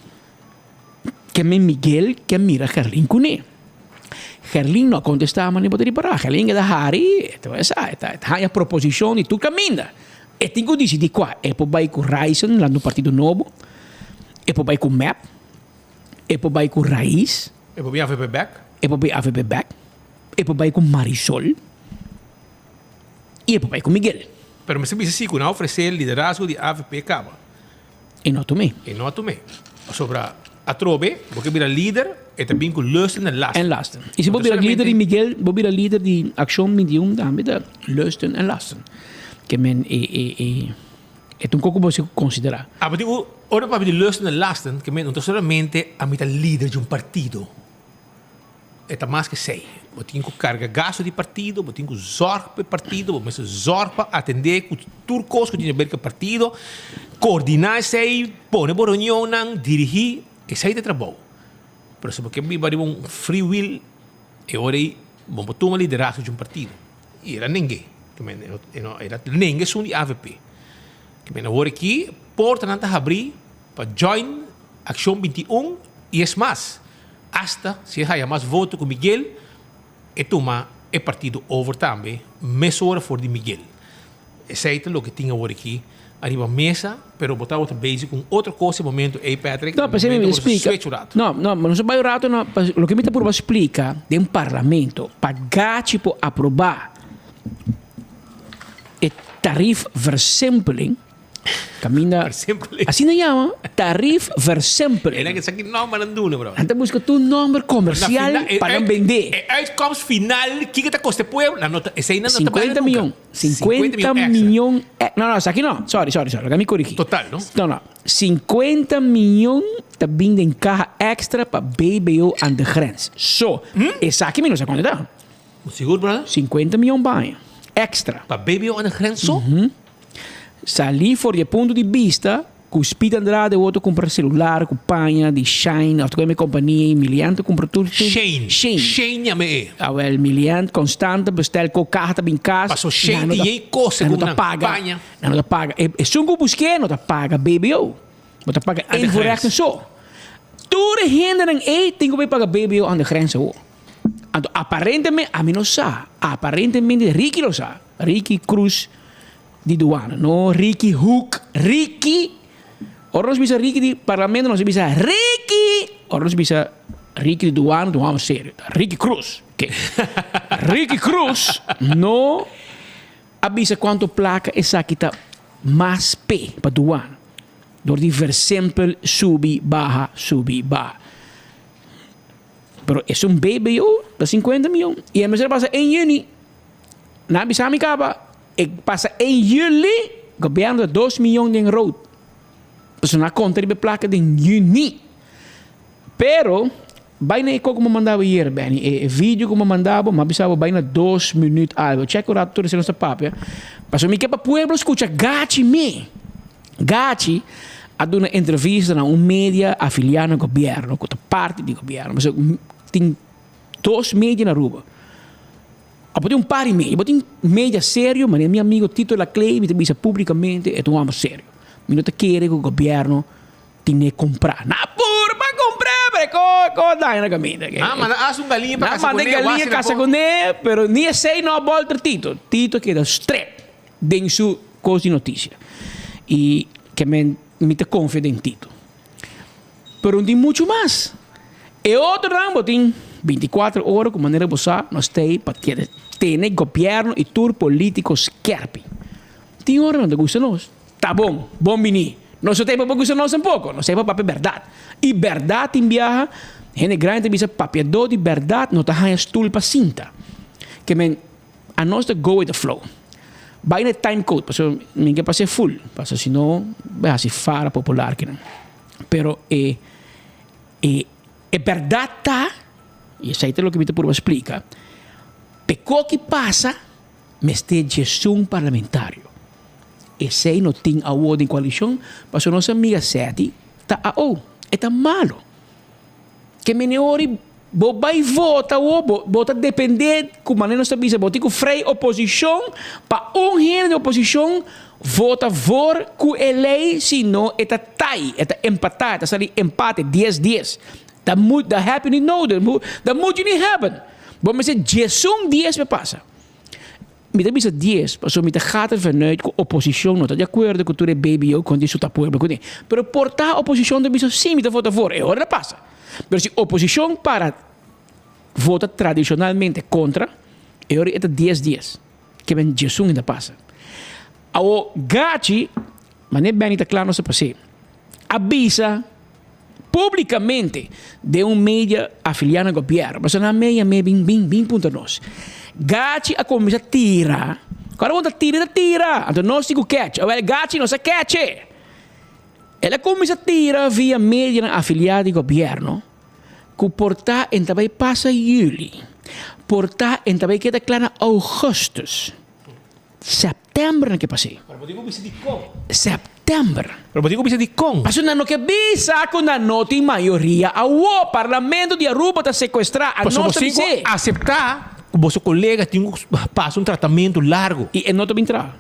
Speaker 18: Ke men Miguel ke mira Gerlin cune. Gerlin no a contesta mane bo ta ripara. Gerlin keda hari, e ta sa, e ta haña proposicion di tur caminda. E tin cu dicidi cua. E por bay cu Ryson, lanta un partido nobo. E por bay cu mep. E por bai ku Raiz.
Speaker 1: E por bin avp bek.
Speaker 18: E por bin avp bek. E por bai ku Marisol. I e por bai ku Miguel.
Speaker 1: Pero mester bisa si ku nan a ofresé liderazgo di avp kaba.
Speaker 18: E no a tum'é.
Speaker 1: E no a tum'é. Pasobra atrobe bo ke bira lider e ta bin ku lusten en lasten.
Speaker 18: En lasten. I si bo bira lider di Miguel, bo bira lider di Akshon 21 tambe ta lusten en lasten. Ke men e e e. E ta un kos ku bo mester konsiderá.
Speaker 1: Abo di ku ora papia di lusten en lasten, ke men no ta solamente ami ta lider di un partido. E ta mas ke esei. Bo tin ku karga gastu di partido, bo tin ku zòrg pa e partido, bo mester zòrg pa atendé ku tur kos ku tin di aber ku e partido, koordiná esei, pone bo reunionnan, dirigí. Esei ta e trabou. Pero si bo ke biba riba un free will, e ora ei bo por tuma liderazgo di un partido. I era neng'é. Era neng'é esun di avp. Kimen awor aki portanan ta habrí pa join Akshon 21 i es mas, asta si e haya mas voto ku Miguel, e tuma e partido over tambe mesora for di Miguel. Esei ta loke tin awor aki ariba mesa, pero bo tabata bezig ku un otro kos e momento ei Patrick,
Speaker 18: No, p'esei mi
Speaker 1: momento
Speaker 18: ta
Speaker 1: bo
Speaker 18: splika.
Speaker 1: switch un rato.
Speaker 18: No, no, nos a bai un rato no, pas loke mi ta purba splika den parlamento pa Gachi por aprobá e tariefversimpeling, Caminda.
Speaker 1: Versimpeling.
Speaker 18: Asina yama, tariefversimpeling.
Speaker 1: Ena ke saki nomber nan duna, bro.
Speaker 18: Nan ta buska tur nomber comercial pa nan bende.
Speaker 1: E uitkomst final, kiko ta kosta e pueblo? Nan no ta, esei nan no ta paga
Speaker 18: 50
Speaker 1: nunca.
Speaker 18: miyon. 50 miyon e, no, no, esaki no. Sorry, sorry, sorry. Laga mi corigi.
Speaker 1: Total, no?
Speaker 18: No, no. 50 miyon ta bin den caha extra pa BBO aan de grens. So, esaki mi no sa cuanto ta.
Speaker 1: Sigur, brother?
Speaker 18: 50 miyon pa aña. Extra.
Speaker 1: Pa BBO aan de grens so?
Speaker 18: Salí for di e punto di bista ku Speed Andrade wou ta kumpra selular ku paña di Shine òf ta kome kompania i Milian ta kumpra tur tur
Speaker 1: Shane.
Speaker 18: Shane.
Speaker 1: Shane yama e.
Speaker 18: Awel Milian konstant ta bestel ko kaha ta bin kas.
Speaker 1: Paso Shane tin yei kos
Speaker 18: Nan no
Speaker 1: segun
Speaker 18: ta
Speaker 1: nan.
Speaker 18: paga.
Speaker 1: Paña.
Speaker 18: Nan no ta paga. E esun ku busk'é no ta paga BBO. Bo ta paga
Speaker 1: Aan de grens.
Speaker 18: invoerrechten so. Tur e hendenan ei tin ku bai paga BBO aan de grens awor. Anto aparentemente, ami no sa, aparentemente Ricky lo sa. Ricky Cruz di Douane, no Ricky Hoek, Ricky, ora nos bisa Ricky di Parlamento nos a bisa Ricky, ora nos bisa Ricky di Douane ta un hòmber serio, ta Ricky Cruz, oke. Ricky Cruz no a bisa kuantu plaka esaki ta mas p'e pa Douane, dor di versimpel subi baha subi baha. Pero esun BBO ta 50 miyon y e mester pasa en juni. Nan a bisa mi caba, e pasa en juli, gobierno ta dos miyon den rood. Pasobra nan a conta riba e placa den juni. Pero, bay na e co cu mi a manda bo ayer, Benny, e video cu mi a manda bo, mi a bisa bo bay na dos minuut algo. Check un rato tur esei nos ta papia. Pasobra mi ke pa pueblo scucha gachi mi. Gachi a duna entrevista na un media afilia na gobierno, cu ta parti di gobierno. Pasobra tin dos media na Aruba. A bo tin un par di media. Bo tin media serio, manera mi amigo Tito Laclay mi ta bisa publicamente e ta un homber serio. Mi no ta kere cu gobierno tin e compra. Na purba compra, pero e co co daña na caminda.
Speaker 1: Nan manda hasta un galiña pa
Speaker 18: Nan
Speaker 1: casa
Speaker 18: manda
Speaker 1: cune,
Speaker 18: galiña
Speaker 1: wasi na
Speaker 18: casa
Speaker 1: po.
Speaker 18: cune, pero ni esey no a bolter Tito. Tito keda strep den su cos di noticia. Y ke men mi ta confia den Tito. Pero no tin mucho mas. E otronan bo tin. 24 ora ku manera bo sa nos ta ei pa tene gobièrnu i tur polítiko skèrpi. Tin ora no ta gusta nos. Ta bon, bon bini. Nos no ta ei pa bo gusta nos tampoko. Nos ta ei pa papia bèrdat. I bèrdat tin biaha, hende grandi ta bisa papiadó di bèrdat no ta haña stul pa sinta. Ke men, anos ta go with the flow. Bai na e time code, pasobra mi ke pas'é full, pasobra si no bai hasi fara popular kinan. Pero e e e bèrdat ta, i esei ta loke mi ta purba splika, p'e ki pasa mester djesun parlamentario. Esei no tin awo den koalishon, pasobra nos amiga Seti ta ao, e ta malo. Ke meneori bo bai vota awo, bo bo ta depende ku manera nos ta bisa bo tin ku frei oposishon pa un hende di oposishon vota voor ku e lei si no e ta tai, e ta empatá, e ta sali empate dies dies. Dat moet, dat heb je niet nodig, dat moet je niet hebben. Bo mester djesun dies pa pasa. Mi ta bisa dies, pasobra mi ta gaat ervan uit ku oposishon no ta di akuerdo ku tur e BBO kon di suta pueblo kuné. Pero por ta oposishon ta bisa si mi ta vota voor, e ora ta pasa. Pero si oposishon para vota tradishonalmente kontra, e ora e ta dies dies. Ke men djesun e ta pasa. Awo Gachi, manera Benny ta kla nos a pas'é, a bisa Publicamente den un media afilia na gobierno, pasobra nan media me bin bin bin puntra nos. Gachi a cuminsa tira, cuando bo ta tira ta tira, anto nos tin cu catch, awel Gachi no sa catch e. El a cuminsa tira via medianan afilia di gobierno cu por ta en ta bay pasa juli, por ta en ta bay keda cla na augustus. September nan ke pas'é.
Speaker 1: Pero bo tin ku bisa dikon.
Speaker 18: September.
Speaker 1: Pero bo tin ku bisa dikon.
Speaker 18: Pasobra nan no ke bisa ku nan no tin mayoria awo. Parlamento di Aruba ta sekuestrá. A
Speaker 1: Pasobra
Speaker 18: nos
Speaker 1: bo
Speaker 18: ta
Speaker 1: tin ku
Speaker 18: bis'é.
Speaker 1: aseptá ku boso kolega tin ku pasa un tratamentu largu.
Speaker 18: I e no ta bin traha.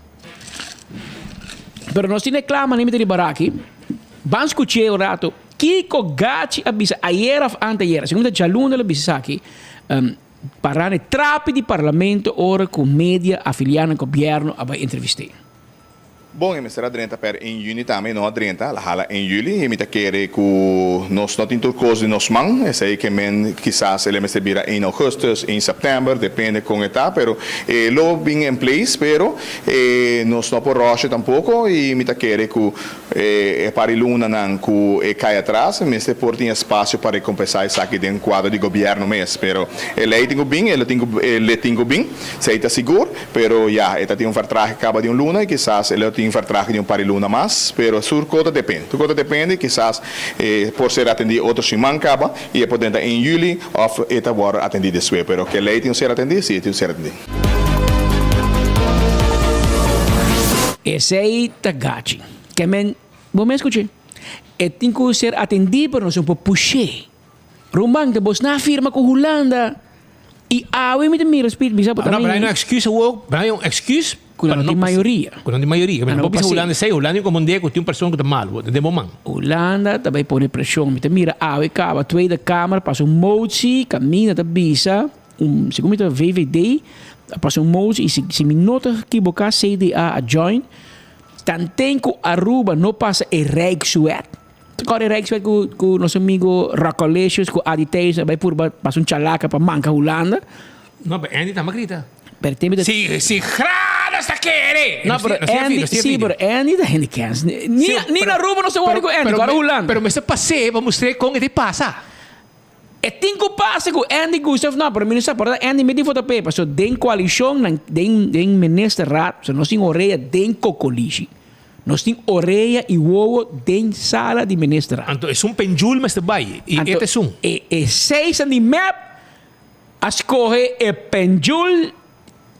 Speaker 18: Pero nos tin e kla manera mi ta riba raki. Ban skuch'é un ratu. Kiko Gachi a bisa ayera òf anteayera. Segun mi ta djaluna el a bisa esaki. Para n'e trapi di parlamento ora ku media afiliá na gobièrnu a bai entrevist'é.
Speaker 20: Bon, e mester a drenta per en juni tambe, e no a drenta, el a hala en juli, i mi ta kere ku nos no tin tur kos den nos man, esei ke men kisas el e mester bira en augustus, en september, depende kon e ta, pero e lo bin en place, pero e nos no por ròshe tampoko, i mi ta kere ku E par di lunanan ku e kai atras mester por tin espasio pa rekompensá esaki den kuadro di gobièrnu mes. Pero e lei tin ku bin, e lo tin ku e le tin ku bin, esei ta sigur. Pero ya, e ta tin un vertrahe kaba di un luna i kisas e lo tin vertrahe di un par di luna mas. Pero tur kos ta depende, tur kos ta depende, kisas e por ser atendí otro siman kaba i e por drenta en yüli òf e ta wòrdu atendí despues. Pero ku e lei tin ku ser atendí, si e tin ku ser atendí.
Speaker 18: Esei ta gachi. Ke men, bo mes kuchi. E tin ku ser atendí pero nos no por push'é. Ruman, ta bos na firma ku Hulanda i awe mi ta mira Speed bisa bo ta
Speaker 1: No, pero
Speaker 18: mi.
Speaker 1: hay un excuse awor, pero hay un excuse
Speaker 18: Ku nan no tin mayoria.
Speaker 1: Ku nan tin mayoria.
Speaker 18: Nan
Speaker 1: No
Speaker 18: no
Speaker 1: por bisa
Speaker 18: pas'é.
Speaker 1: Hulanda esei, Hulanda tin komand'é ku tin un persona ku ta malu den bo man.
Speaker 18: Hulanda ta bai pone preshon. Mi ta mira awe kaba Tweede Kamer pasa un motie kaminda ta bisa. Un segun mi ta VVD a pasa un motie y si si mi no ta kiboka CDA a join tanten cu Aruba no pasa e Rijkswet ta kor e Rijkswet cu cu nos amigo Racolicious cu Adi Thijs a bay purba pasa un chalaka pa manca Hulanda.
Speaker 1: No pero Andy tambe a grita.
Speaker 18: Pero tempo ta
Speaker 1: Si si gradas ta kere!
Speaker 18: No pero Andy si pero Andy ta hende kens ni ni na Aruba no sa wori cu Andy kor Hulanda.
Speaker 1: Pero mester pas'e pa mustr'e con e ta pasa.
Speaker 18: E tin cu pasa cu Andy gusta of no, pero mi no sa, por ta Andy mi tin foto p'e, pasobra den coalicion nan, den den ministerraad, pasobra nos tin orea den cocolishi. Nos tin orea y wowo den sala di ministerraad.
Speaker 1: Anto esun penjul mester bay y e ta esun.
Speaker 18: E e seisnan di mep a scoge e penjul.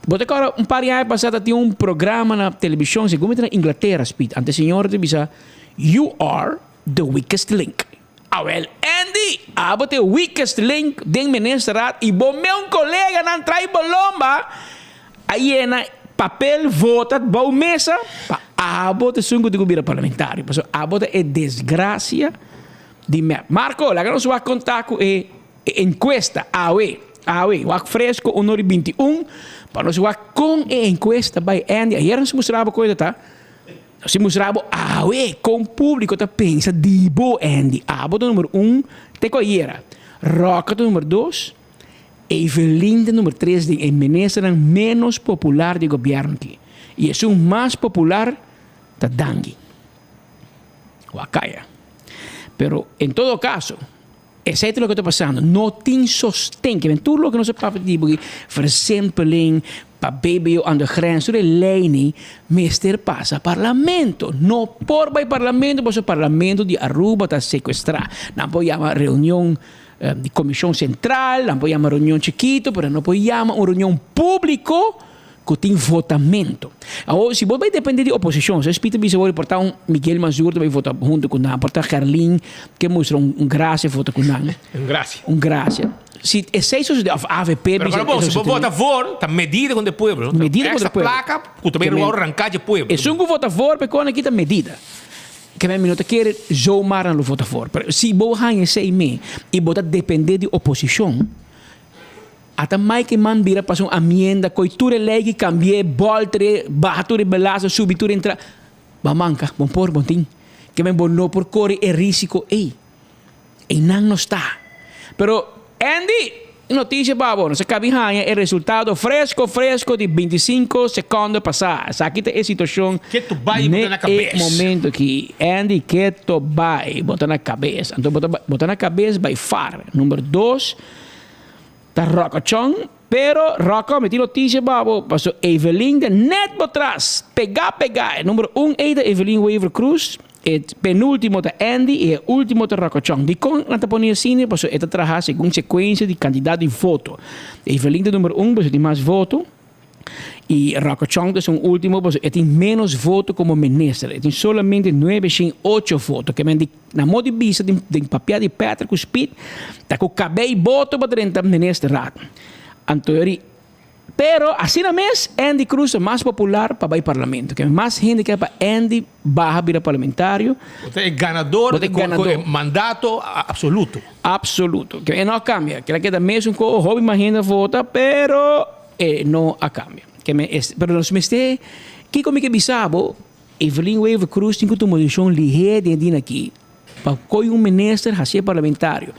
Speaker 18: Bo ta acorda un par di aña pasa ta tin un programa na television, segun mi ta na Inglatera, Speed, anto e señor ta bisa, You are the weakest link. Awel Andy, abo ta e weakest link den ministerraad y bo meun coleganan trae bo lomba a yena papel vota bou mesa pa abo ta esun cu tin cu bira parlamentario pasobra abo ta e desgracia di mep. Marco, laga nos wak conta cu e encuesta awe, awe, wak fresco un ora y 21 pa nos wak con e encuesta bay. Andy, ayer nos mustra abo cu ta. Si mustra bo awe kon publico ta pensa di bo Andy. Abo ta number un te ku ayera. Roca ta number dos. Evelyn ta number tres den e ministernan menos popular di gobierno aki. Y esun mas popular ta Dangui. Wakaya. Pero en todo caso, esey ta loke ta pasando. No tin sosten. Kimen tur loke nos a papia di bo aki, versimpeling, pa BBO aan de grens, tur e leynan mester pasa parlamento. No por bay parlamento pasobra parlamento di Aruba ta secuestra. Nan por yama reunion di comision central, nan por yama reunion chikito, pero nan no por yama un reunion publico cu tin votamento. Awor, si bo bay depende di oposicion, so Pieter bisa awor por ta un Miguel Mazur ta bay vota hunto cu nan, por ta Gerlin ke mustra un gracia vota cu nan.
Speaker 1: Un gracia.
Speaker 18: Un gracia. Si esey sosode, of avp
Speaker 1: Pero
Speaker 18: bisa
Speaker 1: para bo,
Speaker 18: esey
Speaker 1: si bo
Speaker 18: sosode.
Speaker 1: vota voor, ta medida contra e pueblo.
Speaker 18: Medida contra
Speaker 1: Extra
Speaker 18: e pueblo.
Speaker 1: placa cu ta bay
Speaker 18: Ke men-
Speaker 1: roba ranca dje pueblo.
Speaker 18: Esun cu vota voor, pe con aki ta medida. Ke men mi no ta kere zomaar nan lo vota voor. Pero si bo haña esey me y bo ta depende di oposicion, Ata Mike Eman bira pasa un amienda koe tur e lei ki kambi'é, bòlter'é, baha tur e belaster, subi tur e entrada. Bo manka, bo por, bo tin. Ke men bo no por kore e risiko ei. Einan nos ta. Pero Andy, un notisia pa bo, nos a kabi haña e resultado fresko fresko di bintisinko sekondo pasá. Esaki ta e situashon
Speaker 1: Keto bai bo
Speaker 18: ne
Speaker 1: ta na
Speaker 18: e
Speaker 1: kabes.
Speaker 18: momento aki. Andy, keto bai bo ta na kabes. Anto bo ta bo ta na kabes by far. Number dos. Ta Rockochon, pero Rocko mi tin noticia pa bo, paso Evelyn ta net bo tras, pega pega, e numero un ey ta Evelyn Wever Croes, e penultimo ta Andy y e ultimo ta Rockochon. Dicon nan ta pone asina? Paso e ta traha segun secuencia di cantidad di voto. Evelyn ta numero un paso e tin mas voto. Y Rocco Chong ta esun ultimo pasobra e tin menos voto como minister. E tin solamente nuebe shin ocho voto. Ke men di na modo di bisa den den papia di Patrick cu Speed ta cu cabey boto pa drenta ministerraad. Anto eri pero asina mes Andy Croes ta mas popular pa bay parlamento. Ke men mas hende ke pa Andy baha bira parlamentario.
Speaker 1: Bo ta e ganador
Speaker 18: Bo ta e
Speaker 1: cu cu
Speaker 18: ganador.
Speaker 1: e mandato absoluto.
Speaker 18: Absoluto. Ke e no a cambia. Kila keda mesun cu hopi mas hende a vota pero e no a cambia. Ke me es pero nos mester kiko mi ke bisa bo Evelyn Wever Croes tin cu tuma decision lihe den e dina aki pa coy un minister haci e parlamentario.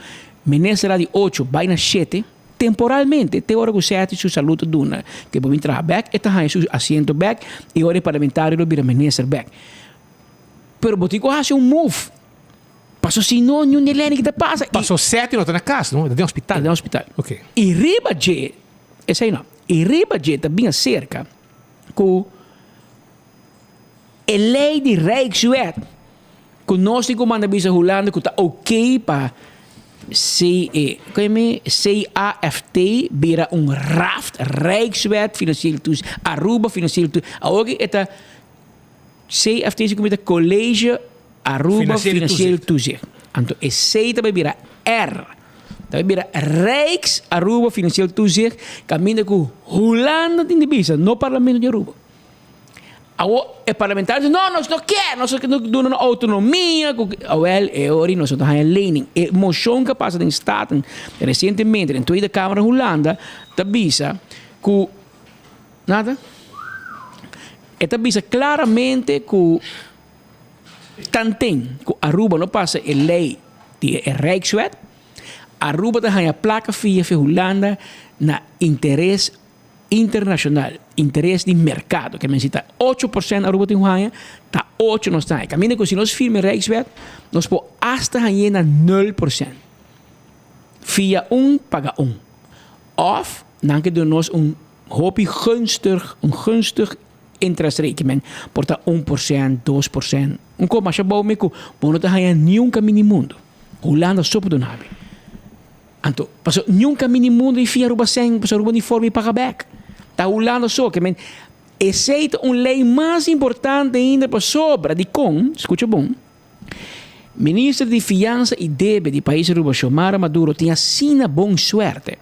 Speaker 18: Minister a di ocho bay na shete temporalmente te ora cu Setti su salud ta duna ke bo bin traha bek e ta haya su asiento bek y ora e parlamentario lo bira minister bek. Pero bo tin cu haci un move. Paso si no, niun di e leni ki ta pasa.
Speaker 1: Paso Seti no ta na kas, no? E ta den hospital.
Speaker 18: E ta den hospital.
Speaker 1: Ok.
Speaker 18: I riba dje, esei no, i riba dje ta bin aserka ku e lei di Rijkswet ku nos tin ku manda bisa Hulanda ku ta oké pa CE, CAFT bira un raft, Rijkswet Financieel Toezicht, Aruba Financieel Toezicht. Awor e ta CFT si kumita College Aruba Financieel Toezicht. Anto esey ta bay bira R. Ta bay bira Rijks Aruba Financieel Toezicht kaminda ku Hulanda tin di bisa, no Parlamento di Aruba. Awo e parlamentario di no, nos no kier, nos no duna nos autonomia ku awel e ora nos no ta haña lening. E moshon ku a pasa den Staten resientemente den Tweede Kamer di Hulanda ta bisa ku Nada. E ta bisa claramente cu tanten cu Aruba no pasa e ley di e Rijkswet, Aruba ta haya placa fia fi Hulanda na interes internacional, interes di mercado. Ke men si ta 8% Aruba tin cu haya, ta ocho nos ta haya. Caminda cu si nos firma e Rijkswet, nos por hasta haye na 0%. Fia un, paga un. Of nan ke duna nos un hopi gunstig, un gunstig interest rate, ke men por ta 1%, 2%, un kos masha bou mi ku bo no ta haña niun kaminda di mundu. Hulanda so por duna abi. Anto, pasobra niun kaminda di mundu di fia Aruba sèn, pasobra Aruba ni forma di paga bèk. Ta Hulanda so, ke men esei ta un lei mas importante ainda pasobra dikon, skucha bon, Minister di Fiansa y Debe di Pais Aruba Xiomara Maduro tin asina bon suerte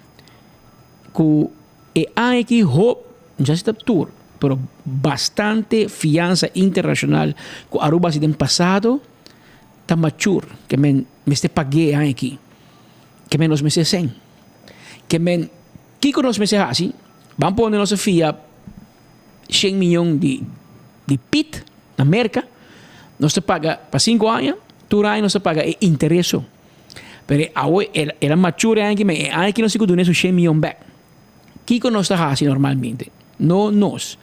Speaker 18: cu e aña aki hop, no sa si ta tur, pero bastante fiansa internacional cu Aruba haci den pasado ta mature, ke men mester pag'e e aña aki, ke men nos mester sen. Ke men, kico nos mester haci? Ban pone nos a fia shen miyon di di pit na Merka, nos ta paga pa sinku aña, tur aña nos ta paga e interes so. Pero awe el el a mature e aña aki, ma e aña aki nos tin ku duna su shen miyon bek. Kiko nos ta hasi normalmente? No nos,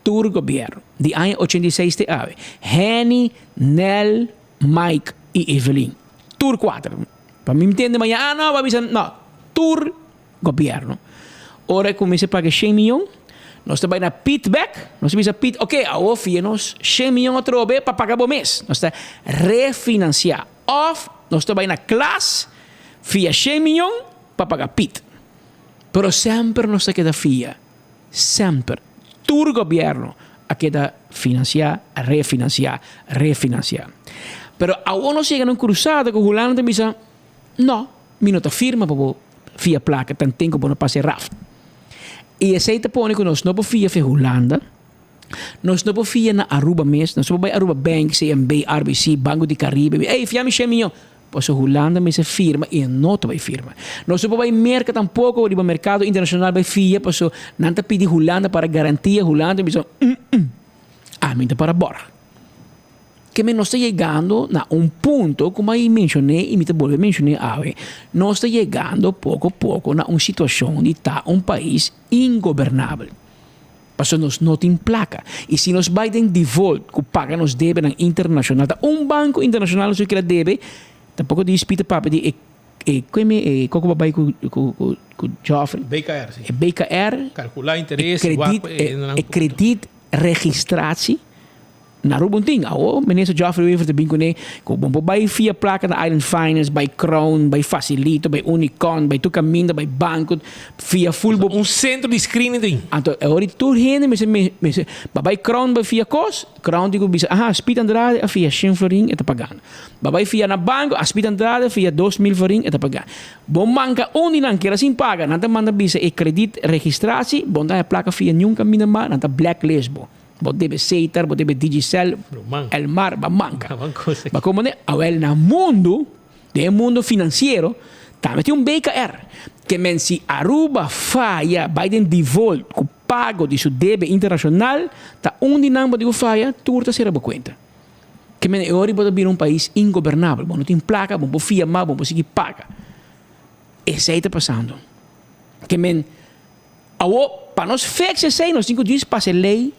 Speaker 18: tur gobièrnu, di aña 86 te awe, Henny, Nel, Mike i Evelyn, tur kuater. Pa mi ntende mañana, ah no, bo a bisa, no, tur Gobierno. Ora e cuminsa paga shen miyon, nos ta bay na Piet bek, nos ta bisa Piet, ok, awor fia nos shen miyon atrobe pa paga bo mes. Nos ta refinancia. Of nos ta bay na Klaas fia shen miyon pa paga Piet. Pero semper nos ta keda fia. Semper. Tur gobierno a keda financia, refinancia, refinancia. Pero awor nos yega na un cruzada cu Hulanda ta bisa, No, mi no ta firma pa bo fia plaka tanten ku bo no pasa e raft. I esei ta pone ku nos no por fia fe Hulanda, nos no por fia na Aruba mes, nos no por bai Aruba Bank, CMB, RBC, Banco di Caribe, bi, ey, fia mi shen miyon. Pasobra Hulanda mester firma i e no ta bai firma. Nos no por bai Merka tampoko, riba merkado internashonal bai fia, pasobra nan ta pidi Hulanda para garantia, Hulanda ta bisa, mm-mm, ami ta para bòrg. Ke men nos ta yegando na un punto, como a menshoné i mi ta bolbe menshoné awe, nos ta yegando poko poko na un situashon di ta un pais ingobernabel. Pasobra nos no tin plaka. I si nos bai den default ku paga nos debenan internashonal, ta un banko internashonal nos keda debe, tampoko di Peter papia di e e kue e koko bo bai ku ku ku Geoffrey?
Speaker 1: BKR, si.
Speaker 18: E BKR.
Speaker 1: Kalkulá interes,
Speaker 18: e kredit, e kredit registratie. Na Aruba un tin. Awo Minister Geoffrey Wever ta bin kuné ku bo por bai fia plaka na Island Finance, bai Crown, bai Facilito, bai Unicon, bai tur kaminda, bai banko, fia ful bo.
Speaker 1: Un sentro di screening tin.
Speaker 18: Anto e ora di tur hende mester mester ba bai Crown bai fia kos, Crown tin ku bisa aha Speed Andrade a fia shen florin e ta pagando. Ba bai fia na banko a Speed Andrade a fia 2000 florin e ta pagando. Bo manka un di nan keda sin paga, nan ta manda bisa e kredit registratie, bo no ta haña plaka fia niun kaminda mas, nan ta blacklist bo. Bo debe Setar, bo debe Digicel, Elmar, ba manka. Ba como ne? Awel na mundo, den e mundo financiero, tambe tin un BKR. Ke men si Aruba faya, bai den default cu pago di su debe internacional, ta un di nan bo di cu faya, tur ta cera bo cuenta. Ke men e ora bo ta bira un pais ingobernabel. Bo no tin placa, bo no por fia mas, bo no por sigui paga. Esey ta pasando. Ke men. Awor, pa nos fix esei, nos tin ku djis pasa e lei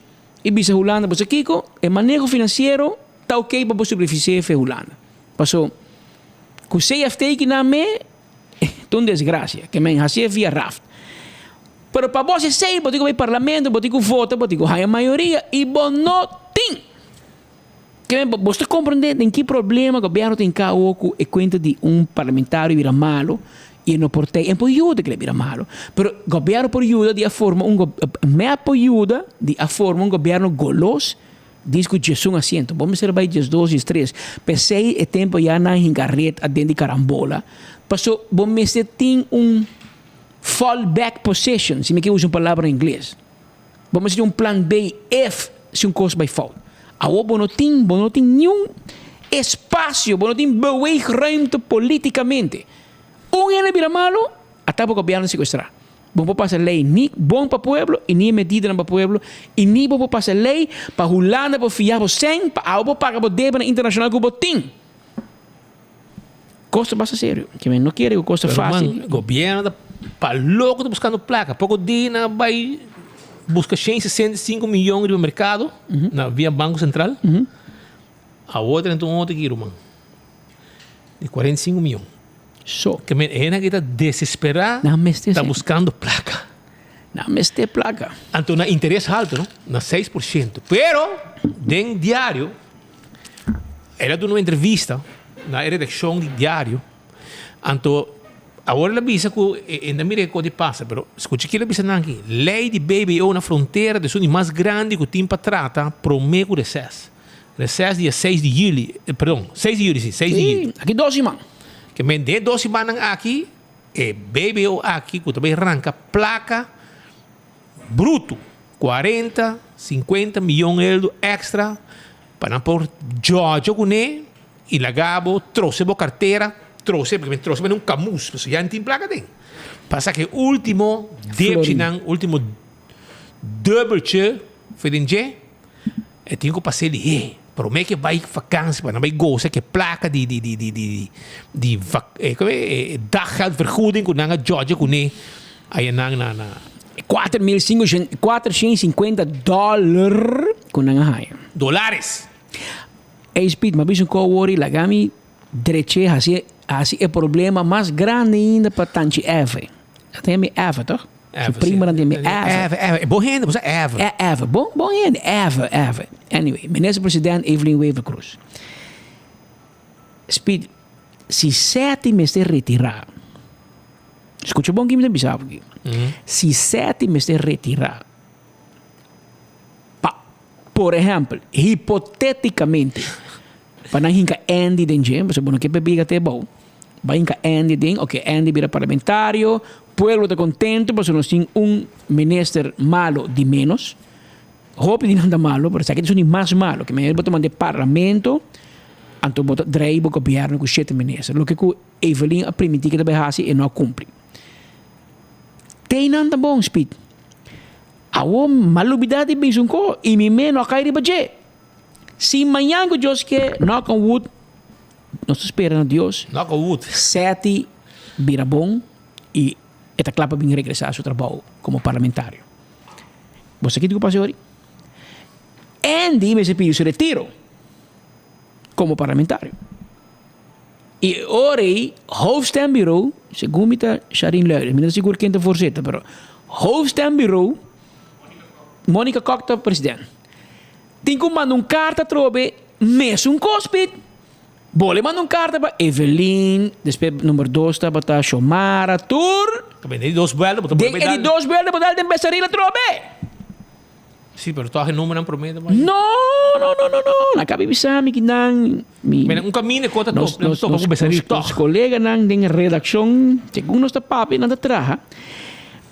Speaker 18: i bisa Hulanda, Bo sa kiko? E maneho finansiero ta oke pa bo supervisé fe Hulanda. Paso, ku CFT ki nan me, ta un desgrasia. Ke men hasié via raft. Pero pa bo hasi esei, bo tin ku bai parlamento, bo tin ku vota, bo tin ku haña mayoria, i bo no tin! Ke men, bo ta komprendé den ki problema gobièrnu tin ka awor ku e kuenta di un parlamentario bira malu i e no por tei. E por yuda kila bira malu, pero gobièrnu por yuda di a forma un mep por yuda di a forma un gobièrnu golos dis ku diesun asiento. Bo mester bai diesdos, diestres. P'esei e tempu ya nan hinka ret aden di karambola, paso bo mester tin un fall back position, si mi ke usa un palabra ingles. Bo mester tin un plan B if si un kos bai fout. Awor bo no tin, bo no tin niun espacio, bo no tin beweegruimte politicamente. Un hende bira malo, ata bo gobierno secuestra. Bo por pasa ley ni bon pa pueblo y ni e medidanan pa pueblo y ni bo por pasa ley pa Hulanda por fia bo cen pa awo bo paga bo debenan internacional cu bo tin. Cos ta basta serio. Ke men no kere cu cos ta
Speaker 1: Pero
Speaker 18: facil.
Speaker 1: man, gobierno ta pa loco ta buscando placa. Poco dia nan a bay busca 165 miyon riba mercado na via Banco Central. Awor ta renta un otro aki ruman di 45 miyon.
Speaker 18: So.
Speaker 1: Ke men e hende aki ta desespera
Speaker 18: Nan mester
Speaker 1: ta
Speaker 18: sende.
Speaker 1: buscando placa.
Speaker 18: Nan mester placa.
Speaker 1: Anto na interes halto no, na 6%. Pero den diario El a duna un entrevista na e redaccion di diario, anto awor el a bisa cu e no mira e cos di pasa, pero scucha kico el a bisa nan aki, ley di BBO na frontera ta esun di mas grandi cu tin pa trata prome cu reces. Reces dia seis di juli, perdon, seis di juli si, seis di juli.
Speaker 18: Si, aki dos siman.
Speaker 1: Ke men den e dos simannan aki e BBO aki cu ta bay ranca placa bruto, cuarenta, cincuenta miyon eldo extra Pa nan por djòdjo kuné i laga bo trose bo kartera, trose, porque mi trose manera un kamus, pasobra ya no tin plaka aden. Pasa ku e último depchinan, último dubbeltje for den dje, e tin ku pas'é lihé. Promé ke bai vakansi pa nan bai gosa ke plaka di di di di di di vak eh kome e daggeldvergoeding ku nan a djòdje kuné aya nan na na.
Speaker 18: 4550 dòler ku nan a haña.
Speaker 1: Dolares.
Speaker 18: Ey Speed, m'a bisa un kò wori laga mi drech'é hasi hasi e problema mas grandi ainda pa Tanchi Eve. Nan ta yama Eve toch?
Speaker 1: Eve,
Speaker 18: Su primanan ta yama Eve.
Speaker 1: Eve, Eve. Bon hende, bo sa Eve.
Speaker 18: E Eve, bon, bon hende. Eve, Eve. Anyway, minister president Evelyn Wever-Croes. Speed, si Setti mester retirá, skucha bon ki mi ta bisa bo aki. Si Setti mester retirá, pa, por ehèmpel, hipotéticamente, pa nan hinka Andy den dje, pasobra bo no ke pa e biga te abou. Bai hinka Andy den, ok, Andy bira parlamentario, pueblo ta contento pasobra nos tin un minister malo di menos. Hopi di nan ta malo, pero esaki ta esun di mas malo, ke manera bo ta manda e parlamento, anto bo ta drei bo gobierno ku shete minister. Loke ku Evelyn a primiti ke ta bai hasi, e no a cumpli. Tei nan ta bon, Speed. Awo m'a lubida di bisa un ko, i mi me no a kai riba dje. Si mañan ku Dios ke, knock on wood, Nos ta spera na Dios.
Speaker 1: Knock on wood.
Speaker 18: Seti bira bon y e ta cla pa bin regresa su trabou como parlamentario. Bo sa kico cu pasa yori? Andy mester pidi su retiro como parlamentario. Y e ora ey hoofdstembureau, segun mi ta Sharin Luijden, mi no ta sigur ken ta voorzitter, pero hoofdstembureau, Monica Kok ta president. Tin cu manda un carta atrobe mesun cos pit. Bo le manda un carta pa Evelyn, despues number dos tabata Xiomara, tur.
Speaker 1: Den e di dos buelta bo ta
Speaker 18: Den e di dos buelta bo dal den Besaril atrobe.
Speaker 1: Si, pero toch e numbernan prome ta bai.
Speaker 18: No, no, no, no, no. Nan kabi bisa mi ki nan mi.
Speaker 1: Mira, un camina e cota top, nan topa cu Besaril toch.
Speaker 18: Nos coleganan den redaccion, segun nos ta papia nan ta traha.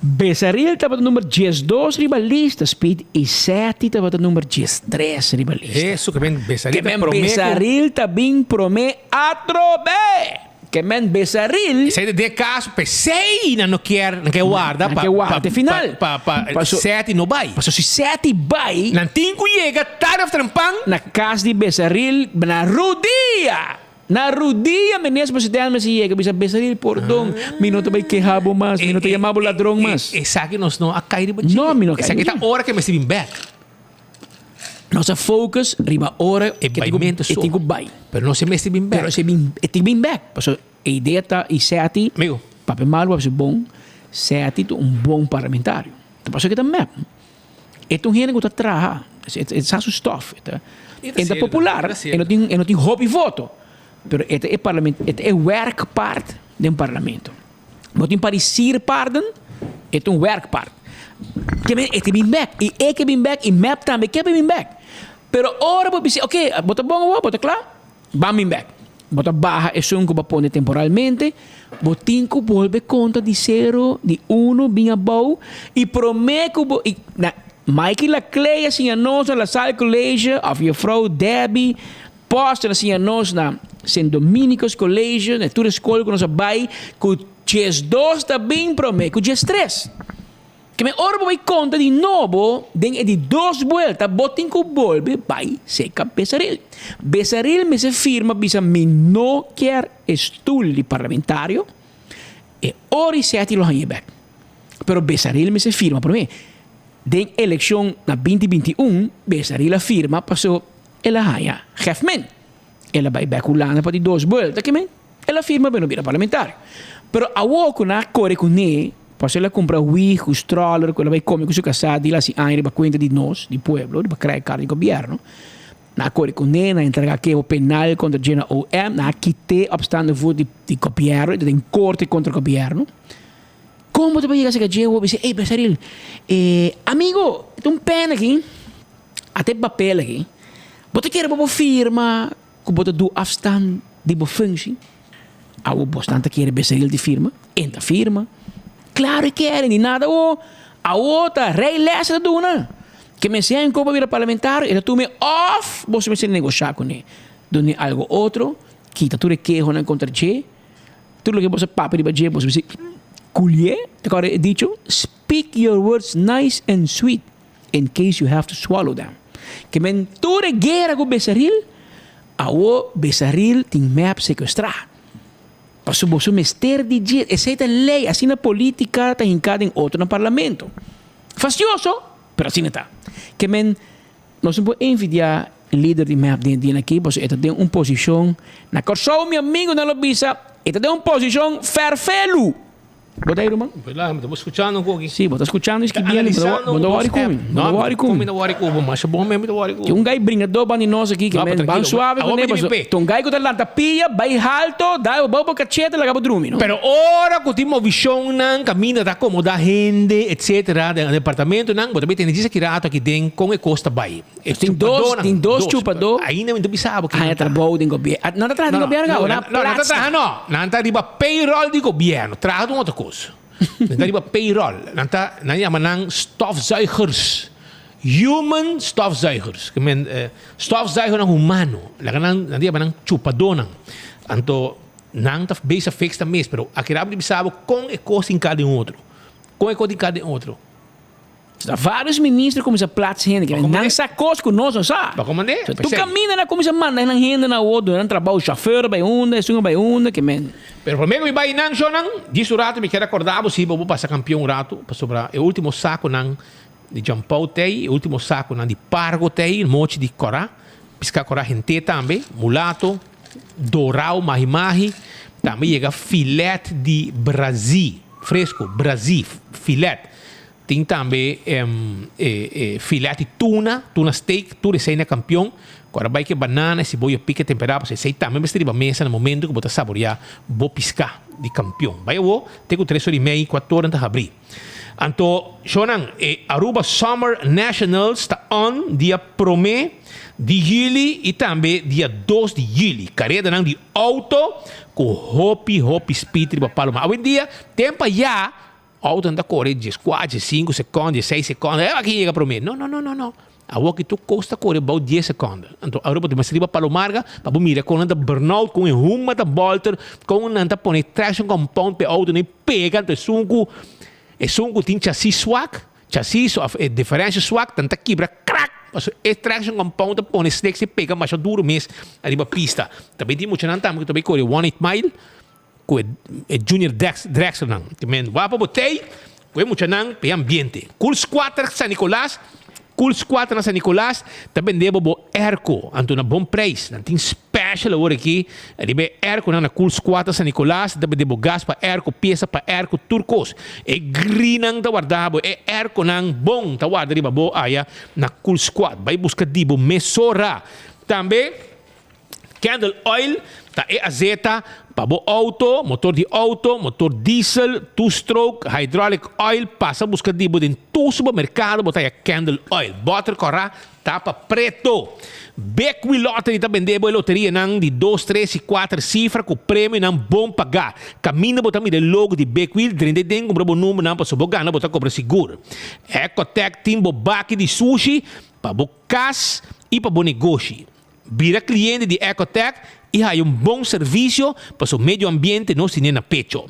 Speaker 18: Besaril tabata number diesdos riba lista, Speed, i Seti tabata number diestres riba lista.
Speaker 1: Hesu, ke men Besaril
Speaker 18: ta
Speaker 1: promé ku.
Speaker 18: Besaril ta bin promé atrobe! Ke men Besaril.
Speaker 1: Esei ta den e kaso, p'esei nan no kier, nan ke warda
Speaker 18: pa. Nan ke warda te final.
Speaker 1: Pa, pa Seti no bai.
Speaker 18: Paso si Seti bai.
Speaker 1: Nan tin ku yega tarde of trempan.
Speaker 18: Na kas di Besaril, na rudia! Na rudia minister president mester yega bisa Besaril pordon mi no ta bay keha bo mas mi no ta yama bo ladron mas.
Speaker 1: Esaki nos no a kai riba dje.
Speaker 18: No mi no a kai
Speaker 1: Esaki ta ora ke mester bin bek.
Speaker 18: Nos a focus riba ora
Speaker 1: E baimento so.
Speaker 18: e tin ku bay.
Speaker 1: Pero nos e mester bin bek.
Speaker 18: Pero e bin e tin bin bek pasobra e idea ta y Seti
Speaker 1: Amigo.
Speaker 18: Papia malu papia bon Seti ta un bon parlamentario ta pasobra ke ta mep. E ta un hende ku ta traha, e sa su stof, e ta e ta popular, e no tin e no tin hopi voto, pero e ta e parlament e ta e werkpaard den parlamento. Bo tin par di sierpaarden, e ta un werkpaard. Ke men e ta bin bek i e ke bin bek i mep tambe ke bin bek. Pero ora bo bisa oke bo ta bon awor, bo ta kla, Ban bin bek. Bo ta baha esun ku bo a pone temporalmente. Bo tin ku bolbe konta di sero, di uno bin abou i promé ku bo i na Mikey Laclay a siña nos na La Salle College òf Juffrouw Debbie Poster a siña nos na Sint Dominicus College na tur e skol ku nos a bai ku diesdos ta bin promé ku diestres. Ke men ora bo bai konta di nobo den e di dos buelta bo tin ku bolbe bai seka Besaril. Besaril mester firma bisa mi no kier e stul di parlamentario e ora i seti lo hañ'e bek. Pero Besaril mester firma prome. Den elekshon na binti 21 Besaril a firma paso el a haña hefmen. El a bai bek Hulanda pa di dos buelta ke men el a firma pa e no bira parlamentario. Pero awor ku nan a kore kuné Pasobra el a kumpra wig ku stroller ku el a bai kome ku su kasá di lasi aña riba kuenta di nos, di pueblo, riba credit card di gobièrnu. Nan a kore kuné, nan a entregá keho penal kontra dje na OM, nan a kit'é opstaande voet di di gobièrnu, e ta den korte kontra gobièrnu. Kon bo ta bai yega serka dje bo bisa, ey Besaril, e amigo, e ta un pèn aki, ata e papel aki, bo ta kere bo por firma ku bo ta du afstand di bo functie? Awo bosnan ta kere Becerril di firma? En ta firma. Claro e kere, ni nada awo. Awo ta rey les e ta duna. Ke mester en kopa bira parlamentario, e ta tume of boso mester negosha kune. Dune algo otro, kita tur e kehonan kontra dje. Tur loke boso papia riba dje, boso mester kulié. Ta kòrda e dicho, Speak your words nice and sweet in case you have to swallow them. Ke men tur e guera ku Besaril, awo Besaril tin mep sekuestrá. Pasobra boso mester di dje. Esei ta lei, asina politika ta hinká den otro na parlamento. Fastioso, pero asina ta. Ke men nos no por envidiá lider di mep den e dia aki, pasobra e ta den un posishon, na Kòrsou mi amigunan lo bisa, e ta den un posishon fèrfelu. Bo ta ei ruman?
Speaker 21: Bela, mi ta bo skuchando un koki.
Speaker 18: Sí, bo ta skuchando i skibiendo. Bo ta wòri ku mi. Bo ta wòri ku mi.
Speaker 21: Mi ta wòri ku bo. Masha bon mes mi ta wòri ku bo.
Speaker 18: Tin un gai bringadó banda di nos aki ke men ban suave kuné pasobra tin un gai ku ta lanta pia, bai halto, dal bo bou bo kachete laga bo drumi, no?
Speaker 21: Pero ora ku tin movishonnan kaminda ta akomodá hende etsetera den departamentonan, bo ta mete energia aki rato aki den kon e kos ta bai. E
Speaker 18: Tin dos, tin dos chupadó.
Speaker 21: Ainda mi ta bisa bo
Speaker 18: kinan ta. Haña trabou den gobièrnu. Nan ta traha den gobièrnu kaba?
Speaker 21: No, nan ta traha no. Nan ta riba payroll di gobièrnu. Traha ta un otro kos. Nan ta riba payroll. Nan ta, nan yama nan stofzuigers. Human stofzuigers. Ke men, stofzuigernan humano. Laga nan, nan ta yama nan chupadónan. Anto, nan ta bezig fix nan mes. Pero akirá mi ta bisa bo kon e kos tin ka den otro. Kon e kos tin ka den otro.
Speaker 18: Ta varios minister cuminsa plats hende ke nan sa cos cu nos no sa. So tur caminda nan cuminsa manda nan hende na otro nan trabao chauffeur bay unda esun a bay unda ke men.
Speaker 21: Pero prome cu mi bay nan shonan djis un rato mi kier acorda bo si bo bo pasa campeon un rato pasobra e ultimo saconan di Jampou tey e ultimo saconan di Pargo tey mochi di cora pisca cora hente tambe mulato dorao mahi mahi tambe yega filet di brazi fresco brazi filet. Tin tambe e filet di tuna, tuna steak, tur esei na kampion. Ku ora bai ku e banana, e siboyo pika temperá, pasobra esei tambe mester riba mesa na momento ku bo ta saboriá bo piská di kampion. Bai awor, te ku tres ora i mei, kuater ora nan ta habrí. Anto, shownan, e Aruba Summer Nationals ta on dia promé di yüli i tambe dia dos di yüli. Karedanan di outo ku hopi hopi speed riba Palomar. Awendia, tempu ayá Auto ta kore dieskuater, diesinku sekònde, diesseis sekònde, eh aki yega promé. No, no, no, no, no. Awor ki tur kos ta kore bou dies sekònde. Anto Aruba ta mester riba Palo Marga pa bo mira kon nan ta burnout, kon e huma ta bòlter, kon nan ta pone traction compound pa e auto no e pega. Anto esun ku esun ku tin chasis swak, chasis òf e diferensha swak, nan ta kibra krak! Pasobra e traction compound ta pone sliks e pega masha duru mes ariba pista. Ta bin tin muchanan tambe ku ta bai kore one eight mile. Ku e Junior Drexlernan. Te men wak pa bo tei ku e muchanan pa e ambiente. Cool Squatter San Nicolas, Cool Squatter na San Nicolas ta bende bo bo airco anto na bon prijs. Nan tin special awor aki riba e airconan na Cool Squatter San Nicolas. Nan ta bende bo gas pa airco, piesa pa airco, tur kos. E grinan ta warda bo, e airconan bon ta warda riba bo aya na Cool Squad. Bai buska di bo mesora. Tambe. Candle oil ta e azeta pa bo auto, motor di auto, motor diesel, two stroke, hydraulic oil, pasa buska di bo den tur supermercado bo ta haya candle oil. Boter cora, tapa preto. Big Wheel Lottery ta bende bo e loterianan di dos, tres y cuater cifra cu premionan bon paga. Caminda bo ta mira e logo di Big Wheel, drenta den cumpra bo numbernan pasobra bo gana bo ta cobra sigur. Ecotec tin bo baki di sushi pa bo cas y pa bo negoshi. Bira cliente di Ecotec y haya un bon servicio paso medio ambiente nos tine na pecho.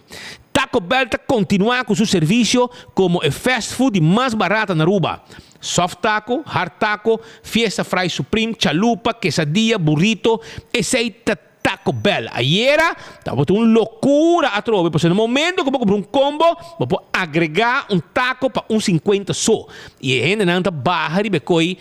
Speaker 21: Taco Bell ta continua cu su servicio como e fast food di mas barata na Aruba. Soft taco, hard taco, fiesta fry supreme, chalupa, quesadilla, burrito, esey ta Taco Bell. Ayera tabata un locura atrobe pasobra na momento cu bo cumpra un combo bo por agrega un taco pa un cincuenta so y e hendenan ta baha riba e coy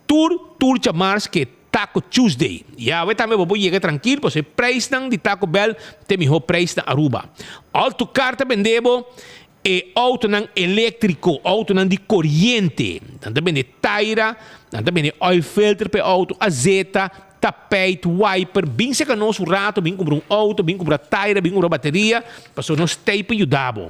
Speaker 21: Tur tur djamars ke Taco Tuesday. Yawe tambe bo por yega trankil pasobra e prijsnan di Taco Bell ta e miho prijs na Aruba. Autocar ta bende bo e autonan electrico, autonan di coriente. Nan ta bende taira, nan ta bende oil filter pa e auto, azeta, tapijt, wiper. Bin seca nos un rato, bin cumpra un auto, bin cumpra taira, bin cumpra bateria, pasobra nos ta ei pa yuda bo.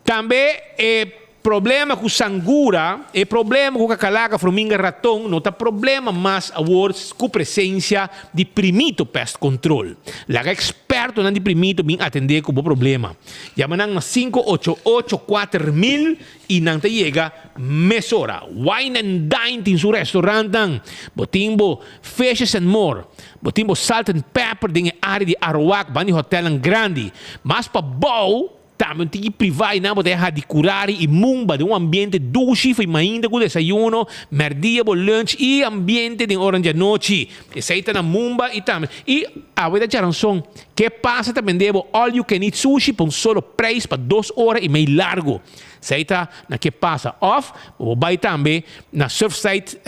Speaker 21: Tambe e Problema ku sangura, e problema ku kakalaka, fruminga, raton no ta problema mas awor ku presensia di Primito Pest Control. Laga ekspertonan di Primito bin atendé ku bo problema. Yama nan na 588 4000 i nan ta yega mesora. Wine and Dine tin su restaurantnan. Bo tin bo Fishes and More, bo tin bo Salt and Pepper den e área di Aruac banda di hotelnan grandi. Mas pabou. Tambe un tiki privá i nan bo ta e Hadicurari i Mumba den un ambiente dushi for mainta ku desayuno, mèrdia bo lunch i ambiente den ora di anochi. Esei ta na Mumba i tambe i awe ta djaranson. Ke pasa ta bende bo all you can eat sushi pa un solo prijs pa dos ora i mei largu. Esei ta na ke pasa. Òf bo por bai tambe na Surfside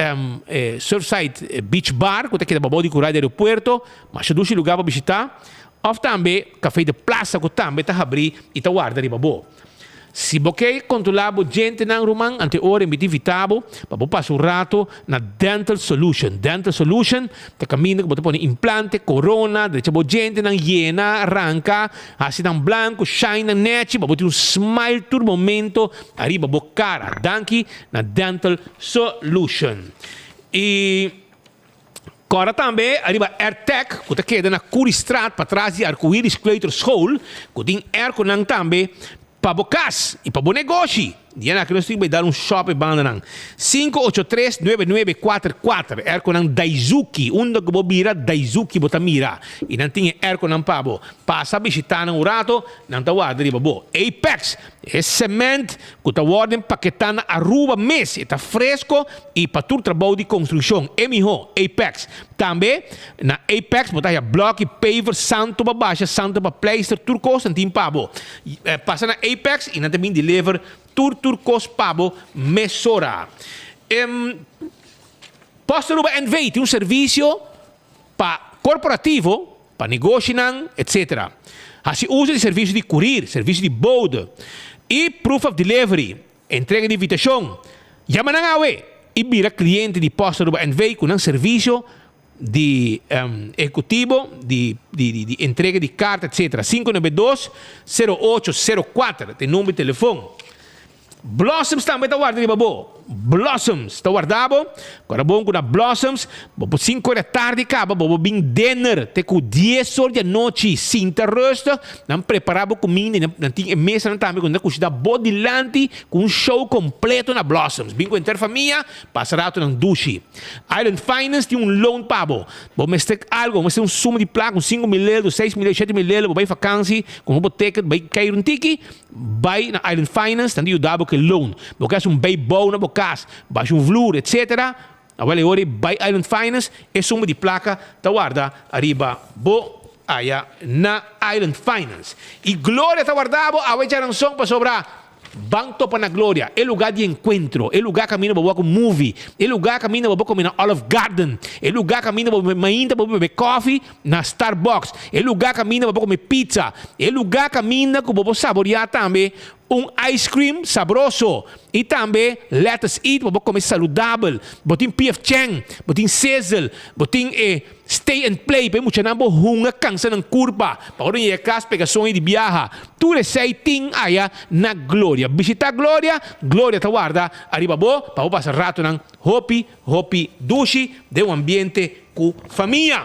Speaker 21: Surfside Beach Bar ku ta keda pabou di kurai di aeropuerto. Masha dushi lugá pa bishitá. Òf tambe Café de Plaza ku tambe ta habrí i ta warda riba bo. Si bo ke kontrolá bo djentenan ruman, ante ora mi ta invitá bo pa bo pasa un rato na Dental Solution. Dental Solution ta kaminda ku bo ta pone implante, korona, drecha bo djentenan, yena, ranka, hasi nan blanku, shine nan nèchi pa bo tin un smile tur momento ariba bo kara. Danki na Dental Solution. I. Kòrda tambe ariba Airtec ku ta keda na Curiestraat patras di Arcoiris Kleuterschool ku tin airconan tambe pa bo kas i pa bo negoshi. Dia na nos tin bai dal un shop e bandanan. 583 9944 Airconan Daizuki unda ku bo bira Daizuki bo ta mira i nan tin e airconan pa bo. Pasa bishita nan un rato nan ta warda riba bo. Apex E cement cu ta wordo empaketa na Aruba mes e ta fresco y pa tur trabou di construccion e miho, Apex. Tambe na Apex bo ta haya bloki, paver, santo pa basha, santo pa pleister, tur cos nan tin pa bo. Pasa na Apex y nan ta bin deliver tur tur cos pa bo mesora. Post Aruba NV tin un servicio pa corporativo. Pa negoshinan, etc. Hasi uso di servisio di kurir, servisio di bode i proof of delivery, entrega di invitashon. Yama nan awe i bira kliente di Post Aruba NV ku nan servisio di ehekutivo di di entrega di karta, etc. 592 0804 ta e number di telefon. Blossoms tambe ta warda riba bo. Blossoms ta warda bo. Kora bon ku na Blossoms, bo por sinku ora tardi kaba, bo por bin dinner te ku dies or di anochi. Sinta rustig, nan prepara bo kuminda i nan tin e mesanan tambe ku nan ta kushina bo dilanti ku un show kompleto na Blossoms. Bin ku henter famia, pasa ratonan dushi. Island Finance tin un loan pa bo. Bo mester algu, bo mester un suma di plaka, un 5000 euro, 6000 euro, 7000 euro, bo bai vakansi, ku un bo ticket, bai keiru un tiki. Bai na Island Finance, nan ta yuda bo ku e loan. Bo ke hasi un bijbouw na bo kas, basha un vloer, etc. Awel e ora ei bai Island Finance, e suma di plaka ta warda ariba bo aya na Island Finance. I Gloria ta warda bo awe djaranson pasobra ban topa na Gloria, e luga di enkuentro, e luga kaminda bo wak un movie, e luga kaminda bo por kome na Olive Garden, e luga kaminda bo mainta bo bebe kofi na Starbucks, e lugá kaminda bo por kome pizza, e lugá kaminda ku bo por saboriá tambe un ice cream sabroso i tambe Let Us Eat bo por kome saludabel. Bo tin PF Chang, bo tin Sizzle, bo tin e Stay and Play pa e muchanan por hunga kansa nan kurpa pa ora nan yega kas pega soño di biaha. Tur esei tin aya na Gloria. Bishitá Gloria, Gloria ta warda ariba bo pa bo pasa ratonan hopi Hopi dushi den un ambiente ku famia.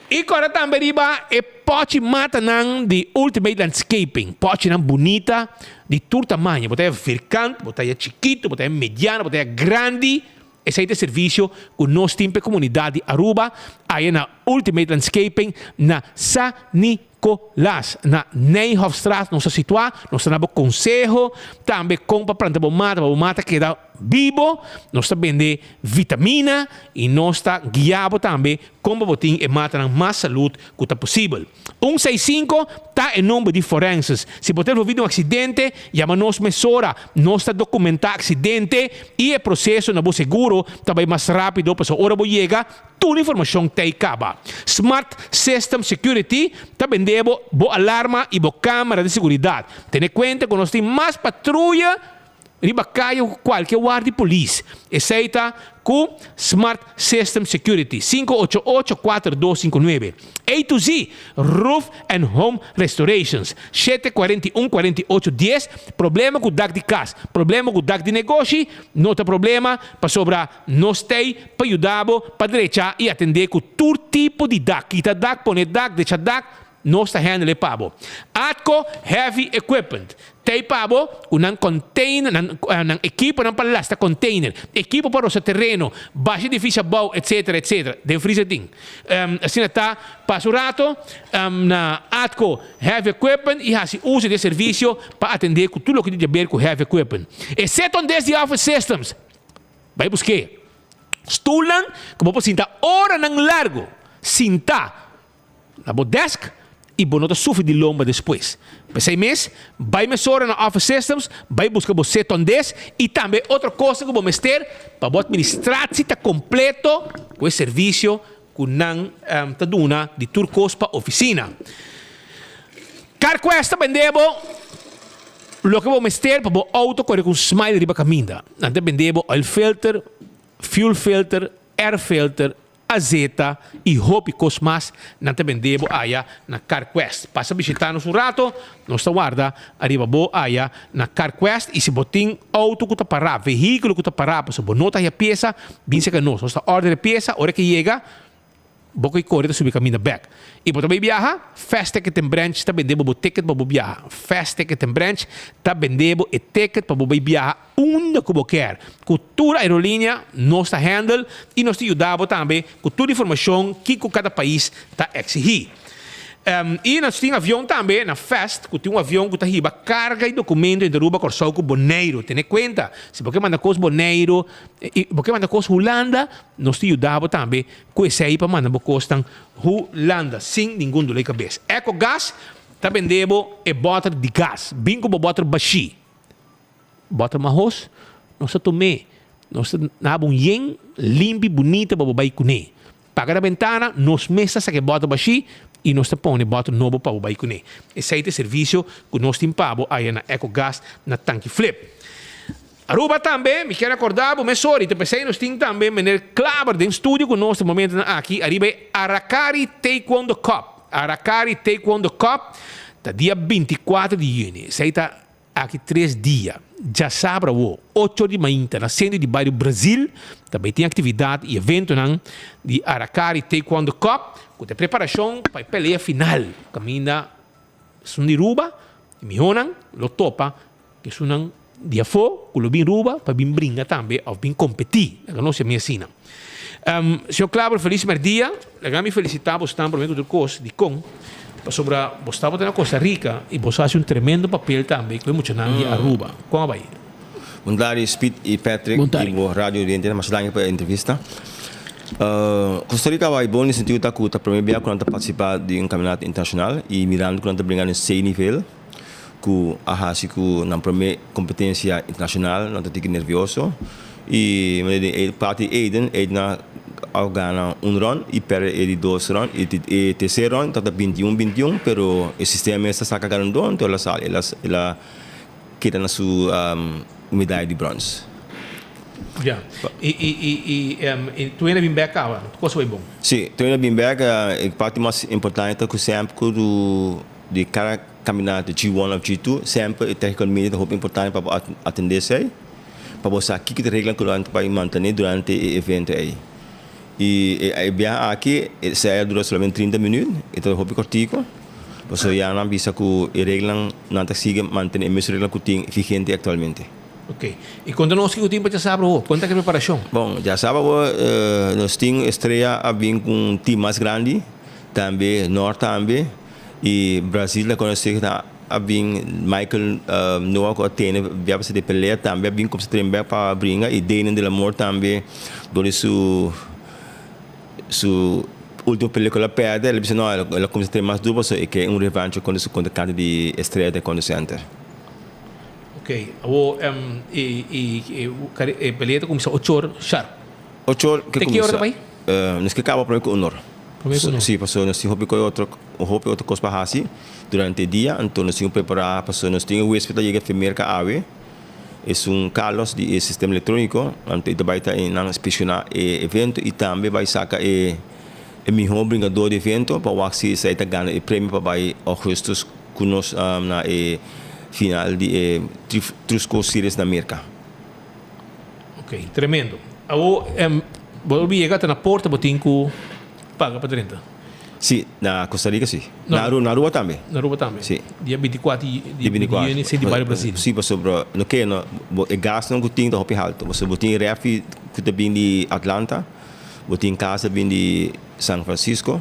Speaker 21: I kòrda tambe riba e pòchi matanan di Ultimate Landscaping. Pòchinan bunita di tur tamaño. Bo ta haya virkant, bo ta haya chikitu, bo ta haya mediano, bo ta haya grandi. Esei ta e servisio ku nos tin pa e komunidat di Aruba aya na Ultimate Landscaping na Sa Nicolas. Na Nijhofstraat nos ta situá. Nos ta na bo konseho tambe kon pa planta bo mata pa bo mata keda Bibo, nos ta bende vitamina y nos ta guia bo tambe con pa bo tin e matanan mas salud cu ta posibel. Un seis cinco ta e nomber di forenses. Si bo ta envolvi den un accidente, yama nos mesora. Nos ta documenta accidente y e proceso na bo seguro ta bay mas rapido pasobra ora bo yega tur informacion ta ey caba. Smart System Security ta bende bo bo alarma y bo camera di seguridad. Tene cuenta cu nos tin mas patruya Riba kaya ku kualke war di polis. Esei ta ku Smart System Security, 588 4259. A to Z, Roof and Home Restorations, 741 48 10, Problema ku dak di kas, problema ku dak di negoshi, no ta problema, pasobra nos t'ei pa yuda bo pa drecha i atendé ku tur tipo di dak, kita dak, pone dak, drecha dak. Nos ta handle pa bo. Atco Heavy Equipment t'ei pa bo ku nan container, nan nan ekiponan pa lasta container, ekipo pa rosa tereno, basha edifisio abou, etcetera, etcetera. Den freezer tin. Asina ta, pasa un rato na Atco Heavy Equipment i hasi uso di e servisio pa atendé ku tur loke tin di haber ku heavy equipment. E seton des di Office Systems. Bai busk'é. Stulnan ku bo por sinta oranan largu sintá. Na bo desk y bo no ta sufri di lomba despues. P'esey mes, bay mesora na Office Systems, bay busca bo seton des y tambe otro cosnan cu bo mester pa bo administratie ta completo cu e servicio cu nan ta duna di tur cos pa oficina. CarQuest ta bende bo loke bo mester pa bo auto core cu un smile riba caminda. Nan ta bende bo oil filter, fuel filter, air filter, Azeta y hopi cos mas nan ta bende bo aya na CarQuest. Pasa bishita nos un rato, nos ta warda ariba bo aya na CarQuest y si bo tin auto cu ta para, vehiculo cu ta para pasobra bo no ta haya pieza, bin cerca nos. Nos ta order e pieza, ora ke yega bo ke core ta subi caminda bek. Y bo ta bay biaha? Fast Ticket and Branch ta bende bo bo ticket pa bo biaha. Fast Ticket and Branch ta bende bo e ticket pa bo bay biaha unda ku bo kier. Ku tur aerolinea nos ta handle y nos ta yuda bo tambe ku tur informashon kiko kada pais ta eksihí. Y nos tin avion tambe na Fast ku tin un avion ku ta hiba karga y dokumento entre Aruba, Kòrsou ku Boneiru. Tene kuenta, si bo ke manda kos Boneiru y bo ke manda kos Hulanda, nos ta yuda bo tambe ku esei pa manda bo kosnan Hulanda sin ningun dolor di kabes. Ecogas ta bende bo e bòter di gas. Bin ku bo bòter bashí. Bòter mahos, nos ta tum'é. Nos ta naba un yen limpi, bunita pa bo bai kuné. Paga na bentana, nos mes ta saka e bòter bashí i nos ta pone bòter nobo pa bo bai kuné. Esei ta e servisio ku nos tin pa bo aya na Ecogas na Tanki Flip. Aruba tambe, mi kier acorda bo mesora y ta pesey nos tin tambe meneer Klaber den studio cu nos den momentonan aki ariba e Aracari Taekwondo Cup. Aracari Taekwondo Cup ta dia 24 di juni, esey ta aki tres dia, djasabra awo, ocho or di mainta na centro di bario Brazil ta bay tin actividad y eventonan di Aracari Taekwondo Cup cu ta e preparacion pa e pelea final caminda esun di Aruba y mihonan lo topa Esunnan di afó ku lo bin Ruba pa bin bringa tambe òf bin kompetí. Laga nos yam'é asina. Señor Klaber, felis mèrdia. Laga mi felisitá bosnan promé ku tur kos. Dikon? Pasobra bos tabata na Costa Rica i bos a hasi un tremendo papel tambe ku e muchanan di Aruba. Kon a bai?
Speaker 4: Bon tardi Speed i Patrick i bo radio oyente. Masha danki pa e entrevista. Costa Rica a bai bon den sentido ta ku ta promé bia ku nan ta partisipá di un kampionato internashonal i mirando ku nan ta bringa den sei nivel. ku a hasi ku nan promé kompetensia internashonal nan ta tiki nervioso i manera di e parti Aiden, Aiden a gana un rònt i pèrdè e di dos rònt i e terser rònt tabata bintiun bintiun pero e sistema mes ta saka ganadó anto el a sali el a keda na su medaya di bròns.
Speaker 21: Ya. I i i i tur hende a bin bèk kaba? Tur kos a bai bon?
Speaker 4: Si, tur hende a bin bèk. E parti mas importante ta ku semper ku Di kada kaminante G one of G two, semper e technical meeting ta hopi importante pa bo atende esei, pa bo sa kiko ta regla ku nan ta bai mantene durante e evento ei. I e biaha aki esei a dura solamente 30 minuut, e ta hopi kortiko, pasobra ya nan bisa ku e reglanan nan ta sigui mantene e mesun regla ku tin vigente aktualmente.
Speaker 21: Ok. I konta nos kiko tin pa djasabra awor? Kon ta ki preparashon?
Speaker 4: Bon, djasabra awor nos tin Estrella a bin ku un team mas grandi, tambe Nort tambe. Y Brazil ta conoci ta a bin Michael Noah cu a tene bia pa di pelea tambe a bin cuminsa train bek pa bringa y Daniel de la Moor tambe door di su su ultimo pelea cu el a perde el a bisa no el a cuminsa train mas duro pasobra e ke un revancha contra su contrincante di Estrella Taekwondo Center.
Speaker 21: Ok, awor e e pelea ta cuminsa ocho or sharp.
Speaker 4: Ocho or ke
Speaker 21: Te ki ora
Speaker 4: cuminsa?
Speaker 21: ta bay?
Speaker 4: Nos ke caba prome cu un or.
Speaker 21: Prome cu un or.
Speaker 4: Si, pasobra nos tin hopi coy otro, hopi otro cos pa haci durante e dia, anto nos tin cu prepara pasobra nos tin e huesped ta yega fe Merca awe, esun Carlos di e sistema electronico, anto e ta bay ta nan inspecciona e evento y tambe bay saca e e miho bringador di evento pa wak si esey ta gana e premio pa bay augustus cu nos na e final di e Trusco Series na Merca.
Speaker 21: Ok, tremendo. Awo, bo yega ta na porta bo tin ku paga pa drenta.
Speaker 4: Si, na Costa Rica si.
Speaker 21: No.
Speaker 4: Na Aruba, na Aruba tambe.
Speaker 21: Na Aruba tambe.
Speaker 4: Si.
Speaker 21: Dia 24 di,
Speaker 4: Di 24.
Speaker 21: juni, City Bario Brasil.
Speaker 4: Si, pasobra no ke no, bo e gasnan ku tin ta hopi halto. Pasobra bo tin refi ku ta bin di Atlanta, bo tin kas ta bin di San Francisco.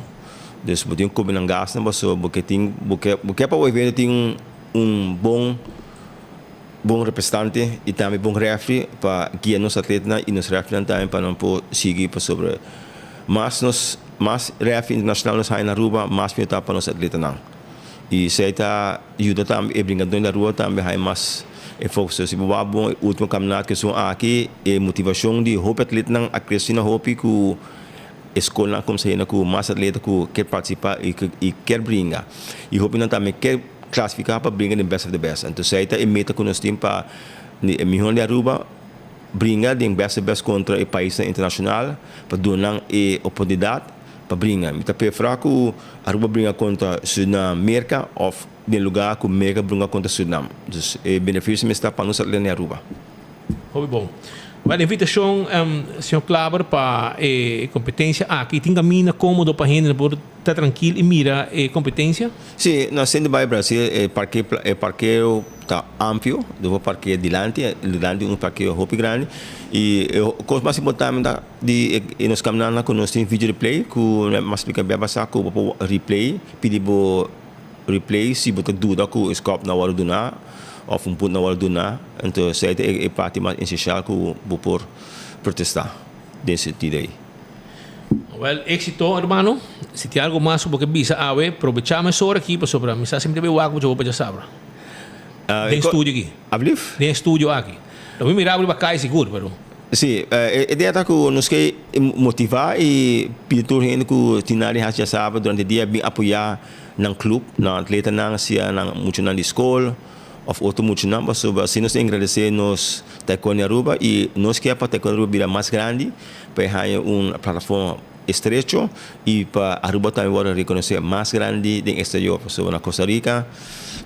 Speaker 4: Dus bo tin ku kobe nan gasnan pasobra bo ke tin bo ke bo ke pa bo evento tin un bon bon representante i tambe bon refi pa guia nos atletanan i nos refinan tambe pa nan por sigui pasobra mas nos Mas ref internacional nos haña na Aruba, mas mihor ta pa nos atletanan. Y esey ta yuda tambe e bringador di Aruba tambe haña mas e focus. Si bo wak bon e ultimo campeonato cu esun aki, e motivacion di hopi atletanan a crece asina hopi cu e scolnan a cuminsa yena cu mas atleta cu kier participa y kier bringa. Y hopinan tambe kier clasifica pa bringa den best of the best. Entonces esey ta e meta cu nos tin pa e mihor di Aruba. Bringa den best best kontra e paisnan internashonal pa duna nan e oportunidat pa bringa. Mi ta prefera ku Aruba bringa kontra Surinam, Merka òf den lugar ku Merka bringa kontra Surinam. Dus e benefisio mester ta pa nos atleta den Aruba.
Speaker 21: Hopi bon. Wèl, invitashon señor Klaber pa e kompetensia aki. Tin kaminda kómodo pa hende por ta trankil i mira e kompetensia?
Speaker 4: Sí, na Sint Baai Brasil e parke e parkeo ta amplio, bo por parkea dilanti, dilanti un parkeo hopi grandi y e cos mas importante ta di e nos caminantenan cu nos tin video replay cu mi a splica bia pasa cu bo por replay, pidi bo replay si bo ta duda cu e scop no a worde duna of un punto no a worde duna, entonces esey ta e parti mas esencial cu bo por protesta den sentido ey.
Speaker 21: Wel, éxito hermano. Si tin algo mas ku bo ke bisa awe, probechá mesora aki pasobra mi sa simple bay wak mucha bo pa djasabra. Den studio aki.
Speaker 4: Ablief?
Speaker 21: Den studio aki. Lo mi mira bo riba kai sigur, pero.
Speaker 4: Sí, e idea ta ku nos ke motivá i pidi tur hende ku tin nada di hasi djasabra durante dia bin apoyá nan club, nan atletanan, sea nan muchanan di skol of otro muchanan pasobra asina nos ta engradesé nos Taekwondo Aruba i nos ke pa Taekwondo Aruba bira mas grandi. Pa e haña un plataforma estrecho y pa Aruba tambe worde reconoce mas grandi den exterior. Pasobra na Costa Rica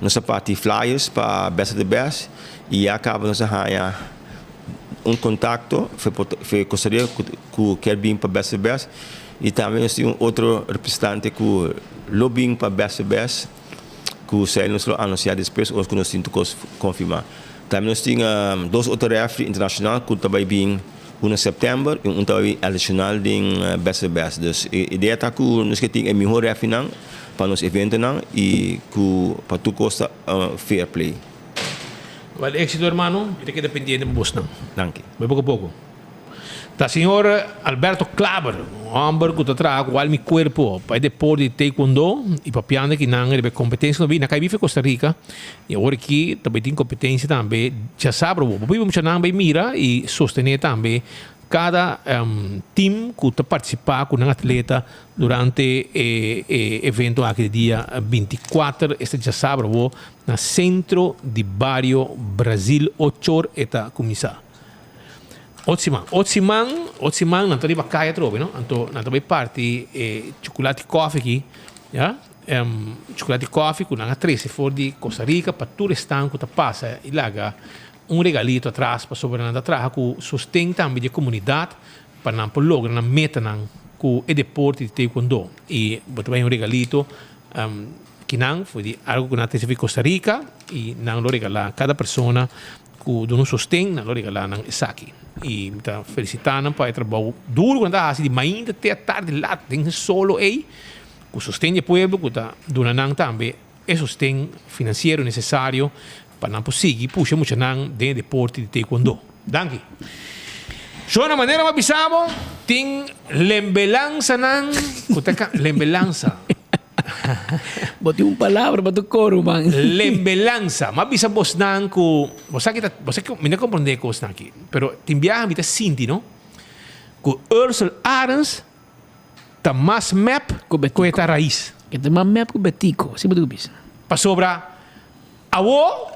Speaker 4: nos a parti flyers pa Best of the Best y ya caba nos a haña un contacto fe Costa Rica cu kier bin pa Best of the Best y tambe nos tin un otro representante cu lo bin pa Best of the Best cu esey nos lo anuncia despues ora cu nos tin tur cos confirma. Tambe nos tin dos otro referee internacional cu ta bay bin. Un na sèptèmber i un ta bai adishonal den Best of the Best. Dus e idea ta ku nos ke tin e mihó rèfinan pa nos eventonan i ku pa tur kos ta fair play.
Speaker 21: Wèl éksito hermano, mi ta keda pendiente pa bosnan.
Speaker 4: Danki.
Speaker 21: Bai poko poko. Ta señor Alberto Klaber, un hòmber ku ta traha ku alma i kuerpo pa e deporte di taekwondo i papiando ki nan riba e kompetensia ku nan bin na Caibife Costa Rica. I awor aki ta bai tin kompetensia tambe djasabra bo. Bo por mucha nan bai mira i sostené tambe kada tim ku ta partisipá ku nan atleta durante e e evento aki di dia 24 esta djasabra bo na Sentro di Bario Brazil ochor e ta kuminsá. Ot siman ot siman ot siman nan ta riba kaya atrobe no anto nan ta bai parti e chukulati kòfi aki ya. Chocolate coffee cu nan a trece for di Costa Rica pa tur esnan cu ta pasa y laga un regalito atras pasobra nan ta traha cu sosten tambe di e comunidad pa nan por logra nan metanan cu e deporte di Taekwondo y bo ta bay un regalito kinan for di algo cu nan a trece for di Costa Rica y nan lo regala cada persona cu duna un sosten nan lo regala nan esaki y mi ta felicita nan pa e trabou duro cu nan ta haci di mainta te atardi lat den e solo ey. Ku sosten di e pueblo ku ta duna nan tambe e sosten finansiero nesesario pa nan por sigui pusha muchanan den e deporte di taekwondo. Danki. Shona, manera bo a bisa bo, tin lembelansanan ku ta ka lembelansa.
Speaker 18: Bo tin un palabra pa tu koru, man.
Speaker 21: Lembelansa. Mi a bisa bosnan ku bo sa ki ta bo sa ki mi no komprondé e kosnan aki, pero tin biaha mi ta sinti no ku Ursel Arends ta mas mep ku e ta rais.
Speaker 18: E ta mas mep ku Betico, así bo ta bisa.
Speaker 21: Pasobra awo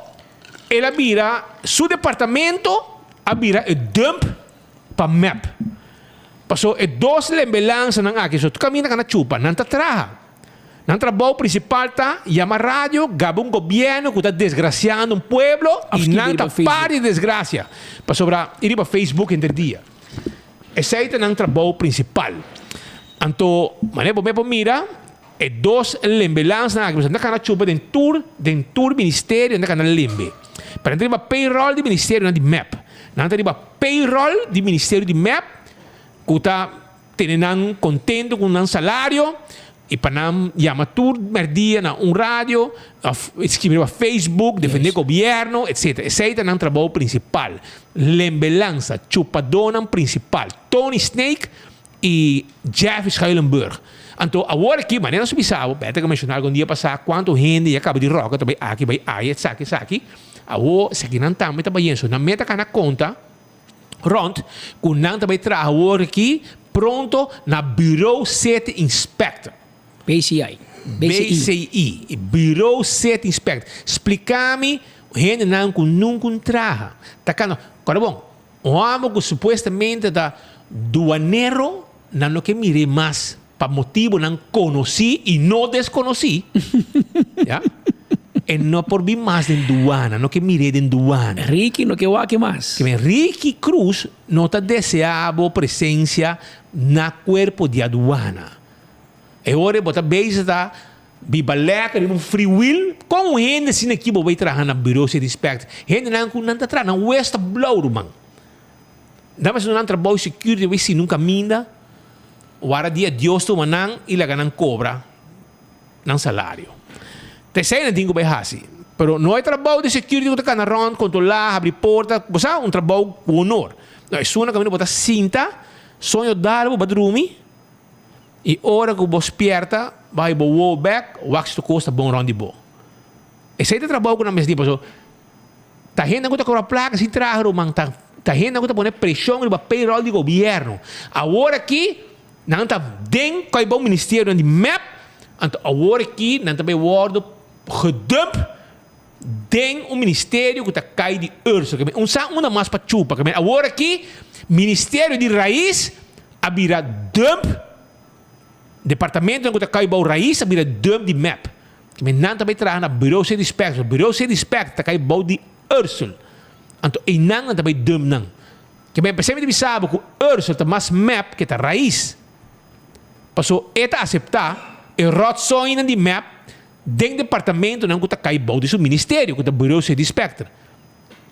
Speaker 21: el a bira, su departamento a bira e dump pa mep. Paso e dos lembelansanan aki so tur kaminda ka na chupa, nan ta traha. Nan trabou prinsipal ta yama radio, gaba un gobièrnu ku ta desgrasiando un pueblo i nan ta par di desgrasia. Pasobra i riba Facebook henter dia. Esei ta nan trabou prinsipal. Anto, manera bo mes por mira, E dos lembelansnan aki, nan ta kana chupa den tur, den tur ministerio nan ta kana lembe. Pero nan ta riba payroll di ministerionan di mep. Nan ta riba payroll di ministerio di mep ku ta tene nan kontento ku nan salario i pa nan yama tur mèrdia na un radio òf skibi riba Facebook defendé gobièrnu etsetera. Esei ta nan trabou prinsipal. Lembelansa, chupadónan prinsipal. Tony Snake i Jeffrey Schuilenburg. Anto awor aki, manera nos a bisa bo, Better ke menshoná algun dia pasá kuantu hende ya kaba di ròka ta bai aki, bai aya, esaki, esaki. Awor esakinan tambe ta bai enso. Nan meta kana konta rònt ku nan ta bai traha awor aki pronto na Bureau City Inspector.
Speaker 18: BCI.
Speaker 21: BCI. Bureau City Inspector. Splika mi hendenan ku nunka un traha ta kana. Kòrda bon, Un hòmber ku supuestamente ta duanero nan no ke mir'é mas pa motibunan konosí i no deskonosí, ya, e no por bin mas den duana, no ke mir'é den duana.
Speaker 18: Ricky no ke wak mas.
Speaker 21: Ke men Ricky Cruz no ta deseá bo presensia na kuerpo di aduana. E ora bo ta bezig ta Biba lekker riba un free wheel. Kon un hende asina aki bo bay traha na bureau city inspector? Hendenan ku nan ta traha nan wes ta blou ruman. Nan mester duna nan trabou security bay sinti un kaminda wara dia Dios tuma nan i laga nan kobra nan salario. Ta esei nan tin ku bay hasi. Pero no e trabou di security ku ta kana rond kontrola habri porta bo sa un trabou ku honor. No esun na kaminda bo ta sinta soño dal bo ba drumi. I ora ku bo spierta, bai bo wowo bek, wak si tur kos ta bon rònt di bo. Esei ta trabou ku nan mester tin, pasobra ta hende ku ta kobra plaka sin traha, ruman, ta ta hende ku ta pone preshon riba payroll di gobièrnu. Awor aki nan ta den koi bo ministerionan di mep, anto awor aki nan ta bai wòrdu gedump den un ministerio ku ta kai di Ursel. Un sa unda mas pa chupa. Awor aki ministerio di Rais a bira dump, departamentonan ku ta kai bou Rais a bira dump di mep. Nan ta bai traha na Bureau City Inspector. Bureau City Inspector ta kai bou di Ursel. Anto einan nan ta bai dump nan. P'esei mi ta bisa bo ku Ursel ta mas mep ke ta Rais. Paso e ta aseptá e rotzoinan di mep den departamentonan ku ta kai bou di su ministerio, ku ta Bureau City Inspector.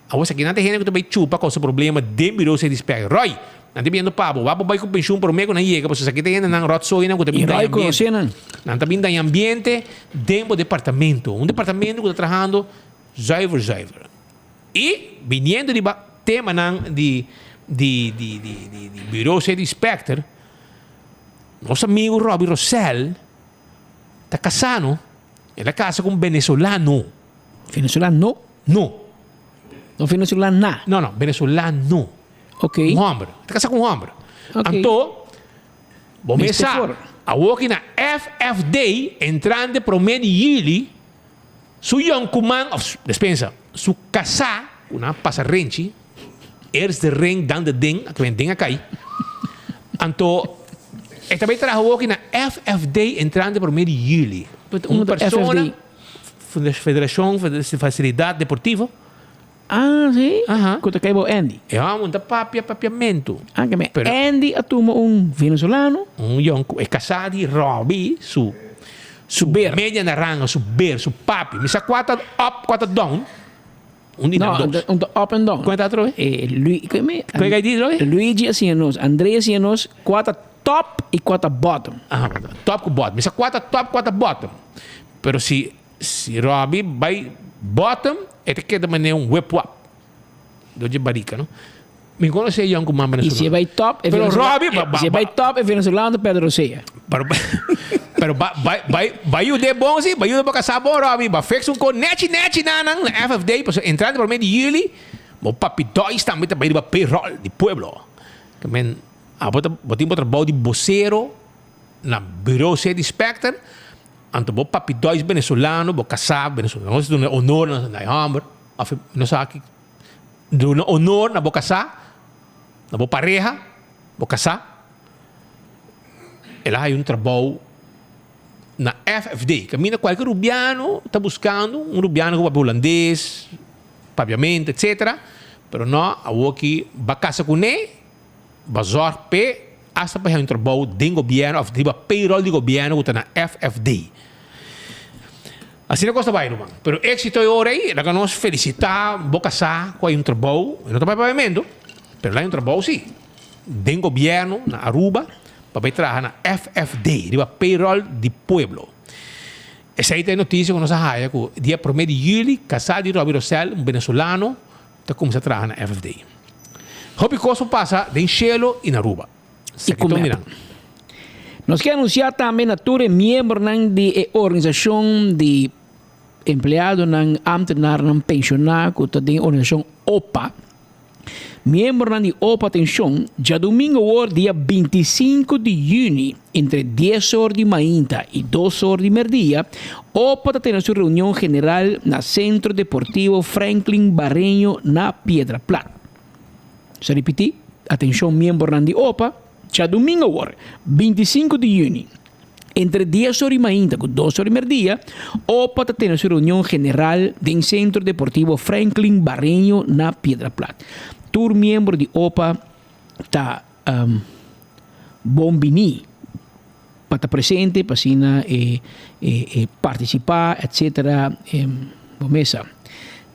Speaker 21: Awor esaki nan ta hende ku ta bai chupa kousa problema den Bureau City Inspector. Roy, nan ta biniendo pa bo. Wak bo bai ku penshun promé ku nan yega, pasobra esaki ta hendenan rotzoinan ku ta bin daña ambiente. Nan ta bin daña ambiente den bo departamento. Un departamento ku ta trahando zuiver zuiver. I biniendo riba temanan di di di di di Bureau City Inspector, nos amigu Robby Rosell, Ta kasá no. El a kasa ku un venezolano.
Speaker 18: Venezolano?
Speaker 21: No.
Speaker 18: No venezolana?
Speaker 21: No, no, venezolano.
Speaker 18: Ok.
Speaker 21: Un hòmber. Ta kasá ku un hòmber.
Speaker 18: Ok.
Speaker 21: Anto, bo mes
Speaker 18: Mester
Speaker 21: sa,
Speaker 18: for.
Speaker 21: awor ki na FFD, entrante promé di yüli, su yònkuman, òf despensa, su kasá, ku nan a pasa renchi, Eerst de ring, dan de ding, a kende den a kai. Anto, e ta bai traha awoki na FFD entrante prome di juli. Un persona, Federacion Facilidad Deportivo.
Speaker 18: Ah, si? Aha. Ku ta kai bou Andy.
Speaker 21: E hòmber ta papia papiamentu.
Speaker 18: Ah, ke me Andy a tuma un venezolano.
Speaker 21: Un yòn ku e kasá di Robbie, su
Speaker 18: su ber.
Speaker 21: Media naranja, su ber, su papi. Mi sa kua ta up, kua ta down. Un di nan
Speaker 18: No,
Speaker 21: dos.
Speaker 18: un ta up and down.
Speaker 21: Cuenta atrobe?
Speaker 18: Eh, Lui, come,
Speaker 21: Kue kai di atrobe?
Speaker 18: Luigi a siña nos, André a siña nos kua ta top i kua ta bottom.
Speaker 21: Aha, top ku bottom. Mi sa kua ta top, kua ta bottom. Pero si, si Robbie bai bottom, e ta keda manera un whip wap. Dor dje barika, no? Mi conoce e yonku man
Speaker 18: I si e
Speaker 21: venezolano.
Speaker 18: bai top, e
Speaker 21: Pero
Speaker 18: venezolano,
Speaker 21: Robbie, ba, ba,
Speaker 18: si e bai top, e venezolano ta perde rosea.
Speaker 21: Pero, pero ba, ba, ba, ba yuda e bon si, ba yuda bo casá bon Robbie, ba fix un ko nechi nechi nanan na FFD, pasobra entrante prome di juli, bo papi Dois tambe ta bai riba payroll di pueblo. Ke men, abo ta, bo tin bo trabou di bosero na Bureau City Inspector, anto bo papi Dois venezolano, bo casá venezolano, nos duna honor na e homber, of no sa ki. Duna honor na bo kasá, na bo pareha, bo kasá. El a haya un trabou na FFD. Kaminda kualke rubiano ta buskando, un rubiano ku papia hulandes, papiamento, etsetera. Pero no, awoki ba kasa kuné, ba zòrg p'e. Hasta pa haña un trabou den gobièrnu òf riba payroll di gobièrnu ku ta na FFD. Asina kos ta bai ruman. Pero éksito e ora ei, laga nos felisitá bo kasá ku a haña un trabou. E no ta bai papiamentu, pero el a haña un trabou sí, den gobièrnu na Aruba pa bai traha na FFD, riba payroll di pueblo. Esei ta e notisia ku nos a haya ku dia promé di yüli kasá di Robbie Rosell, un benesolano, ta kuminsá traha na FFD. Hopi kos por pasa den shelo i na Aruba.
Speaker 18: I ku mep. Nos ke anunsiá tambe na tur e miembronan di e organisashon di empleadonan, ámtenarnan penshoná ku ta den e organisashon opa. Miembronan di opa atenshon, djadumingu awor dia 25 di yüni entre dies or di mainta i dos or di merdia, opa ta tene su reunion general na Sentro Deportivo Franklin Barreño na Piedra Plat. Sa ripití, atenshon miembronan di opa, djadumingu awor, 25 di yüni, Entre dies or di mainta ku dos or di merdia, opa ta tene su reunion general den Centro Deportivo Franklin Barreño na Piedra Plat. Tur miembro di opa ta bon bini pa ta presente pa asina e partisipá etcetera. Bo mesa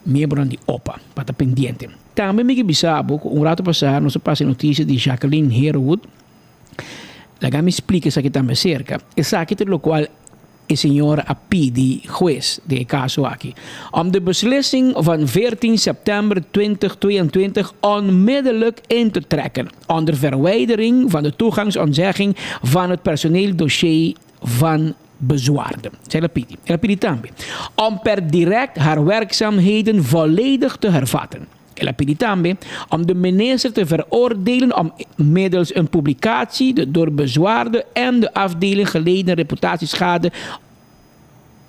Speaker 18: miembronan di opa pa ta pendiente. Tambe mi ke bisa bo ku un rato pasá nos a pasa e notisia di Jacqueline Harewood. Laga mi splika esaki tambe aserka. Esaki ta lokual e señora a pidi hues den e kaso aki. Om de beslissing van 14 september 2022 onmiddellijk in te trekken, onder verwijdering van de toegangsontzegging van het personeel dossier van bezwaarde. Esei el a pidi. El a pidi tambe om per direct haar werkzaamheden volledig te hervatten. El a pidi tambe om de minister te veroordelen om middels een publicatie de door bezwaarde en de afdeling geleden reputatieschade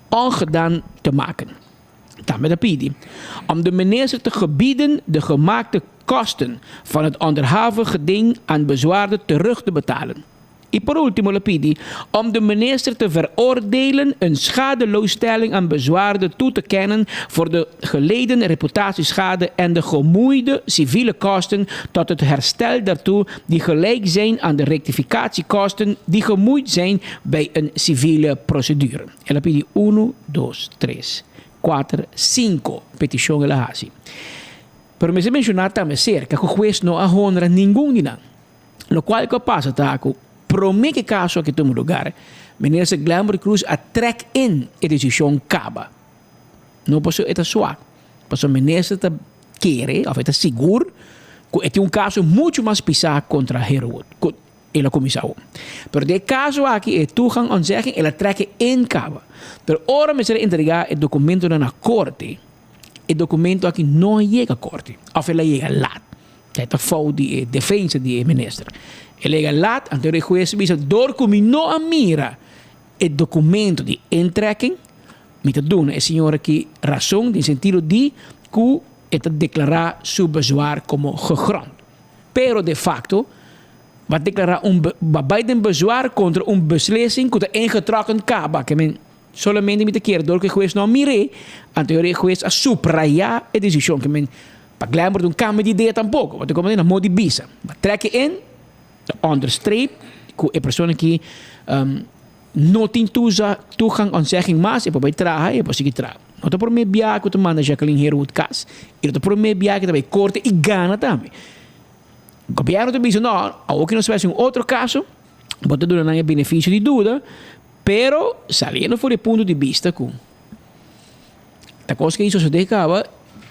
Speaker 18: ongedaan te maken. Tambe ta pidi om de minister te gebieden de gemaakte kosten van het onderhavige geding aan bezwaarde terug te betalen. I por ultimo lo pidi om de minister te veroordelen een schadeloosstelling aan bezwaarde toe te kennen voor de geleden reputatieschade en de gemoeide civiele kosten tot het herstel daartoe die gelijk zijn aan de rectificatiekosten die gemoeid zijn bij een civiele procedure. El a pidi uno, dos, tres, kuater, sinku petishon el a hasi. Pero mester menshoná tambe serka ku hues no a honra ningun di nan. Locual cu a pasa ta cu prome cu e caso aki tuma lugar, Minister Glenbert Croes a trek in e decision caba. No pasobra e ta swak, pasobra minister ta kere of e ta sigur cu e tin un caso mucho mas pisa contra Harewood cu el a cuminsa awor. Pero den e caso aki e toegang ontzegging el a trek e in caba. Pero ora mester a entrega e documentonan na corte, e documento aki no a yega corte of el a yega laat. E ta fout di e defensa di e minister. El a yega laat, anto e hues a bisa dor ku mi no a mira e documento di intrekking, mi ta duna e señor aki rason den sentido di ku e ta declara su bezwaar como gegrond. Pero de facto ba declara un ba bay den bezwaar contra un beslissing ku ta ingetrokken kaba. Ke men Solamente mi ta kere dor ku e hues no a mir'é, anto e hues a suprayá e desishon. Ke men pa Glenbrook un kambio di idea tampoko, bo ta komprendé? Na modo di bisa. Bo trek e in, ta onderstreep ku e persona aki no tin toegang ontzegging mas, e por bai traha, e por sigui traha. No ta promé biaha ku ta manda Jacqueline Harewood kas, i no ta promé biaha ku ta bai korte i gana tambe. Gobièrnu ta bisa, no, awor ku nos bai hasi un otro kaso, bo ta duna nan e benefisio di duda, Pero saliendo for di e punto di bista ku ta kos ke sosodé kaba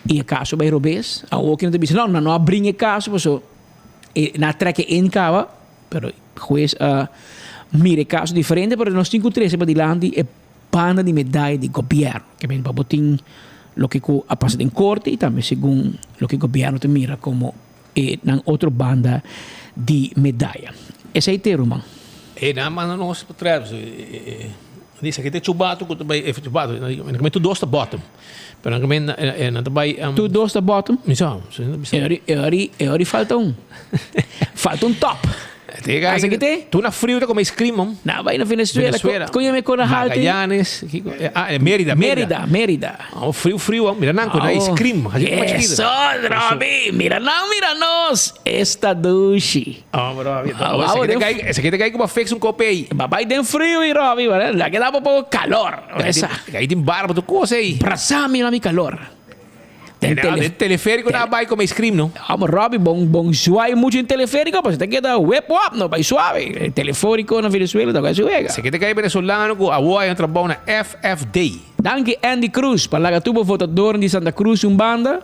Speaker 18: i e kaso bai robes, awor ke nan ta bisa no, nan no a bring e kaso paso e nan a trek e in kaba, pero hues a mira e kaso diferente, pero nos tin ku trese padilanti e banda di medaya di gobièrnu, ke men pa bo tin loke ku a pasa den korte i tambe segun loke gobièrnu ta mira komo E nan otro banda di medaya. Esei te, ruman.
Speaker 21: E nan manda nos pa Travis. Dice aki ta e chubato ku ta bai, e chubato, nan ta tur dos ta bottom. Pero nan kamen nan ta bai.
Speaker 18: Tur dos ta bottom?
Speaker 21: Mi sa,
Speaker 18: E ori, e ori, e ori falta un. Falta un top. Asa kite?
Speaker 21: Tu na frio ta come ice cream, man.
Speaker 18: Na bai na Venezuela.
Speaker 21: Venezuela.
Speaker 18: Konya me kona halte.
Speaker 21: Magallanes. Ah, eh, Mérida,
Speaker 18: Mérida. Mérida.
Speaker 21: Oh, frio, frio, mira nan, con ice cream.
Speaker 18: Eso, Robbie. Mira nan, mira nos. Esta dushi.
Speaker 21: Oh, Robbie. Ese que te cae como fix un copé.
Speaker 18: Babay den frio y Robbie, ¿verdad? La que da poco calor. Esa.
Speaker 21: Ahí tin barba tu cosa ahí.
Speaker 18: Brasami na mi calor.
Speaker 21: Den tele teleférico na bai come ice cream, no?
Speaker 18: Vamos, Robbie, bon, bon suave mucho en teleférico, pues te queda whip up, no, bai suave. El teleférico na Venezuela, ta su juega.
Speaker 21: Se que te cae venezolano ku awo ay trabajo na FFD.
Speaker 18: Danki Andy Cruz, pa laga tubo votador di Santa Cruz un banda.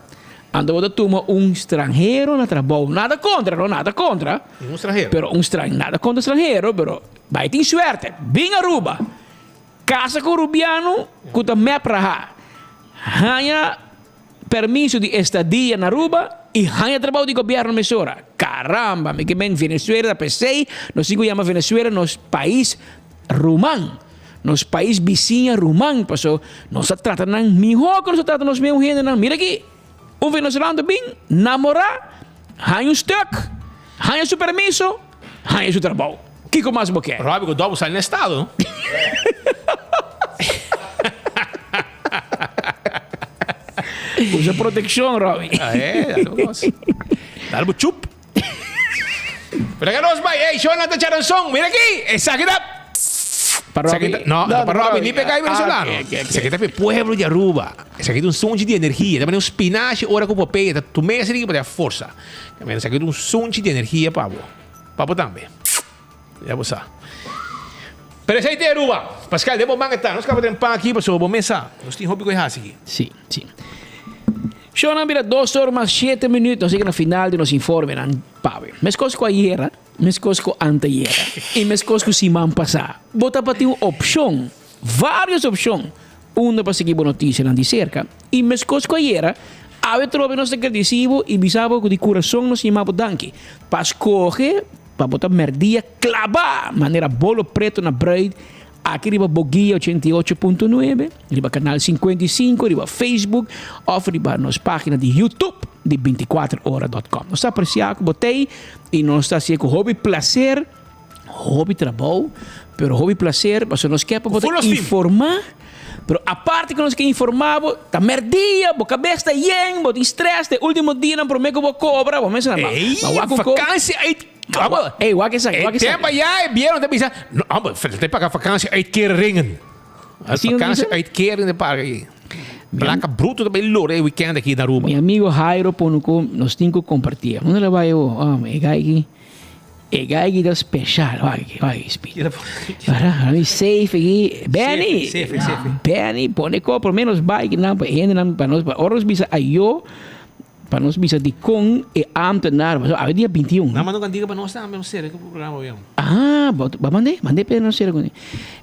Speaker 18: Ando bota tuma un stranhero na trabou. Nada contra, no, nada contra.
Speaker 21: Un stranhero.
Speaker 18: Pero un stran, nada contra stranhero, pero bai tin suerte. Bin Aruba. Casa cu Rubiano cu ta mep raha. Haña permiso di estadia na Aruba y haña trabou di gobierno mesora. Caramba, mi ke men Venezuela ta pesey nos tin cu yama Venezuela nos pais ruman. Nos pais bisiña ruman paso nos ta trata nan miho cu nos ta trata nos meun hendenan. Mira aki, un venezolano ta bin namora, haña un stuk, haña su permiso, haña su trabou. Kiko mas bo ke?
Speaker 21: Robbie ku dobo sali na estado.
Speaker 18: Usa protekshon, Robbie.
Speaker 21: Ah, eh, dale bo kos. Dale bo chup. Pero que nos bai, ey, Jonathan Charanzón, mira aquí, esaki ta.
Speaker 18: Pa Robbie.
Speaker 21: No, no, pa Robbie, ni pe kai venezolano.
Speaker 18: Ah, ok, ok, ok.
Speaker 21: Esaki ta pe pueblo di Aruba. Esaki ta un sunchi di energia. Ta mane un spinashi ora ku Popeye ta tum'é esaki pa ta forsa. Esaki ta un sunchi di energia pa bo. Pa bo tambe. Ya bo sa. Pero esei te Aruba. Pascal, den bo man ta. Nos kaba den pan aki pasobra bo mes sa. Nos tin hopi ku e hasi aki.
Speaker 18: Sí, sí. Shownan bira dos or mas shete minuut. Nos yega na final di nos informenan pawe. Meskos ku ayera, meskos ku antayera i meskos ku siman pasá. Bo ta pa tin un opshon, vários opshon, unda pa sigui bo notisianan di serka. I meskos ku ayera, awe trobe nos ta gradisí bo i bisa bo ku di kurason nos yama bo danki pa skohe pa bo ta mèrdia klabá manera bolo preto na bruid aki riba Boguia 88.9, riba Kanal 55, riba Facebook òf riba nos página di YouTube di 24 ora dòt kòm. Nos ta apresiá ku bo t'ei i nos ta hasié ku hopi plaser, hopi trabou, pero hopi plaser pasobra nos ke pa bo ta informá. Pero aparte ku nos ke informá bo, ta mèrdia, bo kabes ta yen, bo tin strès, te último dianan promé ku bo kobra, bo mester na
Speaker 21: Ey,
Speaker 18: ma wak un ko.
Speaker 21: vakantie uit.
Speaker 18: Ey, wak esaki, wak
Speaker 21: E
Speaker 18: esaki.
Speaker 21: tempo ya e biero ta bisa, no, hombre, te paga vakantie uitkeringen.
Speaker 18: Así no
Speaker 21: Vakantie
Speaker 18: dicen?
Speaker 21: uitkering te paga ahí. Placa bruto ta bay lora e weekend aki na Aruba.
Speaker 18: Mi amigo Jairo pone ku nos tin ku kompartí. Unda lo bai bo? Oh, e guy aki. E guy aki ta special. Wak aki, wak aki, speed. Para, mi safe aki. Benny!
Speaker 21: Safe, safe.
Speaker 18: Benny, pone ko por menos bai nan pa hende nan pa nos pa ora nos bisa ayo pa nos bisa dikon e ambtenaar pasobra awe dia 21.
Speaker 21: Nan manda un kantika pa nos tambe, nos sera ku programa bien.
Speaker 18: Ah, bo ba mande, mande pe nos sera kuné.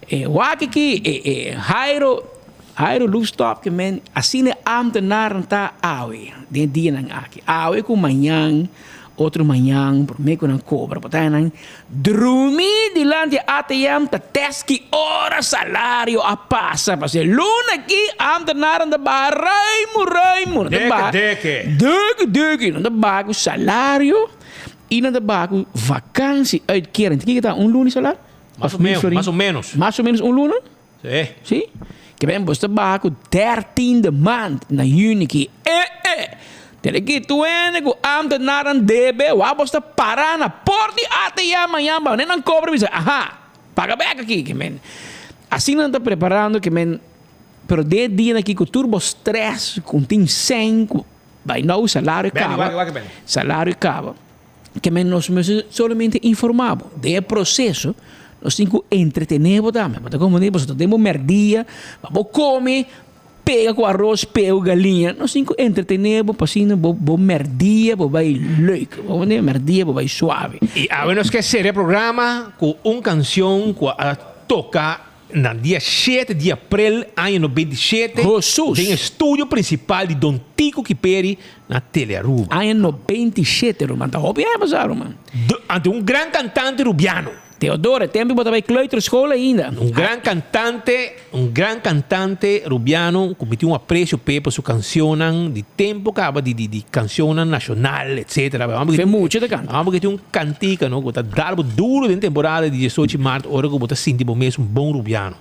Speaker 18: E wak aki e e Jairo Jairo Loefstop ke men asina e ambtenaarnan ta awe den e dianan aki. Awe ku mañan Otro mañan, promé ku nan kobra, bo ta haña nan drumí dilanti e ATM ta tèst ki ora salario a pasa. Pasobra e luna akí ámtenarnan ta baha ruimu, ruimu. Nan ta baha
Speaker 21: Deke, deke.
Speaker 18: Deke, deke. Nan ta baha ku salario i nan ta baha ku vakantie uitkering. Kiko ta un luna di salario?
Speaker 21: Mas o menos, mas o menos.
Speaker 18: Mas o menos un luna?
Speaker 21: Sí.
Speaker 18: Sí? Ke ben bo ta baha ku dertiende maand na juni ki eh eh. Tere ki tuende ku ambtenaren debe wak bo ta para na por di ATM mañan ba nan kobra bisa aha paga bek aki ke men asina nan ta preparando ke men pero den e dia aki ku tur bo stress ku tin sèn ku by now salario kaba salario kaba. Ke men nos mester solamente informá bo. Den e proseso nos tin ku entretené bo tambe. Bo ta komprendé? Pasobra ta den bo mèrdia, pa bo kome, pega ku aros, pega ku galiña. Nos tin ku entretené bo pa asina bo bo mèrdia bo bai leuk. Bo komprendé? Mèrdia bo bai suave.
Speaker 21: I awe nos ke sera e programa ku un kanshon ku a toka Na dia shete di aprel aña 97
Speaker 18: Hesus!
Speaker 21: den e studio principal di Don Tico Kiperi na Telearuba.
Speaker 18: Aña 97 ruman, ta hopi aña pasa ruman.
Speaker 21: Ante un gran cantante rubiano.
Speaker 18: Teodoro, e tempo bo ta bai kleuterschool ainda.
Speaker 21: Un gran cantante, un gran cantante Rubiano cu mi tin un aprecio p'e pa su cancionnan di tempo caba di di di cancionnan nacional etcetera.
Speaker 18: Fe mucho ta canta.
Speaker 21: Amo tin un cantica no cu ta dal bo duro den temporada di diesocho di maart ora cu bo ta sinti bo mes un bon Rubiano.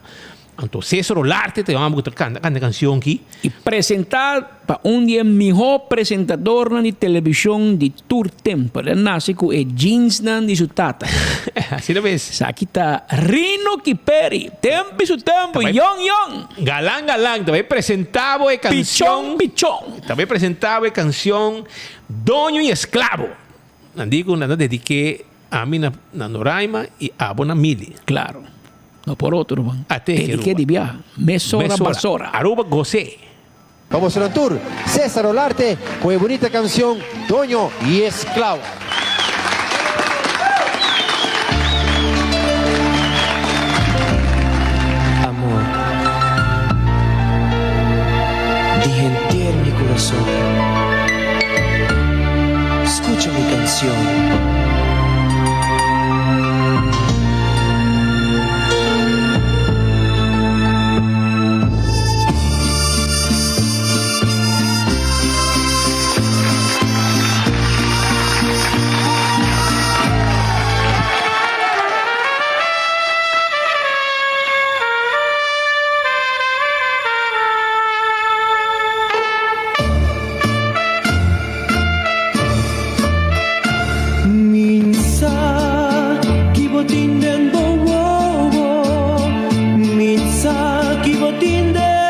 Speaker 21: Anto Cesar Olarte ta e homber cu ta canta canta e cancion aki.
Speaker 18: Y presenta pa un di e miho presentadornan di television di tur tempo. El a nace cu e jeansnan di su tata.
Speaker 21: Asina mes.
Speaker 18: Esaki ta Rino Kiperi. Tempo y su tempo. Yong yong.
Speaker 21: Galan galan. Ta bay presenta bo e cancion.
Speaker 18: Pichon pichon.
Speaker 21: Ta bay presenta bo e cancion Doño y Esclavo. Nan di cu nan ta dedique ami na Noraima y abo na Mili.
Speaker 18: Claro. No por otro, ruman.
Speaker 21: Ate ki
Speaker 18: Dedique
Speaker 21: Aruba.
Speaker 18: di biaha. Mesora
Speaker 21: Mesora.
Speaker 18: basora.
Speaker 21: Aruba gos'é.
Speaker 6: Vamos na tur, Cesar Olarte cu e bunita cancion Doño y Esclavo.
Speaker 22: Amor di henter mi kurason. Skucha mi kansion.
Speaker 23: Mi sa ki bo tin den bo wowo, mi sa ki bo tin den.